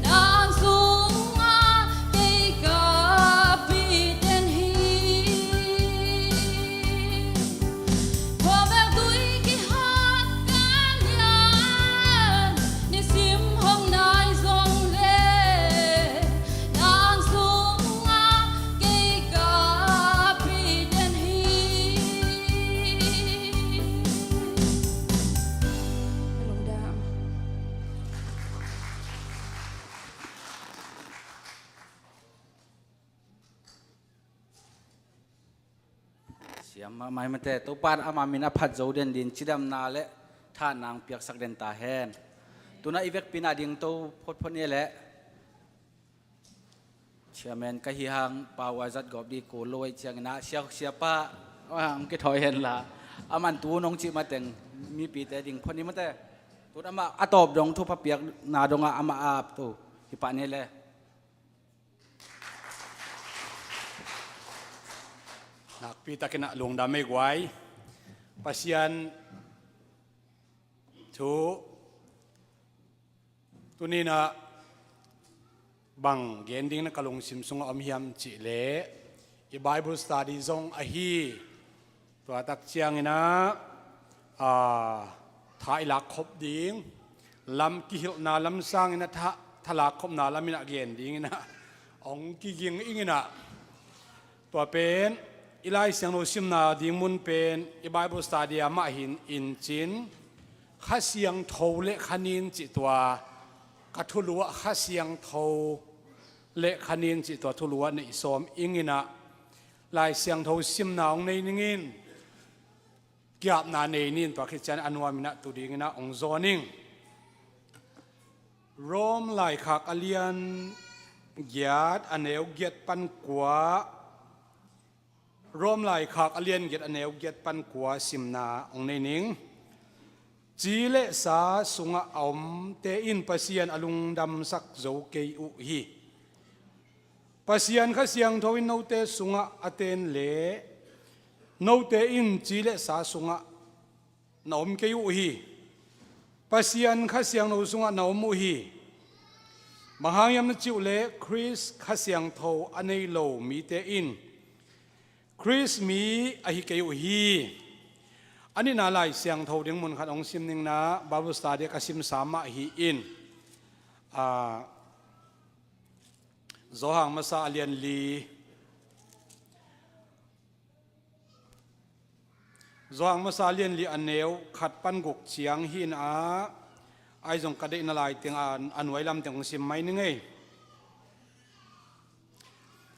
nang sungah kei ka piten hi. Khuavel tui kihat ka lian, nisim hong nai zong leh, nang sungah kei ka piten hi. Lungdam. Siam mahmah hi mate, Topa in ama min a phat zo den ding cidamna le thahatna hong piaksak den ta hen. Tuna i vekpi na ding to photphot ni le. Chairman ka hi hang pau a zat gawp ding kul lo ahih ciangin ah, sia, siapa, ah, hong kithawi hen la. Aman tu nong cih mateng mipite ding phot ni mate. Tun amah a tawp dong thupha piakna dongah amah a ap tu hi pah ni le. Nakpi takin ah lungdam ei guai. Pasian thu tuni-in ah bang gen ding na ka lungsim sungah om hiam cih leh, i Bible study zong ahi. Tua tak ciangin ah, aa, tha i lak khop ding, lam kihilhna lam sangin ah tha, tha lak khopna lam in ah gen dingin ah hong kiging ing in ah. Tua pen i Lai Siangtho simna ding mun pen i Bible study ah mah hi in cin, Kha Siangtho le Kha Nin cih tua ka thulu ah Kha Siangtho le Kha Nin cih tua thulu ah neih sawm ing in ah, Lai Siangtho simna hong nei ning in, ki-apna nei ni in, tua khit ciang a nuam in ah tu dingin ah hong zawn ing. Rom laikhak a lian giat a neu giat pan kua, Rom laikhak a lian giat a neu giat pan kua simna hong nei ning. Ci le sa sungah a omte in Pasian a lungdamsak zo kei uh hi. Pasian Kha Siangtho in note sungah a ten leh, note in ci le sa sungah na om kei uh hi. Pasian Kha Siangtho sungah na om uh hi. Bang hang hiam na cih uh leh, Khrist Kha Siangtho a nei lo mite in Khrist mi ahi kei uh hi. A nihna Lai Siangtho ding mun khat hong sim ning na, Bible study ka simsa mah hi in, a, Johan Masa a lian li, Johan Masa a lian li a neu khat pan guk ciang hi in a, ahi zong ka deihna lai teng a, a nuai lam teng hong sim mai ning ei.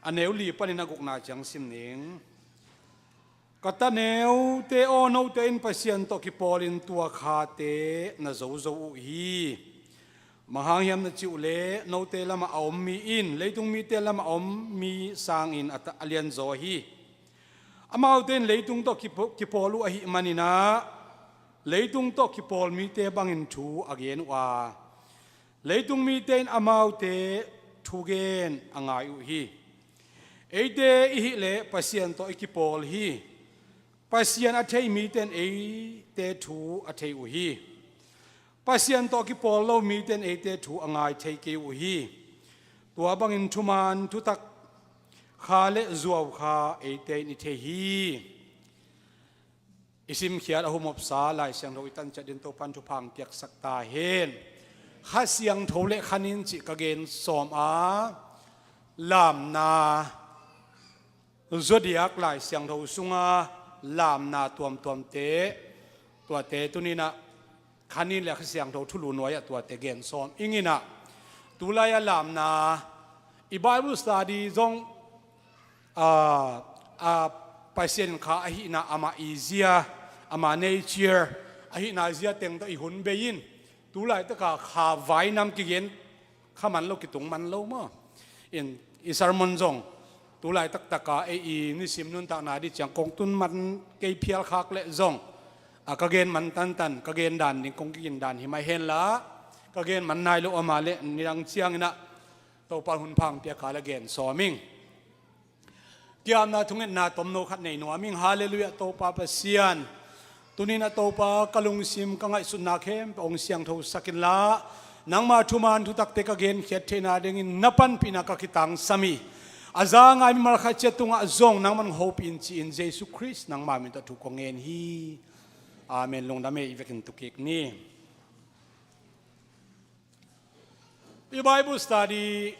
A neu li panin a gukna ciang sim ning. Ka ta neute aw, note in Pasian tawh kipawlin tua khate na zozo uh hi. Bang hang hiam na cih uh leh, note lamah a om mi in leitung mite lamah a om mi sangin a ta-, a lianzaw hi. Amaute in leitung tawh kipaw-, kipawl uh ahih manin ah, leitung tawh kipawl mite bangin thu a gen uh a, leitung mite in amaute thugen a ngai uh hi. Eite i hih leh Pasian tawh i kipawl hi. Pasian a thei mite in eite thu a thei uh hi. Pasian tawh kipawl lo mite in eite thu a ngai thei kei uh hi. Tua bangin thuman thutak kha le zuau kha eite in i thei hi. I simkhiat a humopsa Lai Siangtho i tanciat dingin Topan thupha piaksak ta hen. Kha Siangtho le kha nin cih ka gen sawm a, lamna, Zodiac Lai Siangtho sunga lamna tuamtuamte, tuate tuni in ah kha nin le kha Siangtho thulu nuai-ah tuate gen sawm ing in ah, tulai-a lamna, i Bible study zong, a, a, Pasian kha ahihna, ama i zia, ama nature, ahihna zia teng tawh i hun bei in, tulai taka kha vainam kigen kha man lo, kitung man lo maw. In, i sermon zong tulai taktaka ei i nisim nuntakna ding ciang kong tun man kei phial khak leh zong, a, ka gen man tantan, ka gen dan ding kong kikin dan hi mai hen la, ka gen man nai lo a mah leh nidang ciangin ah Topa hun pha piak kha le gen sawm ing. Kiamna thungetna tomno khat nei nuam ing. Halleluiah, Topa Pasian. Tuni in ah Topa, ka lungsim, ka ngaihsutna khempeuh hong siangthosak inla, nangma thuman thutakte ka genkhiat theihna dingin na panpihna ka kitangsam hi. A za ngai mimal khat ciat tungah zong nangman hopih in ci-in Jesu Khrist nangma min tawh thu kong ngen hi. Amen. Lungdam ei, i vekin tu kik ni. I Bible study,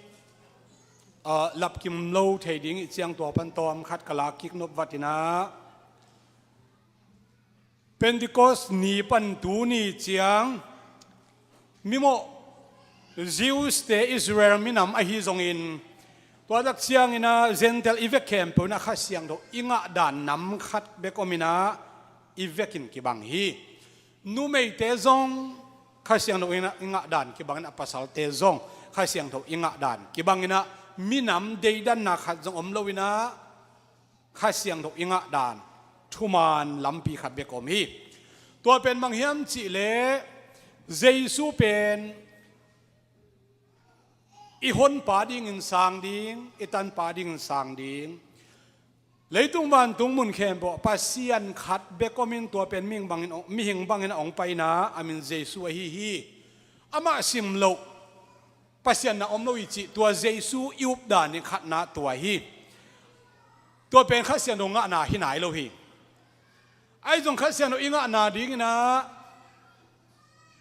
ah, lapkim lo thei ding i ciang tua pan tawm khat ka lak kik nop vat in ah, Pentecost ni pan tuni ciang mimawh Jews te Israel minam ahi zongin, tua tak ciangin ah Gentile i vek khempeuh in ah Kha Siangtho i ngah dan nam khat bek om in ah i vekin kibang hi. Numeite zong Kha Siangtho i ngah, i ngah dan kibangin a, pasalte zong Kha Siangtho i ngah dan kibangin ah, minam deidanna khat zong om lo in ah Kha Siangtho i ngah dan thuman lampi khat bek om hi. Tua pen bang hiam cih leh, Jesu pen i honpa dingin sang ding, i tanpa dingin sang ding. Leitung vantung mun khempeuh Pasian khat bek om in, tua pen mihing bangin, mihing bangin a hong pai in ah, a min Jesu ahi hi. Amah sim loh Pasian na om lo i cih, tua Jesu i up dan in khatna tua hi. Tua pen Kha Siangtho ngahna hi nai lo hi. Ahi zong Kha Siangtho i ngahna dingin ah,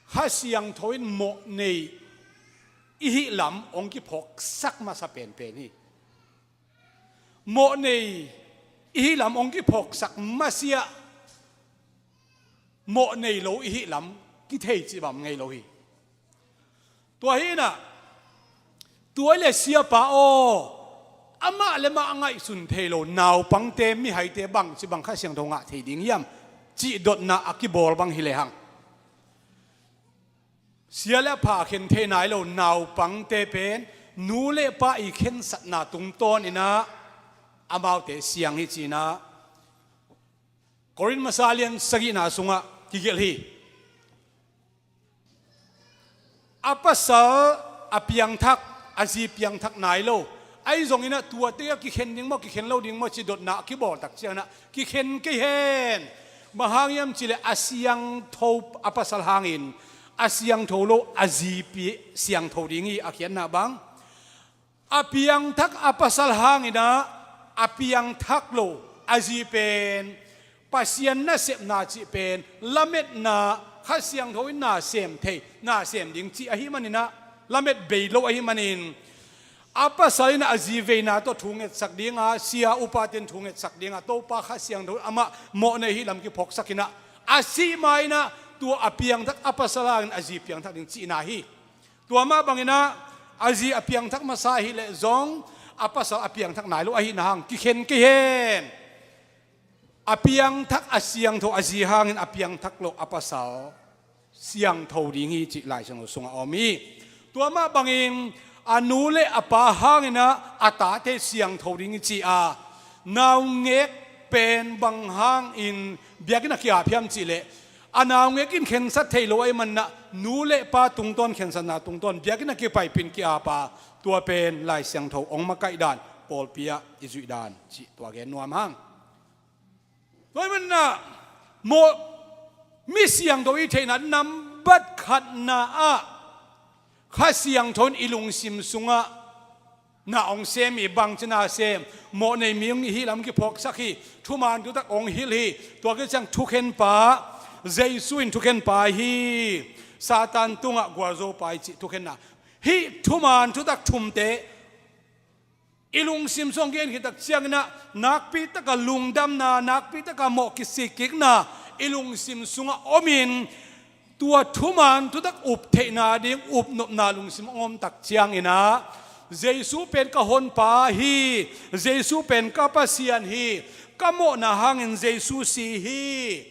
Kha Siangtho in mawh nei i hih lam hong kiphawksak masa penpen hi. Mawh nei i hih lam hong kiphawksak masiah, mawh nei lo i hih lam kithei cih bang ngei lo hi. Tua hi in ah, tua hi leh siapa aw, amah le mah a ngaihsun thei lo naupangte, mihaite bangci bang Kha Siangtho ngah thei ding hiam cih dotna a kibawl bang hi lehang, sia le a pha a khen thei nai lo naupangte pen nu le pa i khensatna tungtawn in ah amaute siang hi ci-in ah Korin masa lian sagihna sungah kigelh hi. A pasal a piangthak, a zi piangthak nai lo. Ahi zongin ah tuate a kikhen ding maw, kikhen lo ding maw cih dotna a kibawl tak ciangin ah kikhen kei hen. Bang hang hiam cih leh a siangtho a pasal hangin, a siangtho lo a zi pi-, siangtho ding hi a khiatna bang. A piangthak a pasal hangin ah, a piangthak lo A zi pen Pasian nasepna cih pen lametna, Kha Siangtho in na sem thei, na sem ding cih ahih maninah lamet bei lo ahih manin, a pasal inah a zi veina tawh thu ngetsak dinga, sia upaten thu ngetsak dinga, Topa Kha Siangtho amah mawhnei hih lam kiphawksakinah, a sih ma inah tua a piangthak a pasal hangin a zi piangthak ding cihna hi. Tua mah banginah a zi a piangthak masa hileh zong a pasal a piangthak nai lo ahihna hang kikhen kei hen. A piangthak a siangtho, a zi hangin a piangthak lo a pasal siangtho ding hi cih Lai Siangtho sungah a om hi. Tua mah bangin a nu le a pa hanginah a tate siangtho ding hi ci a, naungek pen bang hangin biakinn a ki-ap hiam cihleh, a naungek in khensat thei lo ahih maninah nu le pa tungtawn, khensatna tungtawn biakinn a kipaipih in ki-ap a, tua pen Lai Siangtho hong makaih dan, pawlpi ah i zuih dan cih tua gen nuam hang. Tua ahih maninah mawh, mi siangtho i theihna nambat khatna ah Kha Siangtho in i lungsim sungah na hong sem hi. Bangci na sem? Mawhnei mi hong i hih lam kiphawksak hi. Thuman thutak hong hilh hi. Tua khit ciang thukhenpa, Jesu in thukhenpa hi, Satan tungah gualzopa hi cih thukhenna. Hih thuman thutak thumte i lungsim sung gen khit tak cianginah nakpi taka lungdamna, nakpi taka mawh kisikkikna i lungsim sungah omin, tua thuman thutak up theihna ding upnopna lungsim hong om tak cianginah, Jesu pen ka honpa hi, Jesu pen ka Pasian hi, ka mawhna hangin Jesu si hi.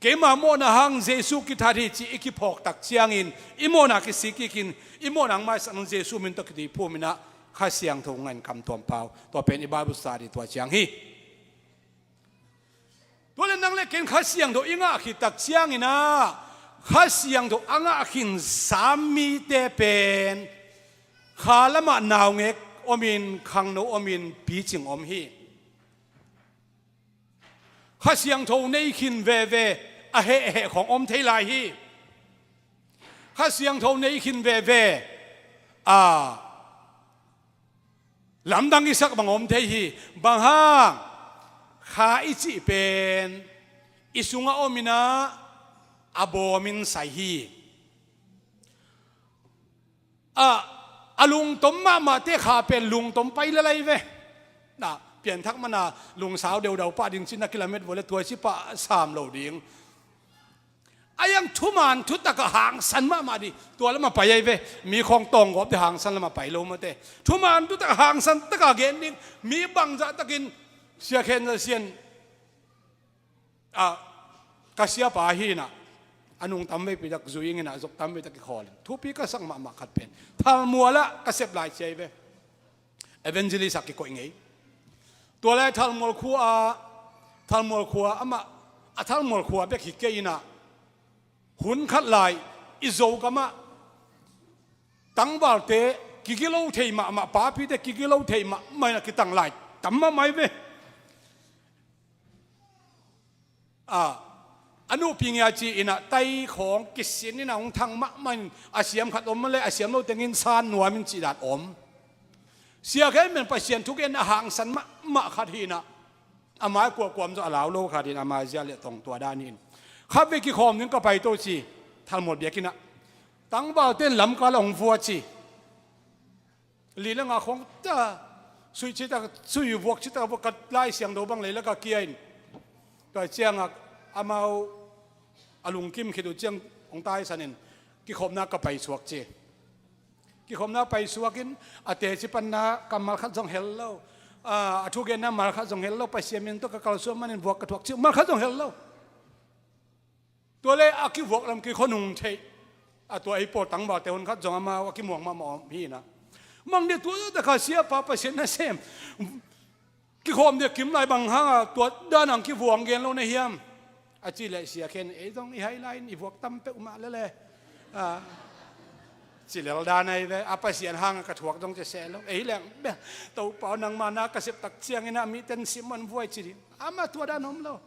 Keima mawhna hang Jesu kithat hi cih i kiphawk tak ciangin, i mawhna kisik kikin, i mawhna hong maisak nung Jesu min tawh kituiphum inah Kha Siangtho ngahin kamtuam pau. Tua pen i Bible study tua ciang hi. Tua le nang le ken Kha Siangtho i ngah khit tak cianginah, Kha Siangtho a ngah khinsa mite pen kha lamah naungek omin, khangno omin, picing om hi. Kha Siangtho nei khin veve a hehheh khawng om thei lai hi. Kha Siangtho nei khin veve a lamdang i sak bang om thei hi. Bang hang? Kha i cih pen i sungah om inah a bawmin sai hi. A, a lungtom mahmahte kha pen lungtom pai lel lai ve. Na, pianthak mana lungsau deudau pah ding cih na kilamet vua le tua ci pah sam lo ding. A iang thuman thutak a hangsan mahmah ding, tua lamah pai ai ve. Mi khawng tawnggawp ding hangsan lamah pai lo mate. Thuman thutak a hangsan taka gen ding, mi bangzah takin siakhen za sian. A, ka siapa hi inah, a nungtam veipi tak zui ing inah, zoktam vei tak kikhawl in. Thupi ka sak mahmah khat pen, Thalmualah ka sep lai ciai ve. Evangelist ah kikoih ngei. Tua lai Thalmual khua, Thalmual khua amah, a Thalmual khua bek hi kei inah, hun khat lai i Zogam ah tangvalte kigilo thei mahmah, papite kigilo thei mahmah inah kitang lai tam mahmah hi ve. A, a nupi ngia ci inah tai khawng kisin inah hong thang mahmah in, a siam khat om le a siam lo tengin san nuam in cih dan om. Siakhen men Pasian thugen a hangsan mahmah khat hi inah, a mai kuakuam zaw a lau lo khat hi inah, a mai zia le tong tua dan hi in. Khatvei kikhawm ding ka paito ci, Thalmual biakinn ah. Tangvalte in lamkal ah hong vua ci. Lila nga khawng ta, sui ci ta, sui vuak ci ta, vuak ka Lai Siangtho bang leilak ah kia in. Tua ciangah amau a lungkim khit uh ciang hong taisan in, kikhopna ka paisuak ci. Kikhopna paisuak in, a teci panna ka mal khat zong hel lo. A, a thugenna mal khat zong hel lo, Pasian min tawh ka kalsuan manin vuak ka thuak ci, mal khat zong hel lo. Tua le a kivuak lam kikhua nung theih. A tua ei pawl tangvalte hun khat zong amau a kimuang mahmah om hi inah. Mang dia tua zah takah siapa Pasian nasem kikhawm dia kim lai bang hangah tua dan ang kivuang gen lo na hiam? A ci leh siakhen ei zong i hai lai in i vuak tam peuhmah lele. A, ci lel dan ahi ve. A Pasian hangah ka thuak zong ci seh lo. Ei leng beh, Topa aw nangma na ka sep tak ciangin a miten sim man vuai ci ding. Amah tua dan om lo.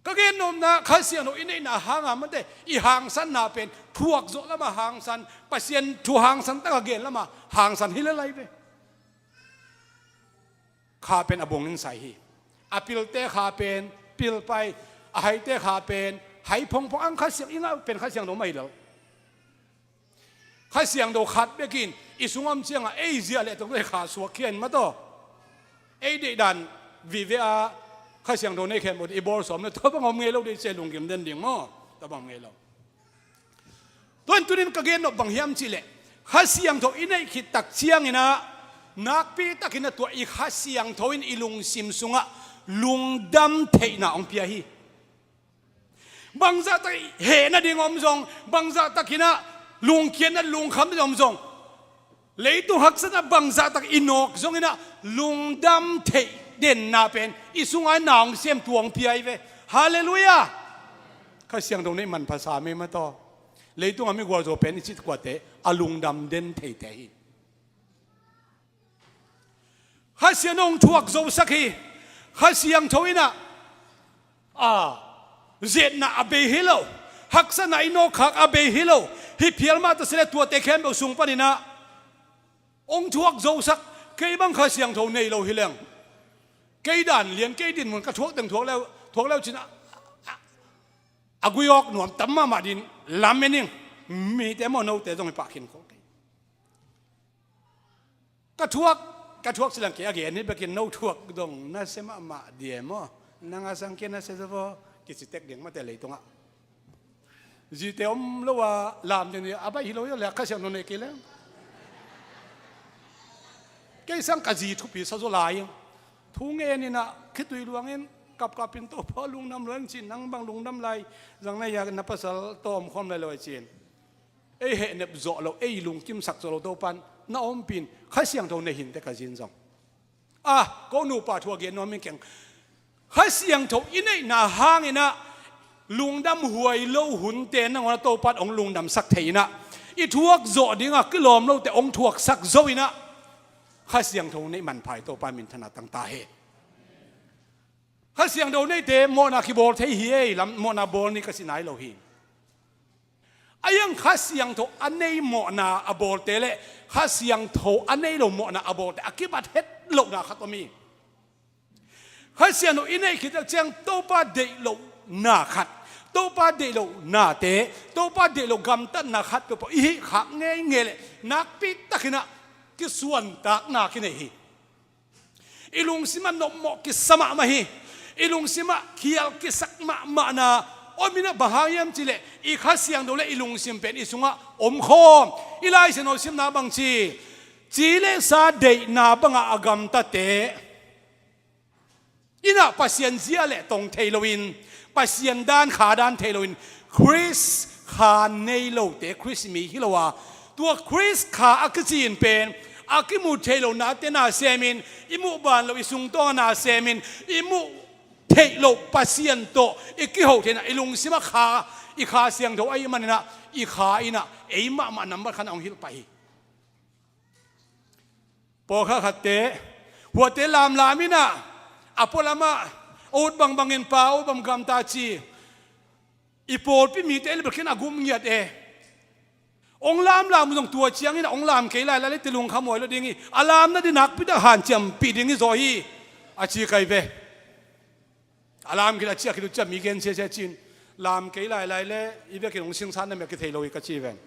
Ka gen nopna, Kha Siangtho i neihna hanga mate, i hangsanna pen thuak zawh lama hangsan, Pasian thu hangsan taka gen lama hangsan hi lel lai ve. Kha pen a bawngin sai hi. A pilte kha pen pil pai, a haite kha pen hai phongphong. Ang Kha Siang i ngah pen Kha Siangtho mah hi lo. Kha Siangtho khat bekin i sung om ciangah ei ziah leh tong kha suak khia in mataw. Ei deihdan vive a Kha Siangtho nei khen maw, i bawl sawm le tua bang om ngei lo dei se, lunggim den ding maw, tua bang om ngei lo. Tuan tunin ka gen nop bang hiam cihleh, Kha Siangtho i neih khit tak cianginah nakpi takinah tua i Kha Siangtho in i lungsim sungah lungdam theihna hong pia hi. Bangzah tak hehna ding om zong, bangzah takinah lungkiatna lungkham ding om zong, leitung haksatna bangzah tak i nawk zonginah lungdam theih denna pen i sungah na hong sem tua hong pia hi ve. Halleluiah. Kha Siangtho neih manpha sa mei mataw. Leitungah mi gualzo pen i cih kuate a lungdam den theite hi. Kha Siangtho hong thuak zosak hi. Kha Siangtho inah a, zetna a bei hi lo, haksatna i nawkkhak a bei hi lo. Hih phial mah ta sile tuate khempeuh sung paninah hong thuak zosak. Kei bang Kha Siangtho nei lo hi leng, kei dan lian, kei dinmun ka thuak teng thuak leu, thuak leu cin a, a, a gui awk nuam tam mahmah din lamen ing. Mite maw, note zong hi pah khin khol kei. Ka thuak, ka thuak silang kei a gen hi bekin, no thuak dong na sia mahmah dia maw? Nang a sang kia na sia zaw, kici tek ding mate leitungah. Zite om lo a lam ding ni a baih hi lo hi le Kha Siangtho nei kei leng. Kei sang ka zi thupi sa zaw lai ing. Thu ngeninah khitui luangin kapkapin Topa lungdam luang cin, nang bang lungdam lai. Zang na ya na pasal tawm khawm lai lo a cin. Ei hehnep zawh lo, ei lungkimsak zawh lo Topan na ompin Kha Siangtho nei hinte ka zin zong. A, ko nupa thu a gen nuam in keng. Kha Siangtho i neihna hanginah lungdam huai lo hunte nangawnah Topan hong lungdamsak thei inah i thuak zawh dingah kilawm lote hong thuaksak zo inah Kha Siangtho neih manpha hi. Topa minthana tangta hi. Kha Siangtho neite mawhna kibawl thei hi ei, lam mawhna bawl ni ka si nai lo hi. A iang Kha Siangtho a nei mawhna a bawlte le Kha Siangtho a nei lo mawhna a bawlte a kibat het lohna khat om hi. Kha Siangtho i neih khit tak ciang Topa deih lohna khat, Topa deih lohnate, Topa deih lo gamtatna khat peuhpeuh i hih khak ngeingei le nakpi takinah kisuantakna kinei hi. I lungsimah nopmawh kisa mahmah hi. I lungsimah khial kisak mahmahna om inah, bang hang hiam cihleh i Kha Siangtho le i lungsim pen i sungah om khawm. I Lai Siangtho simna bang ci, ci le sa deihna bangah a gamtate inah Pasian zia le tong thei loin, Pasian dan kha dan thei loin, Khrist kha nei lote Khrist mi hi lo a, tua Khrist kha a kici in pen a kimu thei lo nate na semin, i muh ban lo i sungtawng a na semin, i muh theih loh Pasian tawh i kiho theihna, i lungsim a kha, i Kha Siangtho ahih maninah i kha inah ei mahmah nambat khan a hong hilh pah hi. Pawlkhat khatte huate lamlam inah a pualamah a ut bangbangin pa, a ut bang gamta ci. I pawlpi mite le bekin a gum ngiat e. Ong lamlam uh zong tua ciangin a ong lam kei lailai le ti lungkham huai lo ding hi. A lamna di nakpi tak hanciampih ding hi zaw hi, a ci kai ve. A lam khit a ciah khit uh ciah mi gen siasia cin, lam kei lailai le i vekin hong singsan na mia kithei lo hi ka ci ven.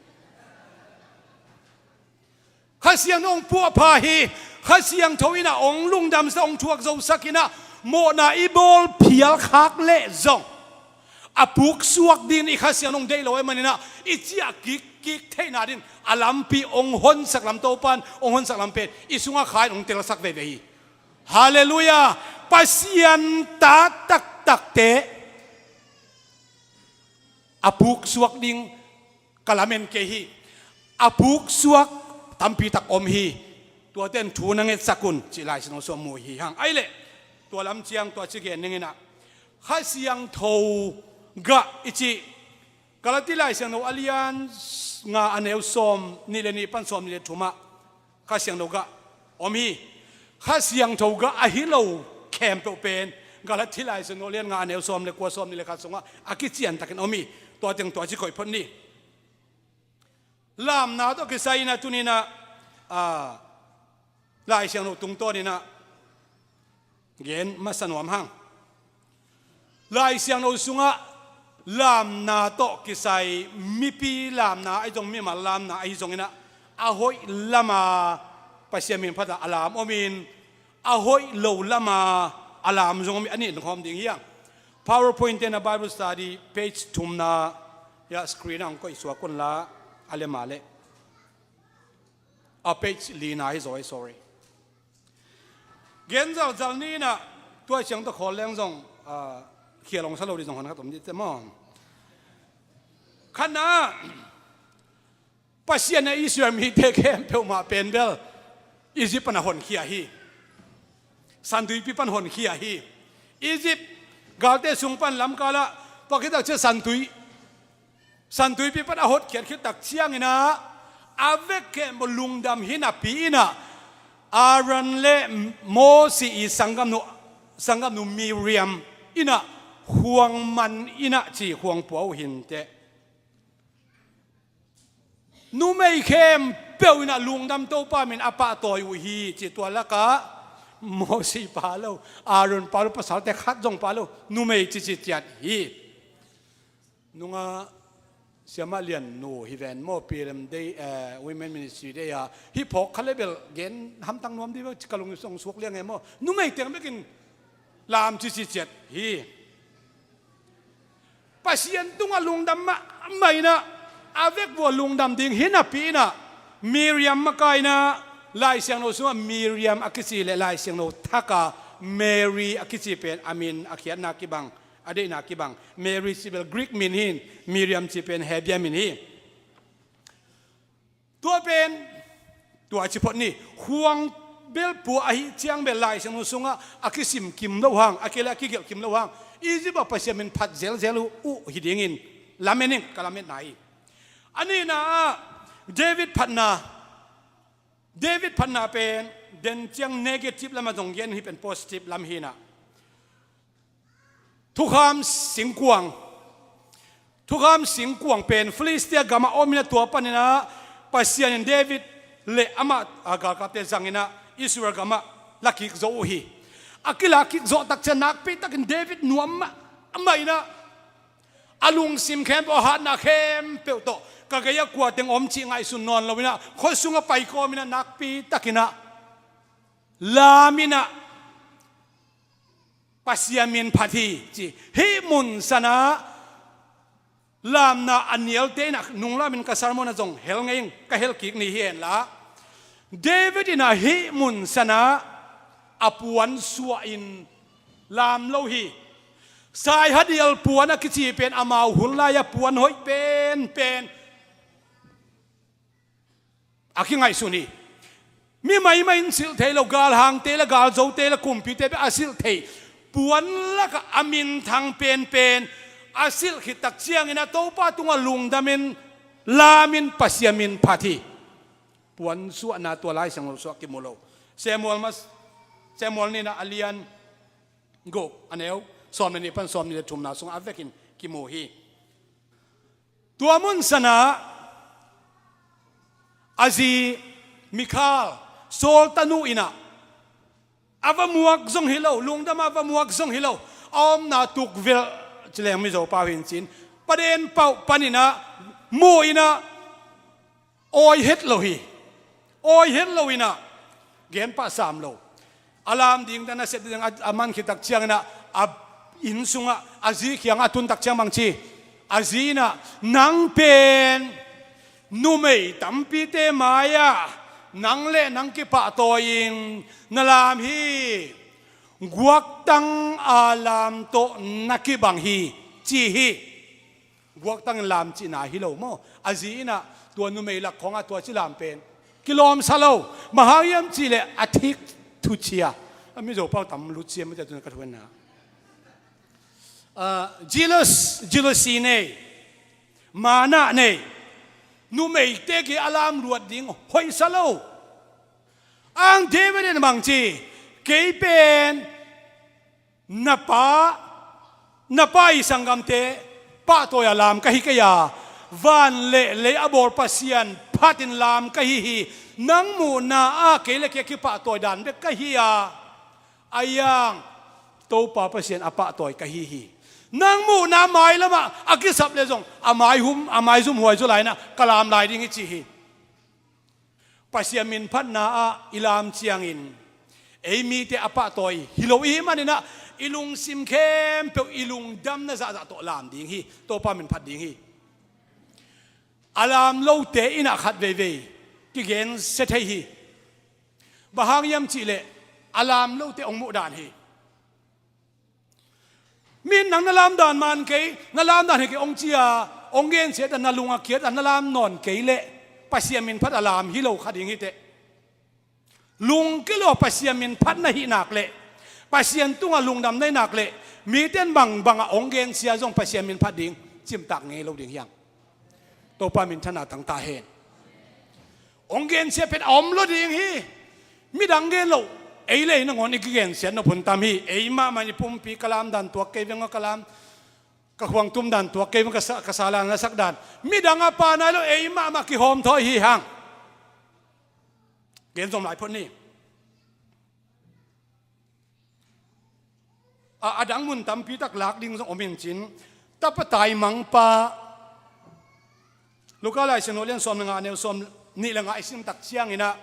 Kha Siangtho hong puahpha hi. Kha Siangtho inah hong lungdamsak, hong thuak zosak inah mawhna i bawl phial khak leh zong a puksuak dingin i Kha Siangtho hong deih lo ahih maninah i ciah kikkik theihna dingin a lampi hong honsak lam Topan hong honsak lam pen i sungah kha in hong telsak veve hi. Halleluiah. Pasian ta taktakte a puksuak ding ka lamen kei hi. A puksuak tampi tak om hi. Tuate in thu na ngetsak un cih Lai Siangtho sung mu hi hang. Ahi leh tua lam ciang tua ci gen ning inah Kha Siangtho gah i cih Galati Lai Siangtho a lian nga a neu sawm nih le nih pan sawm nih le thumah Kha Siangtho gah om hi. Kha Siangtho gah ahi lo khempeuh pen Galati Lai Siangtho lian nga a neu sawm le kua, sawm nih le khat sungah a kiciantakin om hi. Tua teng tua ci koih phot ni. Lamna tawh kisai inah tuninah, a, Lai Siangtho tungtawninah Gen masa nuam hang. Lai Siangtho sungah lamna tawh kisai, mipi lamna ahi zong, mimal lamna ahi zongin ah, a hoih lama Pasian min phat a lam om in, a hoih lo lama a lam zong om in, a nih na khawm ding hi hang. PowerPoint te na Bible study page thumna, ya screen ah hong koih suak un la, a le ma le. A page lina hi zaw, sorry. Gen zalzal ni in ah, tua ciang tawh khawl leng zong, ah, khial hong sa lo ding zong hon khat om dih te maw. Khatna, Pasian in ah Israel mite khempeuh mah pen bel Egypt pan a honkhia hi. Santuipi pan honkhia hi. Egypt galte sung pan lamkal ah, tua khit tak ciang Santui Santuipi pan a hotkhiat khit tak ciangin ah, a vek khempeuh lungdam hi napi in ah, Aaron le Mosi i sanggamnu, sanggamnu Miriam in ah, khuang man in ah ci, khuang pua uh hi inteh. Numei khempeuh in ah lungdam, Topa min a pahtawi uh hi ci, tua lakah Mosi pha lo, Aaron pha lo, pasalte khat zong pha lo, numei cici ciat hi. Nunga Siamah Lian nu hi ven maw, P L M Day, eh, Women Ministry Day a, hih phawk kha le bel gen hamtang nuam dih ve, ka lung song suak liang e maw. Numei teng bekin lam cici ciat hi. Pasian tungah lungdam mahmah in ah, a vek vua lungdam ding hi napi in ah, Miriam makaih in ah, Lai Siangtho sungah Miriam a kici le Lai Siangtho thak a Mary a kici pen a min a khiatna kibang, a deihna kibang. Mary cih bel Greek min hi in, Miriam cih pen Hebrew min hi. Tua pen, tua ci phot ni, khuang bel pua ahih ciang bel Lai Siangtho sungah a kisim kim lo hang, a kei le a kigelh kim lo hang, Egypt ah Pasian min phat zelzel uh, uh hi dingin lamen ing, ka lametna hi. A nihna ah, David phatna, David phatna pen, den ciang negative lam a zong gen, hih pen positive lam hi in ah. Thukham singkuang. Thukham singkuang pen Filistia gamah om in ah, tua panin ah Pasian in David le amah, a, galkapte zangin ah Israel gamah la kik zo uh hi. A kila kik zawh tak ciang nakpi takin David nuam mahmah in ah, a lungsim khempeuh, a hatna khempeuh tawh, ka gei ah kua teng om cih ngaihsun nawn lo in ah, khua sungah pai kawm in ah, nakpi takin ah lam in ah, Pasian min phat hi ci. Hih mun san ah lamna a nialte in ah, nung lamin ka sermon ah zong hel ngei ing, ka hel kik ni hi hen la. David in ah hih mun san ah a puan suah in lam lo hi. Saihadial puan a kici pen amau hun lai a puan hoih penpen a kingaihsun hi. Mi maimai in silh thei lo, galhangte le galzote le kumpite bek a silh thei puan lakah a minthang penpen a silh khit tak ciangin ah Topa tungah lungdamin lamin Pasian min phat hi. Puan suahna tua Lai Siangtho sungah kimu lo. Samuel mas, Samuel nihna a lian guk, a neu sawm le nih pan sawm nih le thumna sungah a vekin kimu hi. Tua mun san ah a zi Mikhal, Saul tanu in ah a va muak zong hi lo, lungdam a va muak zong hi lo, a omna tukvelh ci leng Mizo pau hi in cin, paden pauh panin ah mu in ah awi het lo hi. Awi het lo in ah gen pah sam lo. A lam ding dan a sep ding a, a man khit tak ciangin ah a inn sungah a zi kiangah a tun tak ciang bang ci, a zi in ah, nang pen numei tampite mai-ah nang le nang kipahtawi in na lam hi. Guaktang a lam tawh na kibang hi, ci hi. Guaktang in lam cihna hi lo maw? A zi in ah tua numei lak khawngah tua ci lam pen kilawmsa lo. Bang hang hiam cih leh a thik thucia. A Mizo pau tam lut ciam a cia tuna ka thuanna. Ah, jealous, jealousy nei. Manah nei. Numeite kiang a lam luat ding hoihsa lo. Ang David in bang ci, kei pen na pa, na pa i sanggamte pahtawi a lam ka hi kei a, van le lei a bawl Pasian phatin lam ka hi hi. Nang muhna ah kei le kei a kipahtawi dan bek ka hi a, a yang Topa Pasian a pahtawi ka hi hi. Nang muhna mailamah a kisap le zong a maihum, a maizum huai zaw lai-inah ka lam lai ding hi ci hi. Pasian minphatna ah i lam ciangin ei mite a pahtawi hi lo i hih maninah i lungsim khempeuh i lungdamna zahzah tawh lam ding hi. Topa minphat ding hi. A lam lote inah khat veivei kigensia thei hi. Bang hang hiam cihleh a lam lote hong muh dan hi. Min nang na lam dan man kei, na lam dan hi kei hong ci-a hong gensiat a, na lung a kiat a na lam nawn kei leh Pasian minphat a lam hi lo kha ding hi teh. Lungkia lo Pasian minphat na hih nak leh, Pasian tungah lungdam na hih nak leh, mite in bangbang a hong gensia zong Pasian minphat ding cimtak ngei lo ding hi hang. Topa minthanna tang ta hen. Hong gensia pen a om lo ding hi. Midang gen lo, ei le ei nangawn i kigensiat nop hun tam hi. Ei mahmah in i pumpi ka lam dan tuak kei veng aw, ka lam, ka khuang tum dan tuak kei veng, ka sa, ka sala na sak dan. Midang a pa nai lo, ei mahmah kihawm thawi hi hang. Gen zom lai phot ni. A, a dang mun tampi tak lak ding zong om in cin, tapa taimangpa, Luka Lai Siangtho lian sawm le nga, neu sawm nih le nga i sim tak cianginah,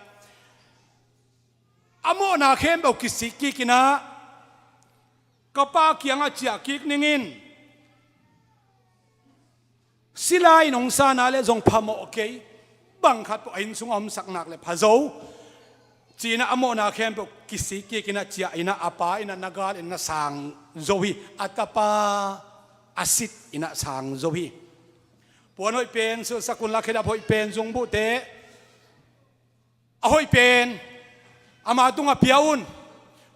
a mawhna khempeuh kisik kikinah ka pa kiangah ciah kik ningin, sila in hong sana le zong phamawh kei, bang khat peuh a inn sungah omsak nak le pha zo, ci-inah a mawhna khempeuh kisik kikinah ciah inah a pa inah na gal inah na sang zo hi. A tapa a sit inah sang zo hi. Puan hoih pen silhsak unla, khedap hoih pen zungbuhte, a hoih pen ama tungah pia un.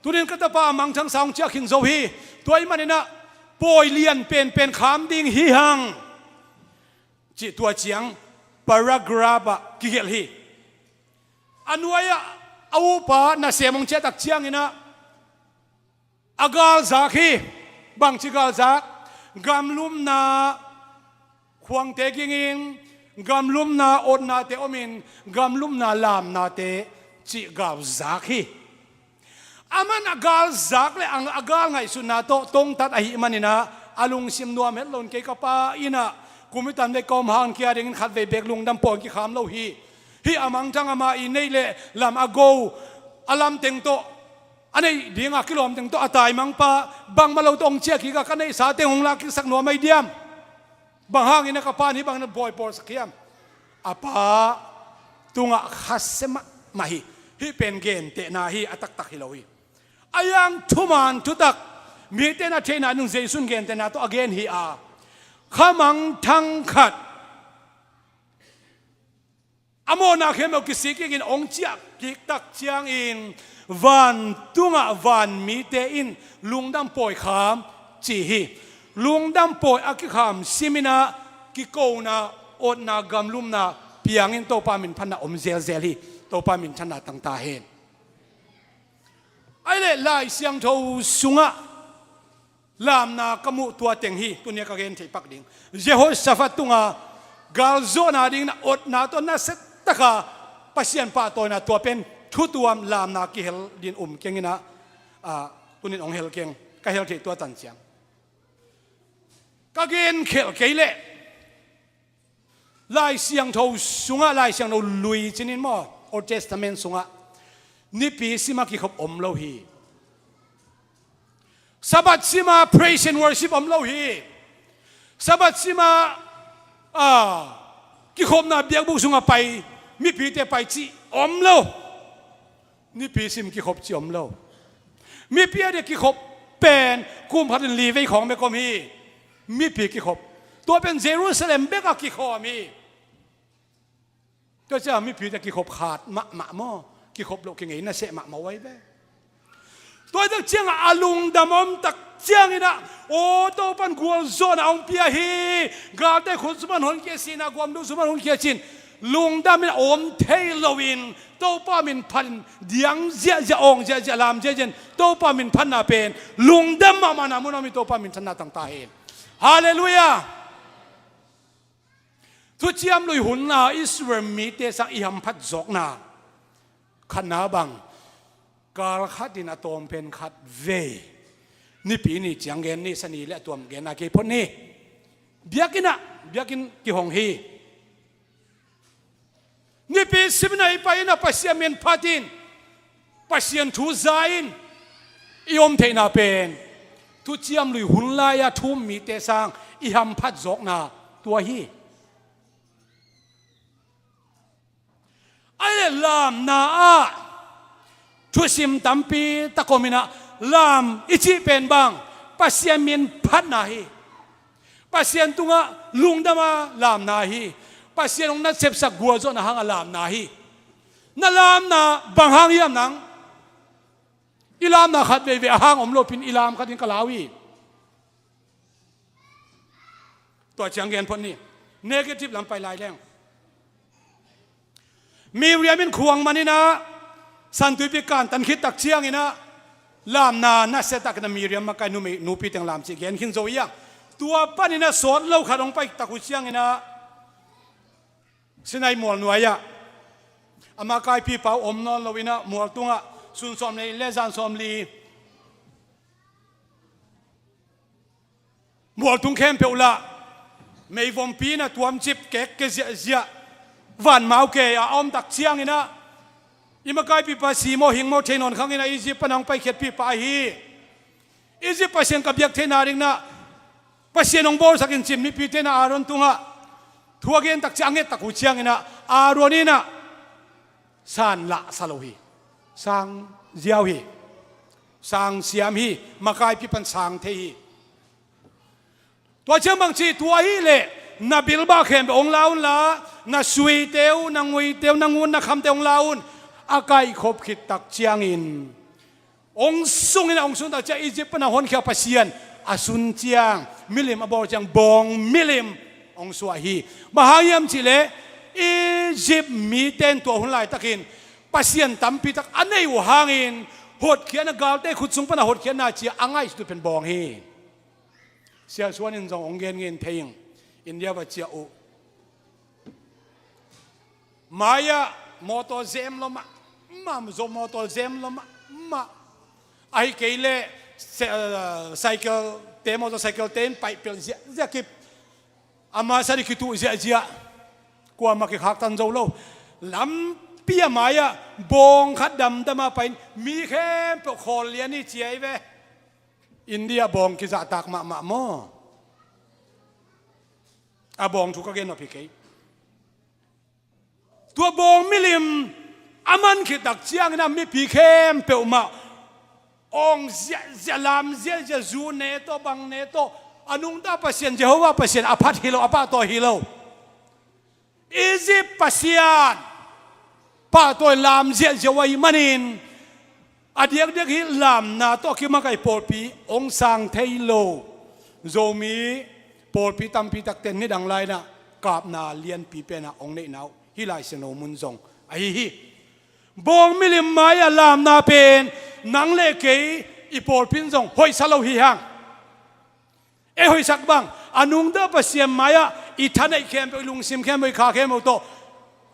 Tunin ka tapa a mangthang sa hong ciah khin zo hi. Tua ahih maninah pawi lian penpen kham ding hi hang, cih tua ciang paragraph ah kigelh hi. A nuai-ah a upa nasem hong ciah tak cianginah a galzak hi. Bangci galzak? Gamlumna khuangte gingin, gamlumna otnate omin, gamlumna lamnate cih galzak hi. Aman a galzak le a, a gal ngaihsutna tawh tongtat ahih maninah a lungsim nuam het loin, kei ka pa innah kum i tam dek ka om hang kia dingin khatvei bek lungdam pawi kikham lo hi. Hih a mangthang ama i neih le lam a go, a lamteng tawh, a neih dinga kilawmteng tawh a taimangpa, bangmah lo tawh hong ciah kik a, ka neihsa teng hong lak kiksak nuam ahi diam? Bang hangin a ka pa in hih bangin a bawi pawlsak hiam? A pa tungah khasia mahmah hi. Hih pen gentehna hi, a taktak hi lo hi. A hiang thuman thutak, mite in a theihna ding Jesu in gentehna tawh a gen hi a, khamangthang khat a mawhna khempeuh kisik kikin hong ciah kik tak ciangin vantungah vanmite in lungdam pawi kham ci hi. Lungdam pawi a kikham siminah kikona, otna, gamlumna piangin Topa minphatna om zelzel hi. Topa minthanna tang ta hen. Ahih leh Lai Siangtho sungah lamna ka muh tua teng hi, tuni-a ka gen theih pak ding. Jehoshaphat tunga galzawhna dingin a otna tawh nasia taka Pasian pahtawina tua pen thutuam lamna kihel din um kenginah, a, tunin hong hel keng, ka hel theih tua tan ciang. Ka gen khelh kei leh Lai Siangtho sungah, Lai Siangtho lui cinin maw, Old Testament sungah nipi sima kikhop om lo hi. Sabbath sima praise and worship om lo hi. Sabbath sima, a, kikhopna biakbuk sungah pai, mipite pai cih om lo. Nipi sim kikhop ci om lo. Mipi a dia kikhop pen kum khat in li vei khawng bek om hi. Mipi kikhop, tua pen Jerusalem bek a kikhawm hi. Tua ciang mipi dia kikhop khat mahmah maw, kikhop loh kingei nasia mahmah uh ahi ve. Tua tak ciangah a lungdam om tak cianginah, aw, Topan gualzawhna hong pia hi. Galte khut sungpan honkhia, sihna guamduk sungpan honkhia cin lungdamin a om thei loin Topa minphatin diang ziahziah, awng ziahziah, lam ziahziah in Topa minphatna pen lungdam mahmahna mun a om hi. Topa minthanna tang ta hen. Halleluiah. Thuciam Lui hun a Israel mite sang i hamphat zawkna khatna bang, kal khatin a tawmpen khat vei Nipi ni ciang gen ni, sa ni le a tuam gen a kei phot ni. Biakinn ah, biakinn kihong hi. Nipi sim in ah i pai in ah Pasian min phat in, Pasian thu za in i om theihna pen thuciam lui hun lai-a thu um mite sang i hamphat zawkna tua hi. Ai le lamna ah thusim tampi tak om in ah, lam i cih pen bang Pasian min phatna hi. Pasian tungah lungdam a lamna hi. Pasian hong na sepsak gualzawhna hang a lamna hi. Na lamna bang hang hiam nang? I lamna khat veivei a hang om lopin i lam khat in ka lau hi. Tua ciang gen phot ni. Negative lam pai lai leng. Miriam in khuang man in ah San Tuipi kantan khit tak ciangin ah lamna nasia tak in ah Miriam makai numei, nupi teng lam cih gen khin zo hi a. Tua panin ah sawt lo khat hong pai tak uh ciangin ah Sinai mual nuai-ah a makaipipa uh om nawn lo in ah mual tungah sun sawm le in le zan sawm li mualtung khempeuh lah meivompi in ah tuamcip kek ke ziahziah vanmau ke a om tak ciangin ah i makaipipa si maw hing maw thei nawn khang in ah Egypt pan a hong paikhiatpipa ahi. Egypt Pasian ka biak theihna ding in ah Pasian hong bawlsak in cin mipite in ah Aaron tungah thu a gen tak ciang a nget tak uh ciangin ah Aaron in ah san lah sa lo hi. Sang ziau hi. Sang siam hi. Makaipi pan sang thei hi. Tua ciang bang ci, tua hi leh na bilbah khempeuh hong la un la, na suite uh, na nguite uh, na ngun na khamte hong la un. A kaikhop khit tak ciangin hong sung in ah, hong sung tak ciang Egypt pan a honkhia Pasian a sun ciang, milim a bawl ciang bawng milim hong suah hi. Bang hang hiam cih leh Egypt mite in tua hun laitakin pasian tampi tak a nei uh hangin hotkhiatna, galte khut sung pan a hotkhiatna ci-a a ngaihsut uh pen bawng hi. Sia Suan in zong hong genngen thei ing, India va ciah uh. Mai-ah mawtaw zem lua mahmah, Zo mawtaw zem lua mahmah. Ahih kei leh se-, eh, cycle te, mawtaw cycle te in paih pelh ziahziah kip. Ama sadi kituh ziahziah. Kuamah kikhaktan zo lo. Lampi a mai-ah bawng khat damdam a pai in mi khempeuh khawl lian hi ci ahi ve. India bawng kizahtak mahmah maw? A bawng thu ka gen nop hi kei. Tua bawng milim a man khit tak ciangin a mipi khempeuh mah awng ziahziah, lam ziahziah, zu ne tawh, bang ne tawh, a nungta Pasian, Jehovah Pasian a phat hi lo, a pahtawi hi lo. Egypt pasian pahtawi, lam ziahziah uh ahih manin a diakdiak hih lamna tawh a kimakaih pawlpi hong sang thei lo. Zomi pawlpi tampi takte nidang lai-in ah kapna lianpi pen ah hong neihna uh hih Lai Siangtho mun zong ahi hi. Bawng milim mai-ah lamna pen nang le kei i pawlpi in zong hoihsa lo hi hang. Ei hoihsak bang, a nungta Pasian mai-ah i thaneih khempeuh, i lungsim khempeuh, i kha khempeuh tawh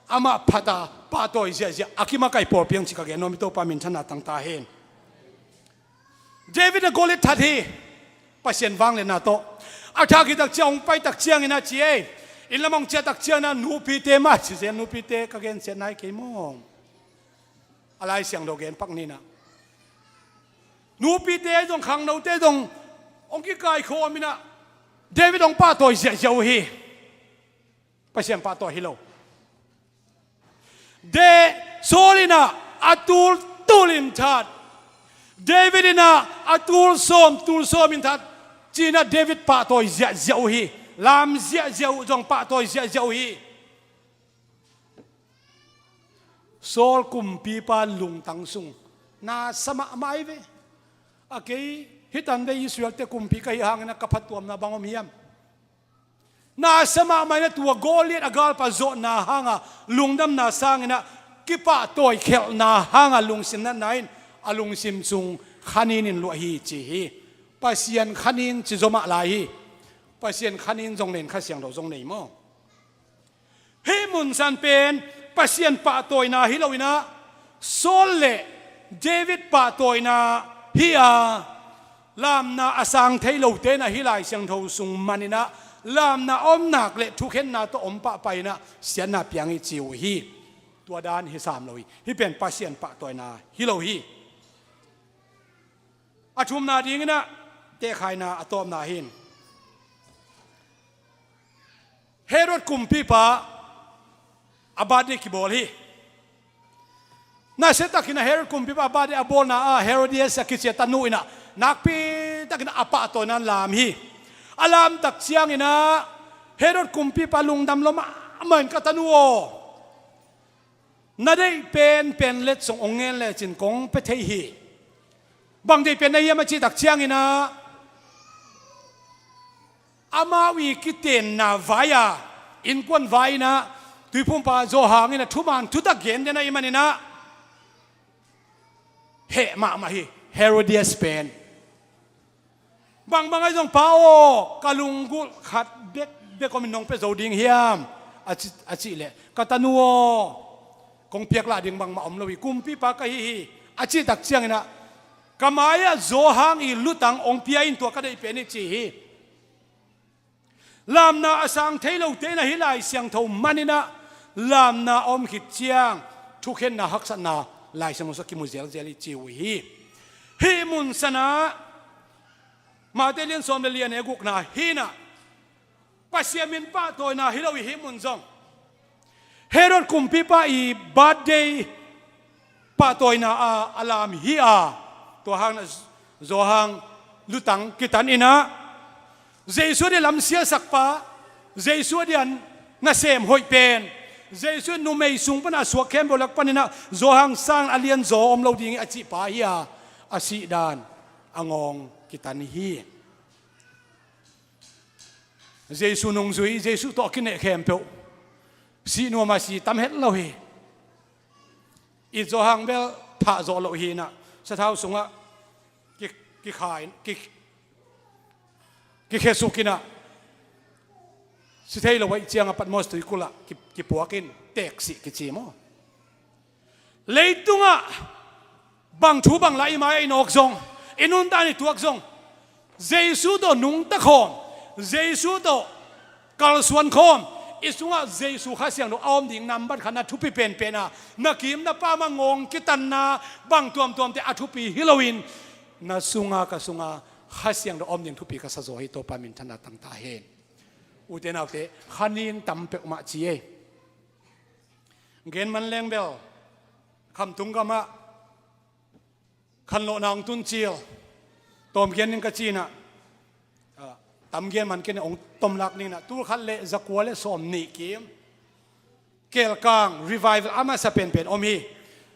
amah phat a pahtawi ziahziah a kimakaih pawlpi hong ci ka gen nuam hi. Topa minthanna tang ta hen. David a Goliath that hi. Pasian vangliatna tawh a thah khit tak ciang, hong pai tak ciangin a ci ei, inn lam hong ciah tak ciangin a nupite mah ci zen, nupite ka gensiatna hi kei maw? A Lai Siangtho gen pak ni in ah nupite zong, khangnote zong hong kikaikhawm in ah David hong pahtawi ziahziah uh hi. Pasian pahtawi hi lo. De, Saul in ah a tul tul in that, David in ah a tul sawm tul sawm in that, ci-in ah David pahtawi ziahziah uh hi. Lam ziahziah uh zong pahtawi ziahziah uh hi. Saul kumpipa lungtang sung na sa mahmah hi ve. A kei hih tan ve, Israel-te kumpi ka hih hangin ah ka phattuamna bang om hiam? Na sa mahmah in ah tua Goliath a galpa zawhna hanga lungdamna sangin ah kipahtawi khelhna hanga lungsim natna in a lungsim sung khanin in luah hi ci hi. Pasian khanin ci zaw mah lai hi. Pasian khanin zong nei in Kha Siangtho zong nei maw? Hih mun san pen Pasian pahtawina hi lo in ah, Saul le David pahtawina hi a, Lamna a sang thei lote in ah hih Lai Siangtho sung man in ah lamna a om nak leh thukhenna tawh om pahpah in ah siatna piang hi ci uh hi. Tua dan hi sam lo hi. Hih pen Pasian pahtawina hi lo hi. A thumna ding in ah tehkhaina a tawpna hi. Herod kumpipa a birthday kibawl hi. Nasiatakin ah Herod kumpipa a birthday a bawlna ah Herodias a kici a tanu in ah nakpi takin ah a pahtawina lam hi. A lamtak ciangin ah Herod kumpipa lungdam lua mahmah in, "Ka tanu aw, na deih penpen letsong hong ngen lecin kong pia thei hi. Bang deih pen na hiam?" a cih tak ciangin ah amau i kitenna vai-a, innkuan vai-in ah tuiphumpa Johan in ah thuman thutak gen den ahih manin ah heh mahmah hi. Herodias pen bangbang ahi zong, "Pa aw, ka lunggulh khat bekbek om in, nong pia zo ding hiam?" a ci, a cih leh, "Ka tanu aw, kong piaklah ding bangmah om lo hi, kumpipa ka hi hi," a cih tak ciangin ah, "Ka mai-ah Johan i lutang hong pia in, tua ka deih pen hi," ci hi. Lamna a sang thei lote in ah hih Lai Siangtho man in ah lamna a om khit ciang thukhenna, haksatna Lai Siangtho sung ah kimu zelzel hi ci uh hi. Hih mun san ah Matthai lian sawm le li, a neu gukna hi in ah Pasian min pahtawina hi lo hi. Hih mun zong Herod kumpipa i birthday pahtawina a, a lam hi a, tua hang in ah Johan lutang kitan in ah Jesu a di'n lamsiasakpa, Jesu a di'n nasem hoih pen, Jesu in numei sung pan a suak khempeuh lak panin ah Johan sang a lianzaw om lo ding hi a cihpa hi a, a sihdan a ngawng kitan hi. Jesu nungzui, Jesu tawh a kineh khempeuh sih nuam a, si tam het lo hi. It zawh hang bel thah zawh loh hi in ah, sathau sungah ki, kikha in, ki, kikhesuk in ah, si thei lo ahih ciangah Patmos tuikulh ah ki, kipuak in, teeksih kici maw. Leitungah bang thu bang la i mai-ah i nawk zong, i nuntakna i tuak zong, Jesu tawh nungta khawm, Jesu tawh kalsuan khawm, i sungah Jesu Kha Siangtho a om ding nambat khat na thupi penpen a, na kim na pam ah ngawng kitanna bang tuamtuamte a thupi hi loin, na sungah, ka sungah Kha Siangtho a om ding thupi ka sa zaw hi. Topa minthanna tang ta hen. Ute naute, khanin tam peuhmah ci ei. Gen man leng bel, khamtung gamah khanlawhna hong tun cil, tawm gen ning ka ci in ah, ah, tam gen man kei in ah, hong tom lak ning in ah, tul khat le zakua le sawm nih kim, Kelkang revival a masa penpen om hi.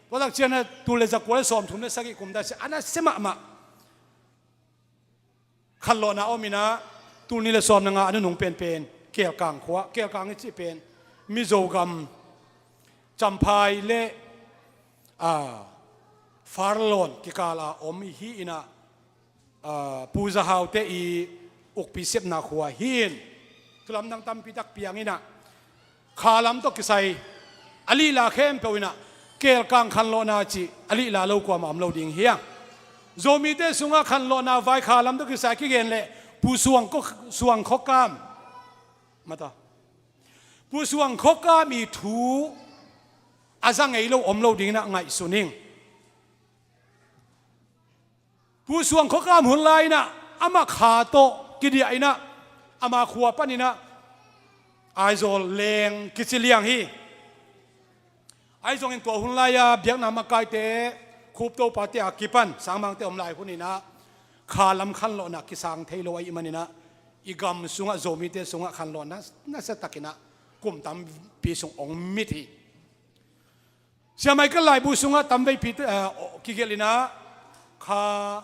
Tua tak ciang ah tul le zakua le sawm thum le sagih kum dan si a nasia mahmah khanlawhna om in ah, tul nih le sawm na nga a nunung penpen Kelkang khua, Kelkang i cih pen Mizo gam Champhai le, ah, Farlawn kikal a om hi in ah, ah, Pu Za Hau te i ukpi sepna khua hi in, thu lamdang tampi tak piang in ah, kha lam tawh kisai a lihla khempeuh in ah, Kelkang khanlawhna cih a lihla lo kuamah om lo ding hi hang. Zomite sungah khanlawhna vai kha lam tawh kisai kigen leh Pu Suang Kho, Suang Kho Kam, mata, Pu Suang Kho Kam i thu a za ngei lo om lo ding in ah ngaihsun ing. Pu Suang Kho Kam hun lai in ah amah kha tawh kidiah in ah, ama khua pan in ah Aizawl leng kici liang hi. Ahi zongin tua hun lai-a biakna makaite, Khup Topate a kipan sangmangte om lai hun in ah, kha lam khanlawhna kisang thei lo ahih man in ah, i gam sungah, Zomite sungah khanlawhna nasia tak in ah kum tampi sung hong mit hi. Sia Michael laibu sungah tamveipi, eh, kigelh in ah, kha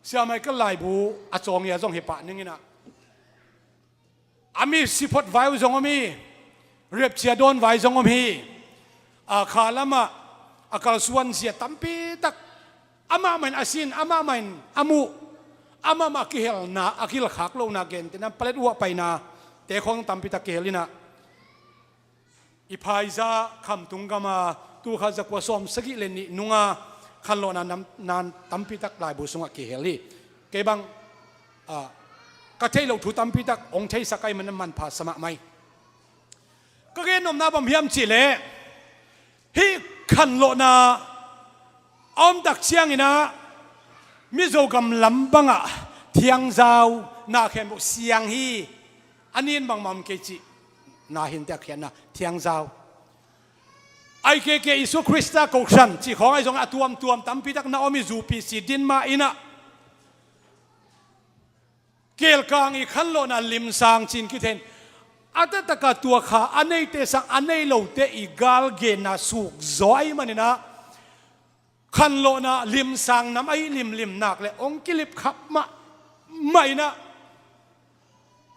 Sia Michael laibu a cawng hi a zong hi pah ning in ah, a misi phot vai uh zong om hi, rapture dawn vai zong om hi. A kha lamah a kalsuan zia tampi tak, amah mah in a sin, amah mah in a muh, amah mah a kihelna, a kilkhak lohna, gentehna palet uh ah paina te khawng tampi tak kihel in ah, i phaiza khamtung gam a tul khat zakua sawm sagih le nih nung a khanlawhna nam, nan tampi tak laibu sungah kihel hi. Kei bang, ah, ka theih loh thu tampi tak hong theisak ahih manin manpha sa mahmah hi. Ka gen nopna bang hiam cih leh, hih khanlawhna a om tak ciangin ah, Mizo gam lam bangah Thiangzau na khempeuh siang hi. A nin bangmah om kei cih na hi inteh, a khiatna Thiangzau. I K K, Isu Krista Kohhran cih khawng ahi zongin a tuamtuam tampi tak na om hi. Zu P C din mah in ah, kelkang i khanlawhna limsang ci-in kithei in, a taktak a tua kha a neite sang a nei lote i galgenna suk zaw ahih manin ah, khanlawhna limsang nam ahi limlim nak leh hong kilip khap mahmah in ah,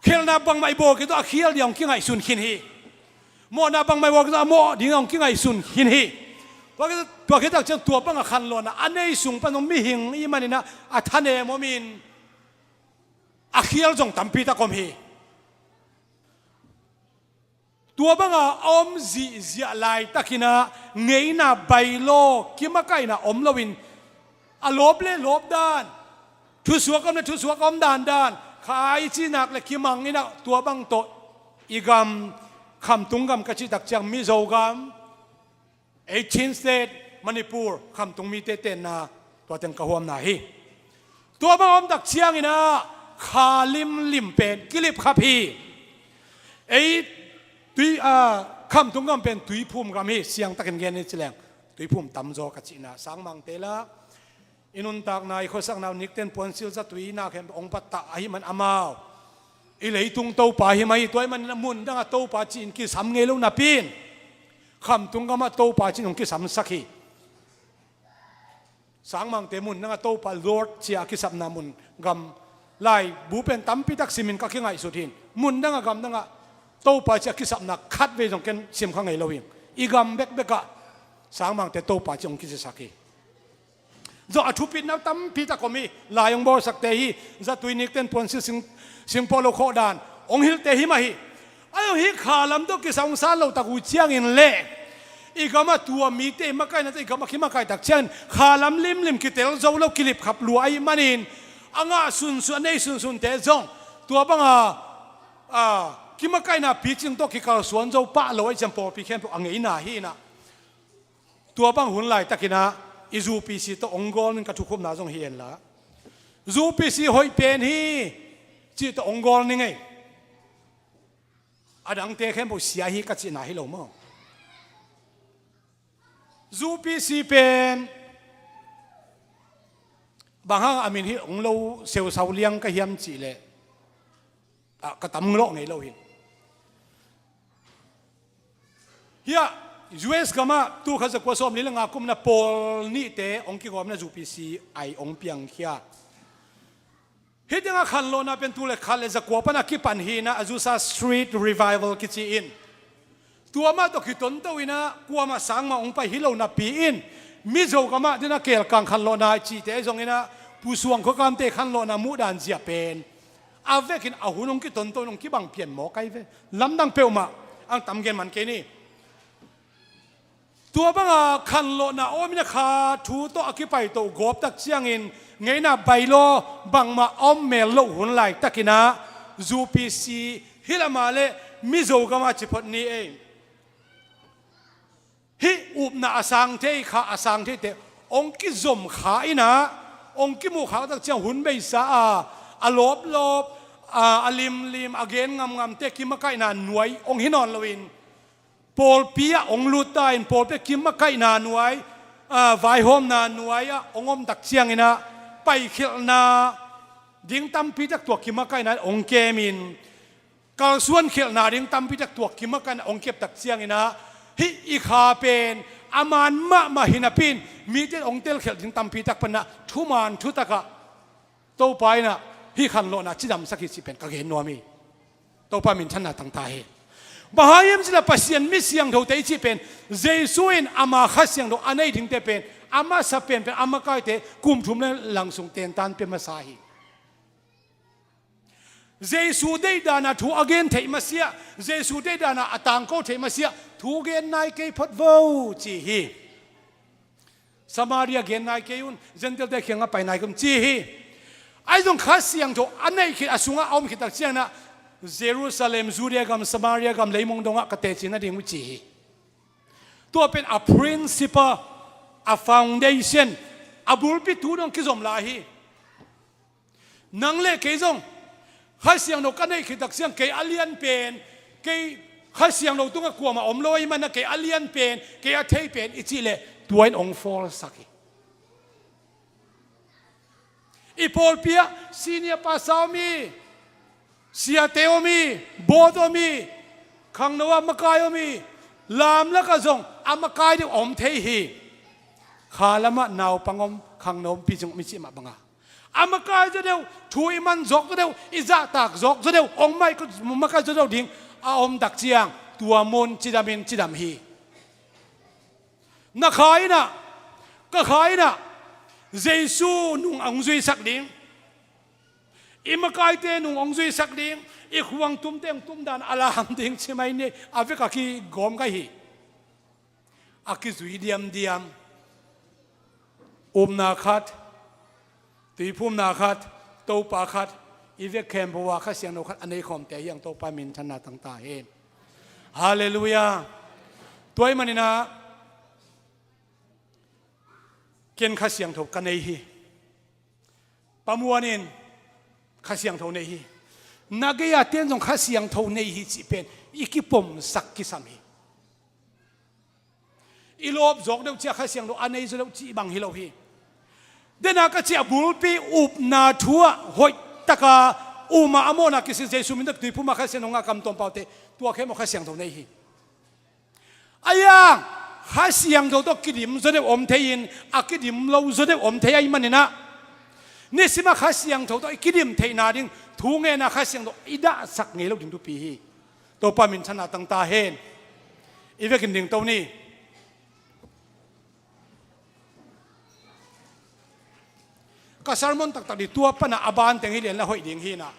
khialhna bangmah i bawl kei tawh a khial ding hong kingaihsun khin hi. Mawhna bangmah i bawl kei tawh a mawh ding hong kingaihsun khin hi. Tua khit, tua khit tak ciang tua bangah khanlawhna a nei sung pan zong mihing i hih manin ah, a thanem om in, a khial zong tampi tak om hi. Tua banga a om zihziah laitakin ah, ngeina bailaw, kimakaihna om loin, a lawp le lawp dan, thusuak om le thusuak om dandan, kha i cih nak leh kimang in ah, tua bang tawh i gam, khamtung gam ka cih tak ciang Mizo gam, Eighteenth State, Manipur, khamtung mite tenna, tua teng ka huamna hi. Tua bang a om tak ciangin ah, kha limlim pen kilip khap hi. Ei, tui, ah, khamtung gam pen tuiphum gam hi, siangtakin gen ni ci leng. Tuiphum tamzaw ka cihna, Sangmangte lah, i nuntakna, i khuasakna uh, Nikten Puansil zatui na khempeuh hong pattah ahih man amau i leitung Topa hi mah hi. Tua ahih manin ah mun dangah Topa ci-in kisam ngei lo napi-in, khamtung gamah Topa ci-in hong kisamsak hi. Sangmangte mun dangah Topa Lord ci-a a kisapna mun gam laibu pen tampi tak simin ka kingaihsut hi. Mun dangah gam dangah Topa ci-a a kisapna khatvei zong ken sim kha ngei lo hi. I gam bekbekah Sangmangte Topa ci-a hong kicisak hi. Zong a thupitna tampi tak om hi. Lai hong bawlsakte hi, zatui, Nikten Puansil, sing, singpawh lo khawh dan hong hilhte hi mah hi. Ahi zong hih khalam tawh kisam hong san loh tak uh ciangin leh, i gamah tua mite i makaihna tawh i gamah kimakaih tak ciangin khalam limlim kitel zo lo, kilip khap lua ahih manin, a ngah sunsun, a nei sunsunte zong tua banga, a, kimakaihna picing tawh kikalsuan zo pah lo ahih ciang pawlpi khempeuh a ngeina hi in ah. Tua bang hun laitakin ah, i Zu P C tawh hong gawl ning, ka thukhupna zong hi en la. Zu P C hoih pen hi, cih tawh hong gawl ning ei. A dangte khempeuh sia hi ka cihna hi lo maw. Zu P C pen bang hang a min hi hong lo seusau liang ka hiam cih leh, ah, ka tam lawh ngei lo hi. Hiah U S gamah tul khat zakua sawmli le nga kumna pawl nihte hong kigawmna Zu P C ai hong piangkhia. Hih tengah khanlawhna pen tul khat le zakua pana kipan hi in ah, Azusa Street Revival kici in. Tua mah tawh kitonto in ah, kuamah sangmah hong pai hi lo napi-in, Mizo gamah din ah kelkang khanlawhna i cihte zong in ah, Pu Suang Khuakamte khanlawhna muhdan zia pen a vekin a hun hong kitonto in hong kibang pian mawk ahi ve. Lamdang peuhmah, ang tam gen man kei ni. Tua banga khanlawhna a om in ah, kha thu tawh a kipaito gawp tak ciangin ngeina bailaw bangmah a om mel loh hun laitakin ah, Zu P C hi lamah leh Mizo gamah ci phot ni ei. Hih upna a sang thei, kha a sang theite hong kizom kha in ah, hong kimuh khak tak ciang hun beisa a, a lawplawp, a, a limlim, a gen ngamngamte kimakaihna nuai hong hi nawn loin, pawlpi ah hong lut ta in, pawlpi ah kimakaihna nuai, a, vaihawmna nuai ah hong om tak ciangin ah, paikhialhna ding tampi tak tua kimakaihna hong kem in, kalsuan khialhna ding tampi tak tua kimakaihna hong kep tak ciangin ah, hih i kha pen a man mahmah hi napi-in, mite hong telkhialh ding tampi tak pan ah thuman thutak ah Topa in ah hih khanlawhna cidamsak hi cih pen ka gen nuam hi. Topa minthanna tang ta hi. Bang hang hiam cih leh Pasian mi siangthote i cih pen, Jesu in ama Kha Siangtho a nei dingte pen, a masa penpen a makaite kum thum le lang sung tentan pia masa hi. Jesu deihdan a thu a gen theih masiah, Jesu deihdan a a tangko theih masiah, thu gen nai kei phot vo ci hi. Samaria gen nai kei un, Gentile-te kiangah pai nai kei un ci hi. Ahi zong Kha Siangtho a neih khit, a sungah a om khit tak ciangin ah, Jerusalem, Judea gam, Samaria gam, leimong dongah ka teci nading uh ci hi. Tua pen a principle, a foundation, a bulpi tu dong kizom lai hi. Nang le kei zong Kha Siangtho ka neih khit tak ciang kei a lian pen, kei Kha Siangtho tungah kuamah om lo ahih manin ah kei a lian pen, kei a thei pen i cih leh tua in hong fawlsak hi. I pawlpi ah senior pastor om hi, siate om hi, board om hi, khangno ah makai om hi, lamlak ah zong a makai deuh a om thei hi. Kha lamah naupang om, khangno om, picing om i cih mah bangin a makai zaw deuh, thu i man zawk zaw deuh, i zahtak zawk zaw deuh, hong makai zaw deuh ding a om tak ciang tua mun cidam in cidam hi. Na kha in ah, ka kha in ah, Jesu nung hong zuisak ding, i makaite nung hong zuisak ding, i khuang tumte hong tum dan a lam ding ci mai ni, a vek a kigawm ka hi. A kizui diamdiam. Upna khat, tuiphumna khat, Topa khat, i vek khempeuh ah Kha Siangtho khat a nei khawmte hi hang, Topa minthanna tang ta hen. Halleluiah. Tua ahih manin ah ken Kha Siangtho ka nei hi. Pa Muan in Kha Siangtho nei hi. Na gei a ten zong Kha Siangtho nei hi cih pen i kipomsak kisam hi. I lawp zawk deuh ciang Kha Siangtho a nei zaw deuh cih bang hi lo hi. Dena ka cih a bulpi upna thu ah hoih taka, um a, a mawhna kisin Jesu min tawh tuiphum a Kha Siangtho ngah kam tuampaute, tua khempeuh Kha Siangtho nei hi. Ahi hang Kha Siangtho tawh kidim zaw deuh om thei in, a kidim lo zaw deuh om thei ahih manin ah, nisim a Kha Siangtho tawh i kidim theihna ding thu ngen a Kha Siangtho i dahsak ngei lo ding thupi hi. Topa minthanna tang ta hen. I vekin dingto ni. Ka sermon taktak ding tua pan a, a ban teng hi lian la hoih ding hi in ah,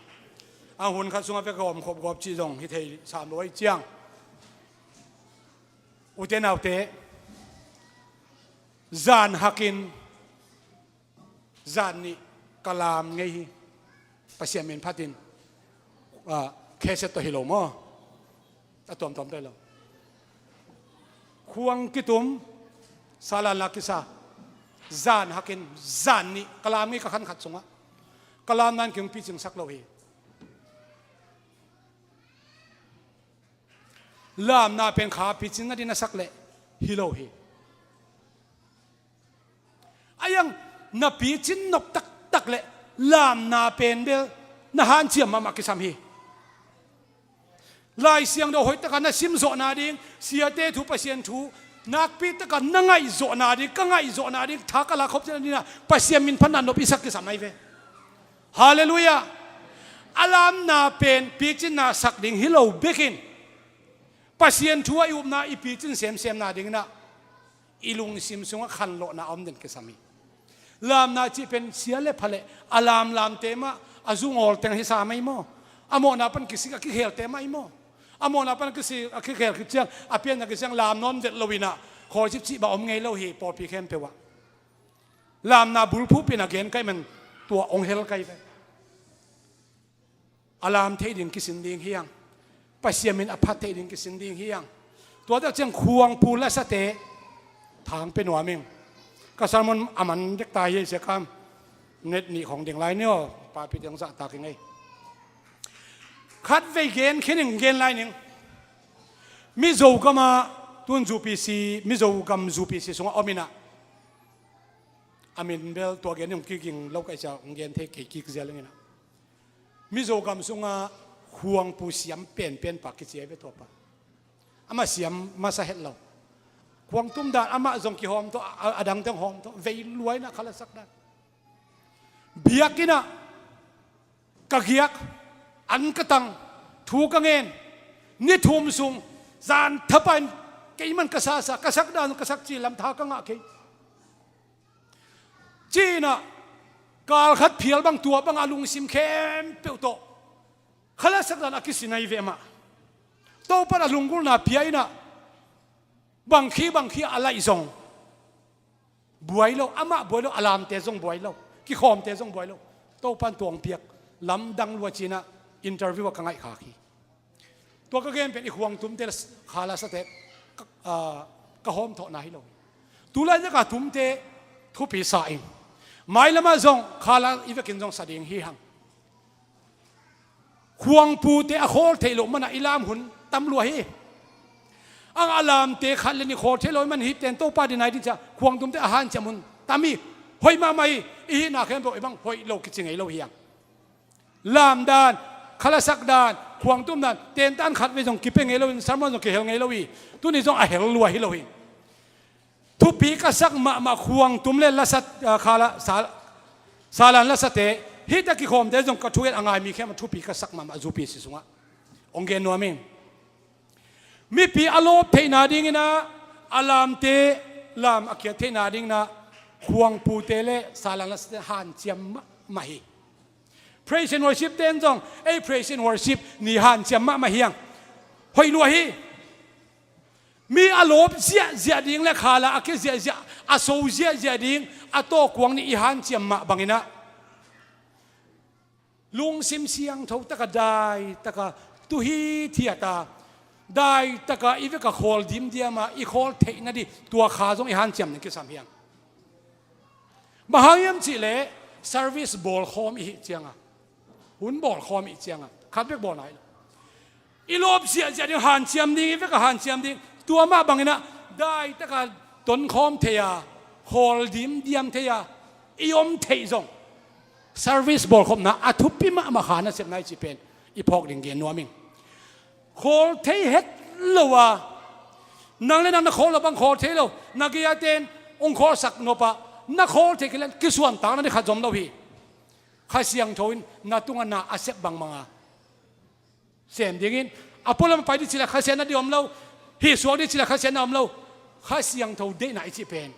a hun khat sungah vek a om khop gawp cih zong hi thei sam lo ahih ciang, ute naute, zan hakin zan nih ka lam ngei hi. Pasian min phatin, ah, kheset tawh hi lo maw? A tuamtuam tawh hi lo. Khuang kitum, salan la kisa, zan hakin zan nih ka lam ngei, ka khan khat sungah. Ka lamna in kei hong picingsak lo hi. Lamna pen kha picin na ding na sak leh hi lo hi. Ahi hang na picin nop taktak leh lamna pen bel na hanciam mahmah kisam hi. Lai Siangtho hoih taka na sim zawhna ding, siate thu, Pasian thu nakpi taka na ngaih zawhna ding, ka ngaih zawhna ding, tha ka la khop ciang ding a Pasian min phatna nop i sak kisam ahi ve. Halleluiah. A lamna pen picinna sak ding hi lo bekin, Pasian thu a i upna i picin semsemna ding in ah i lungsim sungah khanlawhna a om den kisam hi. Lamna cih pen sia le pha le a lamlamte mah, a zungawl teng hi sam ahi maw? A mawhna pan kisik a kikhelte mah ahi maw? A mawhna pan kisik a kikhel khit ciang, a pianna khit ciang lam nawn vet lo in ah, khawlcip cih bang om ngei lo hi pawlpi khempeuh ah. Lamna bulphuh pen a gen ka hih man tua hong hel ka hi ve. A lam thei ding kisin ding hi hang. Pasian min a phat thei ding kisin ding hi hang. Tua tak ciang khuangpu lasate thang pia nuam ing. Ka sermon a man dek ta hi sia kam. Net nih khong ding lai ni aw. Papi teng zahtak ing ei. Khatvei gen khin ing, gen lai ning. Mizo gam ah tun U P C, Mizo gam U P C sungah om in ah, a min bel tua gen ning kiging lo ka hih ciang gen thei kei kik zial ing in ah. Mizo gam sungah khuangpu siam penpen pa kici ahi ve tua pa. Amah siam masa het lo. Khuang tum dan amah zong kihawm tawh, a, a dang teng hawm tawh, vei luai in ah kha lasak dan. Biakinn ah ka giak, an ka tang, thu ka ngen, ni thum sung, zan thapai in kei man ka sasa, ka sak dan, ka sak cil lam tha ka ngah kei. Ci-in ah, kal khat phial bang tua bang a lungsim khempeuh tawh kha lasak dan a kisin ahi ve amah. Topa'n a lunggulhna pia in ah, bangkhi bangkhi a laih zong buai lo, amah buai lo, a lamte zong buai lo, kikhawmte zong buai lo. Topan tuangpiak lamdang lua cinah interview ah ka ngaihkhak hi. Tua ka gen pen i khuangtumte kha lasate ka, ah, ka hawmthawhna hi lo hi. Tulai zaka tumte thupi sa ing. Mailamah zong kha la i vekin zong sa ding hi hang. Khuangpute a khawl theih loh manah i lam hun tam lua hi. Ang a lamte khat le nih khawl theih loh i man hi ten Topa dinai ding cia khuangtumte a hanciam hun tam hi. Hoih mahmah hi. I hihna khempeuh i bang hoih lo kici ngei lo hi ang. Lamdan, khalasak dan, khuangtum dan, tentan khat vei zong kipia ngei lo in, sermon zong kihel ngei lo hi. Tuni zong a hel lua hi lo hi. Thupi ka sak mahmah khuangtum le lasat, ah, khala, sal, salan lasate, hita kikhawmte zong ka thugen a ngai mi khempeuh thupi ka sak mahmah zupi si sungah. Ong gen nuam in. Mipi a lawp theihna dinginah, a lamte lam a kiat theihna dinginah, khuangpute le salan lasate hanciam mahmah hi. Praise and worship ten zong, ei praise and worship ni hanciam mahmah hi ang. Hoih lua hi. Mi a lawp ziahziah ding le khala a kia ziahziah, a so ziahziah ding, a tawkuang nih i hanciam mah banginah. Lungsim siangtho taka dai taka tuhithiata, dai taka i veka khawl dimdiama i khawl theihna dih tua kha zong i hanciam ning kisam hi ang. Bang hang hiam cihleh service bawlkhawm i hih cianga, hun bawlkhawm i hih cianga, khat bek bawl nai lo. I lawp ziahziah ding hanciam ding, i veka hanciam ding, tua mah banginah dai taka tonkhawm thei a, khawl dimdiam thei a i om theih zong service bawlkhopna a thupi mahmah kha nasepna i cih pen i phawk ding gen nuam ing. Khawl thei het lo a, nang le nang na khawl lo bang khawl thei lo, na gei-a ten ong khawlsak nop a, na khawl thei kei le kisuantakna ding khat zom lo hi. Kha Siangtho in na tungah na a sep bangbanga sem dingin, a pualam a pai dih cila khasiatna dih om lo, hih suak dih cila khasiatna om lo. Kha Siangtho deihna i cih pen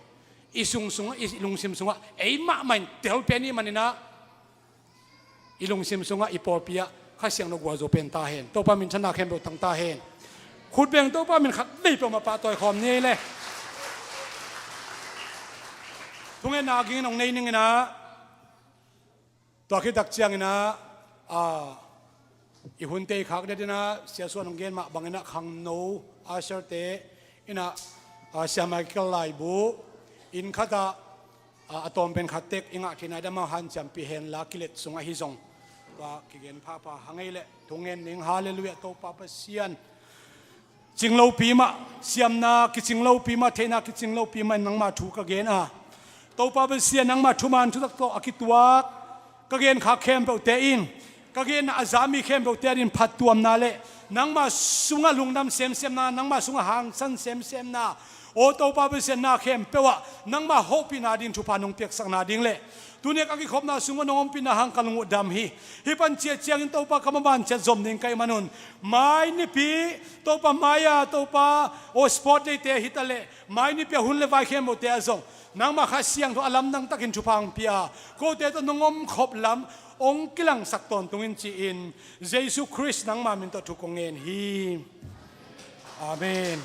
i sung sungah, i lungsim sungah ei mahmah in tel pen i maninah, i lungsim sungah i pawlpi ah Kha Siangtho gualzo pen ta hen. Topa minthanna khempeuh tang ta hen. Khutbeng Topa min khat vei peuhmah pahtawi khawm ni ei le. Thungetna ging in hong nei ninginah, tua khit tak cianginah, a, i hunte i khak det inah, Sia Suan hong gen mah banginah khangno usherte inah, a, Sia Michael laibu inn khatah, a, a tawm pen khat tek i ngah theihna dama hanciampih henla kilet sungah hi zong. Tua kigen phapha hang ei leh thungen ning. Halleluiah. Topa Pasian, cinglopi mah siamna kicinglopi mah, theihna kicinglopi mah in nangmah thu ka gen a, Topa Pasian, nangmah thuman thutak tawh a kituak ka genkhak khempeuhte in, ka genna a za mi khempeuhte adingin phattuamna le nangmah sungah lungdam semsemna, nangmah sungah hangsan semsemna, aw Topa Pasian, na khempeuh ah nangmah hopihna ding thupha nong piaksakna ding le tuni a ka kikhopna sungah nong ompihna hang ka lung uh dam hi. Hih pan ciah ciangin Topa ka maban ciat zom ding ka hih manun, mai nipi Topa mai-a Topa, aw sport day-te hi ta leh mai nipi a hun le vai khempeuhte ah zong nangmah Kha Siangtho a lamdang takin thupha hong pia a, kote tawh nong omkhop lam hong kilangsak tawntungin ci-in Jesu Khrist nangmah min tawh thu kong ngen hi. Amen.